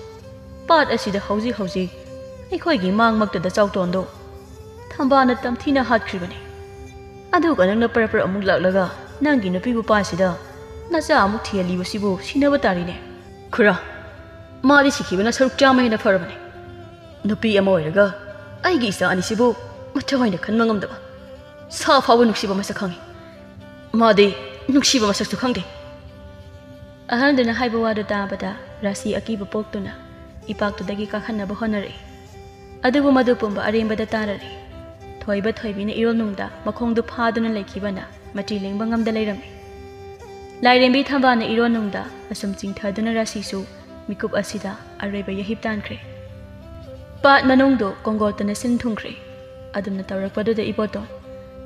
ꯄꯥꯠ ꯑꯁꯤꯗ ꯍꯧꯖꯤꯛ ꯍꯧꯖꯤꯛ ꯑꯩꯈꯣꯏꯒꯤ ꯃꯥꯡꯃꯛꯇꯗ ꯆꯥꯎꯇꯣꯟꯗꯣ ꯊꯝꯕꯥꯜꯅ ꯇꯝꯊꯤꯅ ꯍꯥꯠꯈ꯭ꯔꯤꯕꯅꯤ꯫ ꯑꯗꯨꯒ ꯅꯪꯅ ꯄꯔꯞ ꯄꯔꯞ ꯑꯃꯨꯛ ꯂꯥꯛꯂꯒ ꯅꯪꯒꯤ ꯅꯨꯄꯤꯕꯨ ꯄꯥꯠꯁꯤꯗ ꯅꯆꯥ ꯑꯃꯨꯛ ꯊꯤꯍꯜꯂꯤꯕꯁꯤꯕꯨ ꯁꯤꯅꯕ ꯇꯥꯔꯤꯅꯦ꯫ ꯈꯨꯔꯥ, ꯃꯥꯗꯤ ꯁꯤꯈꯤꯕꯅ ꯁꯔꯨꯛ ꯆꯥꯝꯃ ꯍꯦꯟꯅ ꯐꯔꯕꯅꯤ꯫ ꯅꯨꯄꯤ ꯑꯃ ꯑꯣꯏꯔꯒ ꯑꯩꯒꯤ ꯏꯆꯥ ꯑꯅꯤꯁꯤꯕꯨ ꯃꯆꯥ ꯑꯣꯏꯅ ꯈꯟꯕ ꯉꯝꯗꯕ, ꯁꯥ ꯐꯥꯎꯕ ꯅꯨꯡꯁꯤꯕ ꯃꯁꯛ ꯈꯪꯉꯤ꯫ ꯃꯥꯗꯤ ꯅꯨꯡꯁꯤꯕ ꯃꯁꯛꯁꯨ ꯈꯪꯗꯦ꯫ ꯑꯍꯜꯗꯨꯅ ꯍꯥꯏꯕ ꯋꯥꯗꯨ ꯇꯥꯕꯗ ꯔꯥꯁꯤ ꯑꯀꯤꯕ ꯄꯣꯛꯇꯨꯅ ꯏꯄꯥꯛꯇꯨꯗꯒꯤ ꯀꯥꯈꯠꯅꯕ ꯍꯣꯠꯅꯔꯛꯏ꯫ ꯑꯗꯨꯕꯨ ꯃꯗꯨ ꯄꯨꯝꯕ ꯑꯔꯦꯝꯕꯗ ꯇꯥꯔꯔꯦ꯫ ꯊꯣꯏꯕ ꯊꯣꯏꯕꯤꯅ ꯏꯔꯣꯜꯅꯨꯡꯗ ꯃꯈꯣꯡꯗꯨ ꯐꯥꯗꯨꯅ ꯂꯩꯈꯤꯕꯅ ꯃꯇꯤ ꯂꯦꯡꯕ ꯉꯝꯗ ꯂꯩꯔꯝꯃꯤ꯫ ꯂꯥꯏꯔꯦꯝꯕꯤ ꯊꯝꯕꯥꯜꯅ ꯏꯔꯣꯜꯅꯨꯡꯗ ꯑꯁꯨꯝ ꯆꯤꯡꯊꯗꯨꯅ ꯔꯥꯁꯤꯁꯨ ꯃꯤꯀꯨꯞ ꯑꯁꯤꯗ ꯑꯔꯣꯏꯕ ꯌꯩꯍꯤꯞ ꯇꯥꯟꯈ꯭ꯔꯦ꯫ ꯄꯥꯠ ꯃꯅꯨꯡꯗꯨ ꯀꯣꯡꯒꯣꯠꯇꯅ ꯁꯤꯟ ꯊꯨꯡꯈ꯭ꯔꯦ꯫ ꯑꯗꯨꯝꯅ ꯇꯧꯔꯛꯄꯗꯨꯗ ꯏꯕꯣꯇꯣꯟ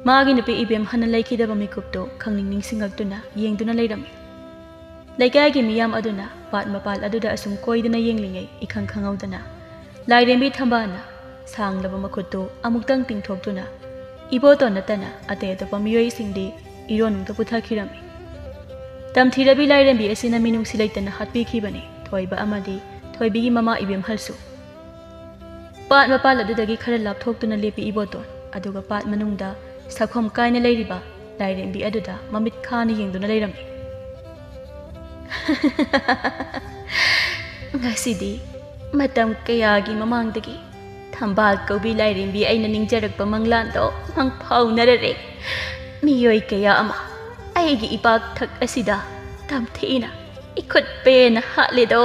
ꯃꯥꯒꯤ ꯅꯨꯄꯤ ꯏꯕꯦꯝ ꯍꯟꯅ ꯂꯩꯈꯤꯗꯕ ꯃꯤꯀꯨꯞꯇꯨ ꯈꯪꯅꯤꯡ ꯅꯤꯡꯁꯤꯡꯉꯛꯇꯨꯅ ꯌꯦꯡꯗꯨꯅ ꯂꯩꯔꯝꯃꯤ꯫ ꯂꯩꯀꯥꯏꯒꯤ ꯃꯤꯌꯥꯝ ꯑꯗꯨꯅ ꯄꯥꯠ ꯃꯄꯥꯜ ꯑꯗꯨꯗ ꯑꯁꯨꯝ ꯀꯣꯏꯗꯨꯅ ꯌꯦꯡꯂꯤꯉꯩ ꯏꯈꯪ ꯈꯪꯍꯧꯗꯅ ꯂꯥꯏꯔꯦꯝꯕꯤ ꯊꯝꯕꯥꯜꯅ ꯁꯥꯡꯂꯕ ꯃꯈꯨꯠꯇꯨ ꯑꯃꯨꯛꯇꯪ ꯇꯤꯡꯊꯣꯛꯇꯨꯅ ꯏꯕꯣꯇꯣꯟ ꯅꯠꯇꯅ ꯑꯇꯩ ꯑꯇꯣꯞꯄ ꯃꯤꯑꯣꯏꯁꯤꯡꯗꯤ ꯏꯔꯣꯟꯅꯨꯡꯗ ꯄꯨꯊꯈꯤꯔꯝꯃꯤ꯫ ꯇꯝꯊꯤꯔꯕꯤ ꯂꯥꯏꯔꯦꯝꯕꯤ ꯑꯁꯤꯅ ꯃꯤꯅꯨꯡꯁꯤ ꯂꯩꯇꯅ ꯍꯥꯠꯄꯤꯈꯤꯕꯅꯤ ꯊꯣꯏꯕ ꯑꯃꯗꯤ ꯊꯣꯏꯕꯤꯒꯤ ꯃꯃꯥ ꯏꯕꯦꯝꯍꯜꯁꯨ꯫ ꯄꯥꯠ ꯃꯄꯥꯜ ꯑꯗꯨꯗꯒꯤ ꯈꯔ ꯂꯥꯞꯊꯣꯛꯇꯨꯅ ꯂꯦꯞꯄꯤ ꯏꯕꯣꯇꯣꯟ꯫ ꯑꯗꯨꯒ ꯄꯥꯠ ꯃꯅꯨꯡꯗ ꯁꯛꯐꯝ ꯀꯥꯏꯅ ꯂꯩꯔꯤꯕ ꯂꯥꯏꯔꯦꯝꯕꯤ ꯑꯗꯨꯗ ꯃꯃꯤꯠ ꯈꯥꯅ ꯌꯦꯡꯗꯨꯅ ꯂꯩꯔꯝꯃꯤ꯫ "ꯉꯁꯤꯗꯤ ꯃꯇꯝ ꯀꯌꯥꯒꯤ ꯃꯃꯥꯡꯗꯒꯤ ꯊꯝꯕꯥꯜ ꯀꯧꯕꯤ ꯂꯥꯏꯔꯦꯝꯕꯤ ꯑꯩꯅ ꯅꯤꯡꯖꯔꯛꯄ ꯃꯪꯂꯥꯟꯗꯣ ꯃꯪ ꯐꯥꯎꯅꯔꯔꯦ꯫ ꯃꯤꯑꯣꯏ ꯀꯌꯥ ꯑꯃ ꯑꯩꯒꯤ ꯏꯄꯥꯛꯊꯛ ꯑꯁꯤꯗ ꯇꯝꯊꯤꯅ ꯏꯈꯨꯠ ꯄꯦꯟꯅ ꯍꯥꯠꯂꯦꯗꯣ꯫"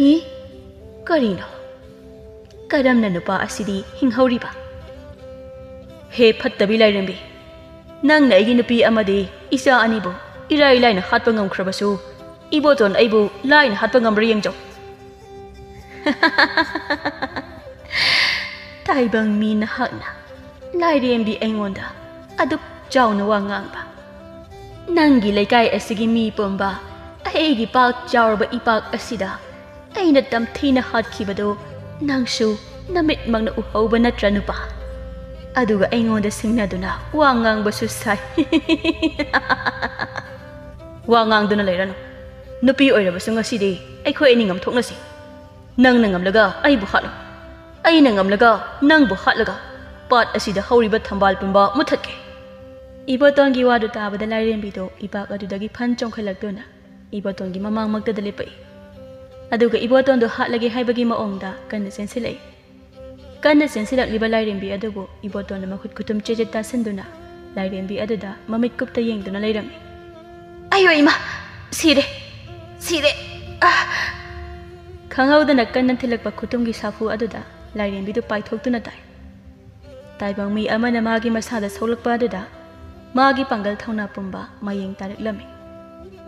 "ꯏ, ꯀꯔꯤꯅꯣ? ꯀꯔꯝꯅ ꯅꯨꯄꯥ ꯑꯁꯤꯗꯤ ꯍꯤꯡꯍꯧꯔꯤꯕ?" "ꯍꯦ ꯐꯠꯇꯕꯤ ꯂꯥꯏꯔꯦꯝꯕꯤ, ꯅꯪꯅ ꯑꯩꯒꯤ ꯅꯨꯄꯤ ꯑꯃꯗꯤ ꯏꯆꯥ ꯑꯅꯤꯕꯨ ꯏꯔꯥꯏ ꯂꯥꯏꯅ ꯍꯥꯠꯄ ꯉꯝꯈ꯭ꯔꯕꯁꯨ, ꯏꯕꯣꯇꯣꯟ ꯑꯩꯕꯨ ꯂꯥꯏꯅ ꯍꯥꯠꯄ ꯉꯝꯕ꯭ꯔꯥ ꯌꯦꯡꯖꯧ꯫" "ꯇꯥꯏꯕꯪ ꯃꯤ ꯅꯍꯥꯛꯅ ꯂꯥꯏꯔꯦꯝꯕꯤ ꯑꯩꯉꯣꯟꯗ ꯑꯗꯨꯛ ꯆꯥꯎꯅ ꯋꯥ ꯉꯥꯡꯕ? ꯅꯪꯒꯤ ꯂꯩꯀꯥꯏ ꯑꯁꯤꯒꯤ ꯃꯤ ꯄꯨꯝꯕ ꯑꯩꯒꯤ ꯄꯥꯛ ꯆꯥꯎꯔꯕ ꯏꯄꯥꯛ ꯑꯁꯤꯗ ꯑꯩꯅ ꯇꯝꯊꯤꯅ ꯍꯥꯠꯈꯤꯕꯗꯨ ꯅꯪꯁꯨ ꯅꯃꯤꯠꯃꯛꯅ ꯎꯍꯧꯕ ꯅꯠꯇ꯭ꯔꯥ ꯅꯨꯄꯥ? ꯑꯗꯨꯒ ꯑꯩꯉꯣꯟꯗ ꯁꯤꯡꯅꯗꯨꯅ ꯋꯥ ꯉꯥꯡꯕꯁꯨ ꯁꯥꯏ꯫" "ꯋꯥ ꯉꯥꯡꯗꯨꯅ ꯂꯩꯔꯅꯨ꯫ ꯅꯨꯄꯤ ꯑꯣꯏꯔꯕꯁꯨ ꯉꯁꯤꯗꯤ ꯑꯩꯈꯣꯏ ꯑꯅꯤ ꯉꯝꯊꯣꯛꯅꯁꯤ꯫ ꯅꯪꯅ ꯉꯝꯂꯒ ꯑꯩꯕꯨ ꯍꯥꯠꯂꯨ꯫ ꯑꯩꯅ ꯉꯝꯂꯒ ꯅꯪꯕꯨ ꯍꯥꯠꯂꯒ ꯄꯥꯠ ꯑꯁꯤꯗ ꯍꯧꯔꯤꯕ ꯊꯝꯕꯥꯜ ꯄꯨꯝꯕ ꯃꯨꯠꯊꯠꯀꯦ꯫" ꯏꯕꯣꯇꯣꯟꯒꯤ ꯋꯥꯗꯨ ꯇꯥꯕꯗ ꯂꯥꯏꯔꯦꯝꯕꯤꯗꯣ ꯏꯄꯥꯛ ꯑꯗꯨꯗꯒꯤ ꯐꯟ ꯆꯣꯡꯈꯠꯂꯛꯇꯨꯅ ꯏꯕꯣꯇꯣꯟꯒꯤ ꯃꯃꯥꯡꯃꯛꯇꯗ ꯂꯦꯞꯄꯛꯏ꯫ ꯑꯗꯨꯒ ꯏꯕꯣꯇꯣꯟꯗꯣ ꯍꯥꯠꯂꯒꯦ ꯍꯥꯏꯕꯒꯤ ꯃꯑꯣꯡꯗ ꯀꯟꯅ ꯆꯦꯟꯁꯤꯜꯂꯛꯏ꯫ ꯀꯟꯅ ꯆꯦꯟꯁꯤꯜꯂꯛꯂꯤꯕ ꯂꯥꯏꯔꯦꯝꯕꯤ ꯑꯗꯨꯕꯨ ꯏꯕꯣꯇꯣꯟꯅ ꯃꯈꯨꯠ ꯈꯨꯇꯨꯝ ꯆꯦꯖꯦꯠ ꯇꯥꯁꯤꯟꯗꯨꯅ ꯂꯥꯏꯔꯦꯝꯕꯤ ꯑꯗꯨꯗ ꯃꯃꯤꯠ ꯀꯨꯞꯇ ꯌꯦꯡꯗꯨꯅ ꯂꯩꯔꯝꯃꯤ꯫ "ꯑꯌꯣ ꯏꯃꯥ! ꯁꯤꯔꯦ! ꯁꯤꯔꯦ! ꯑꯥ!" ꯈꯪꯍꯧꯗꯅ ꯀꯟꯅ ꯊꯤꯜꯂꯛꯄ ꯈꯨꯇꯨꯝꯒꯤ ꯁꯥꯐꯨ ꯑꯗꯨꯗ ꯂꯥꯏꯔꯦꯝꯕꯤꯗꯨ ꯄꯥꯏꯊꯣꯛꯇꯨꯅ ꯇꯥꯏ꯫ ꯇꯥꯏꯕꯪ ꯃꯤ ꯑꯃꯅ ꯃꯥꯒꯤ ꯃꯁꯥꯗ ꯁꯣꯛꯂꯛꯄ ꯑꯗꯨꯗ ꯃꯥꯒꯤ ꯄꯥꯡꯒꯜ ꯊꯧꯅꯥ ꯄꯨꯝꯕ ꯃꯌꯦꯡ ꯇꯥꯔꯛꯂꯝꯃꯤ꯫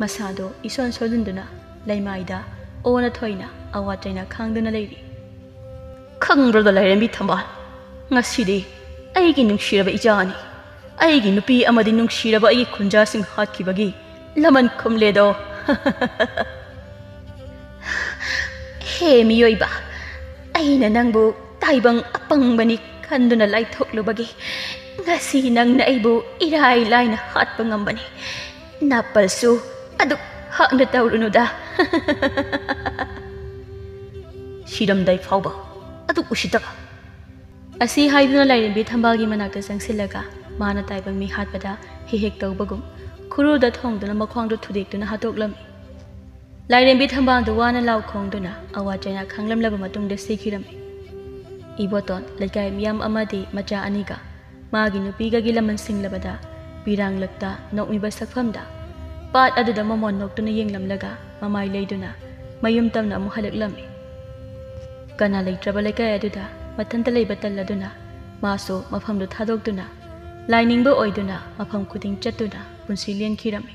ꯃꯁꯥꯗꯣ ꯏꯁꯣꯟ ꯁꯣꯟꯖꯤꯟꯗꯨꯅ ꯂꯩꯃꯥꯏꯗ ꯑꯣꯅ ꯊꯣꯏꯅ ꯑꯋꯥ ꯆꯩꯅ ꯈꯥꯡꯗꯨꯅ ꯂꯩꯔꯤ꯫ "ꯈꯪꯕ꯭ꯔꯥꯗ ꯂꯥꯏꯔꯦꯝꯕꯤ ꯊꯝꯕꯥꯜ, ꯉꯁꯤꯗꯤ ꯑꯩꯒꯤ ꯅꯨꯡꯁꯤꯔꯕ ꯏꯆꯥ ꯑꯅꯤ, ꯑꯩꯒꯤ ꯅꯨꯄꯤ ꯑꯃꯗꯤ ꯅꯨꯡꯁꯤꯔꯕ ꯑꯩꯒꯤ ꯈꯨꯟꯖꯥꯁꯤꯡ ꯍꯥꯠꯈꯤꯕꯒꯤ ꯂꯃꯟ ꯈꯨꯝꯂꯦꯗꯣ꯫" "ꯍꯦ ꯃꯤꯑꯣꯏꯕ, ꯑꯩꯅ ꯅꯪꯕꯨ ꯇꯥꯏꯕꯪ ꯑꯄꯪꯕꯅꯤ ꯈꯟꯗꯨꯅ ꯂꯥꯏꯊꯣꯛꯂꯨꯕꯒꯤ ꯉꯁꯤ ꯅꯪꯅ ꯑꯩꯕꯨ ꯏꯔꯥꯏ ꯂꯥꯏꯅ ꯍꯥꯠꯄ ꯉꯝꯕꯅꯤ꯫ ꯅꯥꯄꯜꯁꯨ ꯑꯗꯨꯛ ꯍꯥꯛꯅ ꯇꯧꯔꯨꯅꯨꯗ꯫" "ꯁꯤꯔꯝꯗꯥꯏ ꯐꯥꯎꯕ ꯑꯗꯨꯛ ꯎꯁꯤꯠꯇꯕ? ꯑꯁꯤ ꯍꯥꯏꯗꯨꯅ ꯂꯥꯏꯔꯦꯝꯕꯤ ꯊꯝꯕꯥꯜꯒꯤ ꯃꯅꯥꯛꯇ ꯆꯪꯁꯤꯜꯂꯒ ꯃꯥꯅ ꯇꯥꯏꯕꯪ ꯃꯤ ꯍꯥꯠꯄꯗ ꯍꯦꯛ ꯍꯦꯛ ꯇꯧꯕꯒꯨꯝ ꯈꯨꯔꯨꯗ ꯊꯣꯡꯗꯨꯅ ꯃꯈ꯭ꯋꯥꯡꯗꯨ ꯊꯨꯗꯦꯛꯇꯨꯅ ꯍꯥꯠꯇꯣꯛꯂꯝꯃꯤ꯫ ꯂꯥꯏꯔꯦꯝꯕꯤ ꯊꯝꯕꯥꯜꯗꯨ ꯋꯥꯅ ꯂꯥꯎ ꯈꯣꯡꯗꯨꯅ ꯑꯋꯥ ꯆꯩꯅꯥ ꯈꯪꯂꯝꯂꯕ ꯃꯇꯨꯡꯗ ꯁꯤꯈꯤꯔꯝꯃꯤ꯫ ꯏꯕꯣꯇꯣꯟ, ꯂꯩꯀꯥꯏ ꯃꯤꯌꯥꯝ ꯑꯃꯗꯤ ꯃꯆꯥ ꯑꯅꯤꯒ ꯃꯥꯒꯤ ꯅꯨꯄꯤꯒꯒꯤ ꯂꯃꯟ ꯁꯤꯡꯂꯕꯗ ꯄꯤꯔꯥꯡꯂꯛꯇ ꯅꯣꯛꯃꯤꯕ ꯁꯛꯐꯝꯗ ꯄꯥꯠ ꯑꯗꯨꯗ ꯃꯃꯣꯟ ꯅꯣꯛꯇꯨꯅ ꯌꯦꯡꯂꯝꯂꯒ ꯃꯃꯥꯏ ꯂꯩꯗꯨꯅ ꯃꯌꯨꯝ ꯇꯝꯅ ꯑꯃꯨꯛ ꯍꯜꯂꯛꯂꯝꯃꯤ꯫ ꯀꯅꯥ ꯂꯩꯇ꯭ꯔꯕ ꯂꯩꯀꯥꯏ ꯑꯗꯨꯗ ꯃꯊꯟꯇ ꯂꯩꯕ ꯇꯜꯂꯗꯨꯅ ꯃꯥꯁꯨ ꯃꯐꯝꯗꯨ ꯊꯥꯗꯣꯛꯇꯨꯅ ꯂꯥꯏꯅꯤꯡꯕ ꯑꯣꯏꯗꯨꯅ ꯃꯐꯝ ꯈꯨꯗꯤꯡ ꯆꯠꯇꯨꯅ ꯄꯨꯟꯁꯤ ꯂꯦꯟꯈꯤꯔꯝꯃꯤ꯫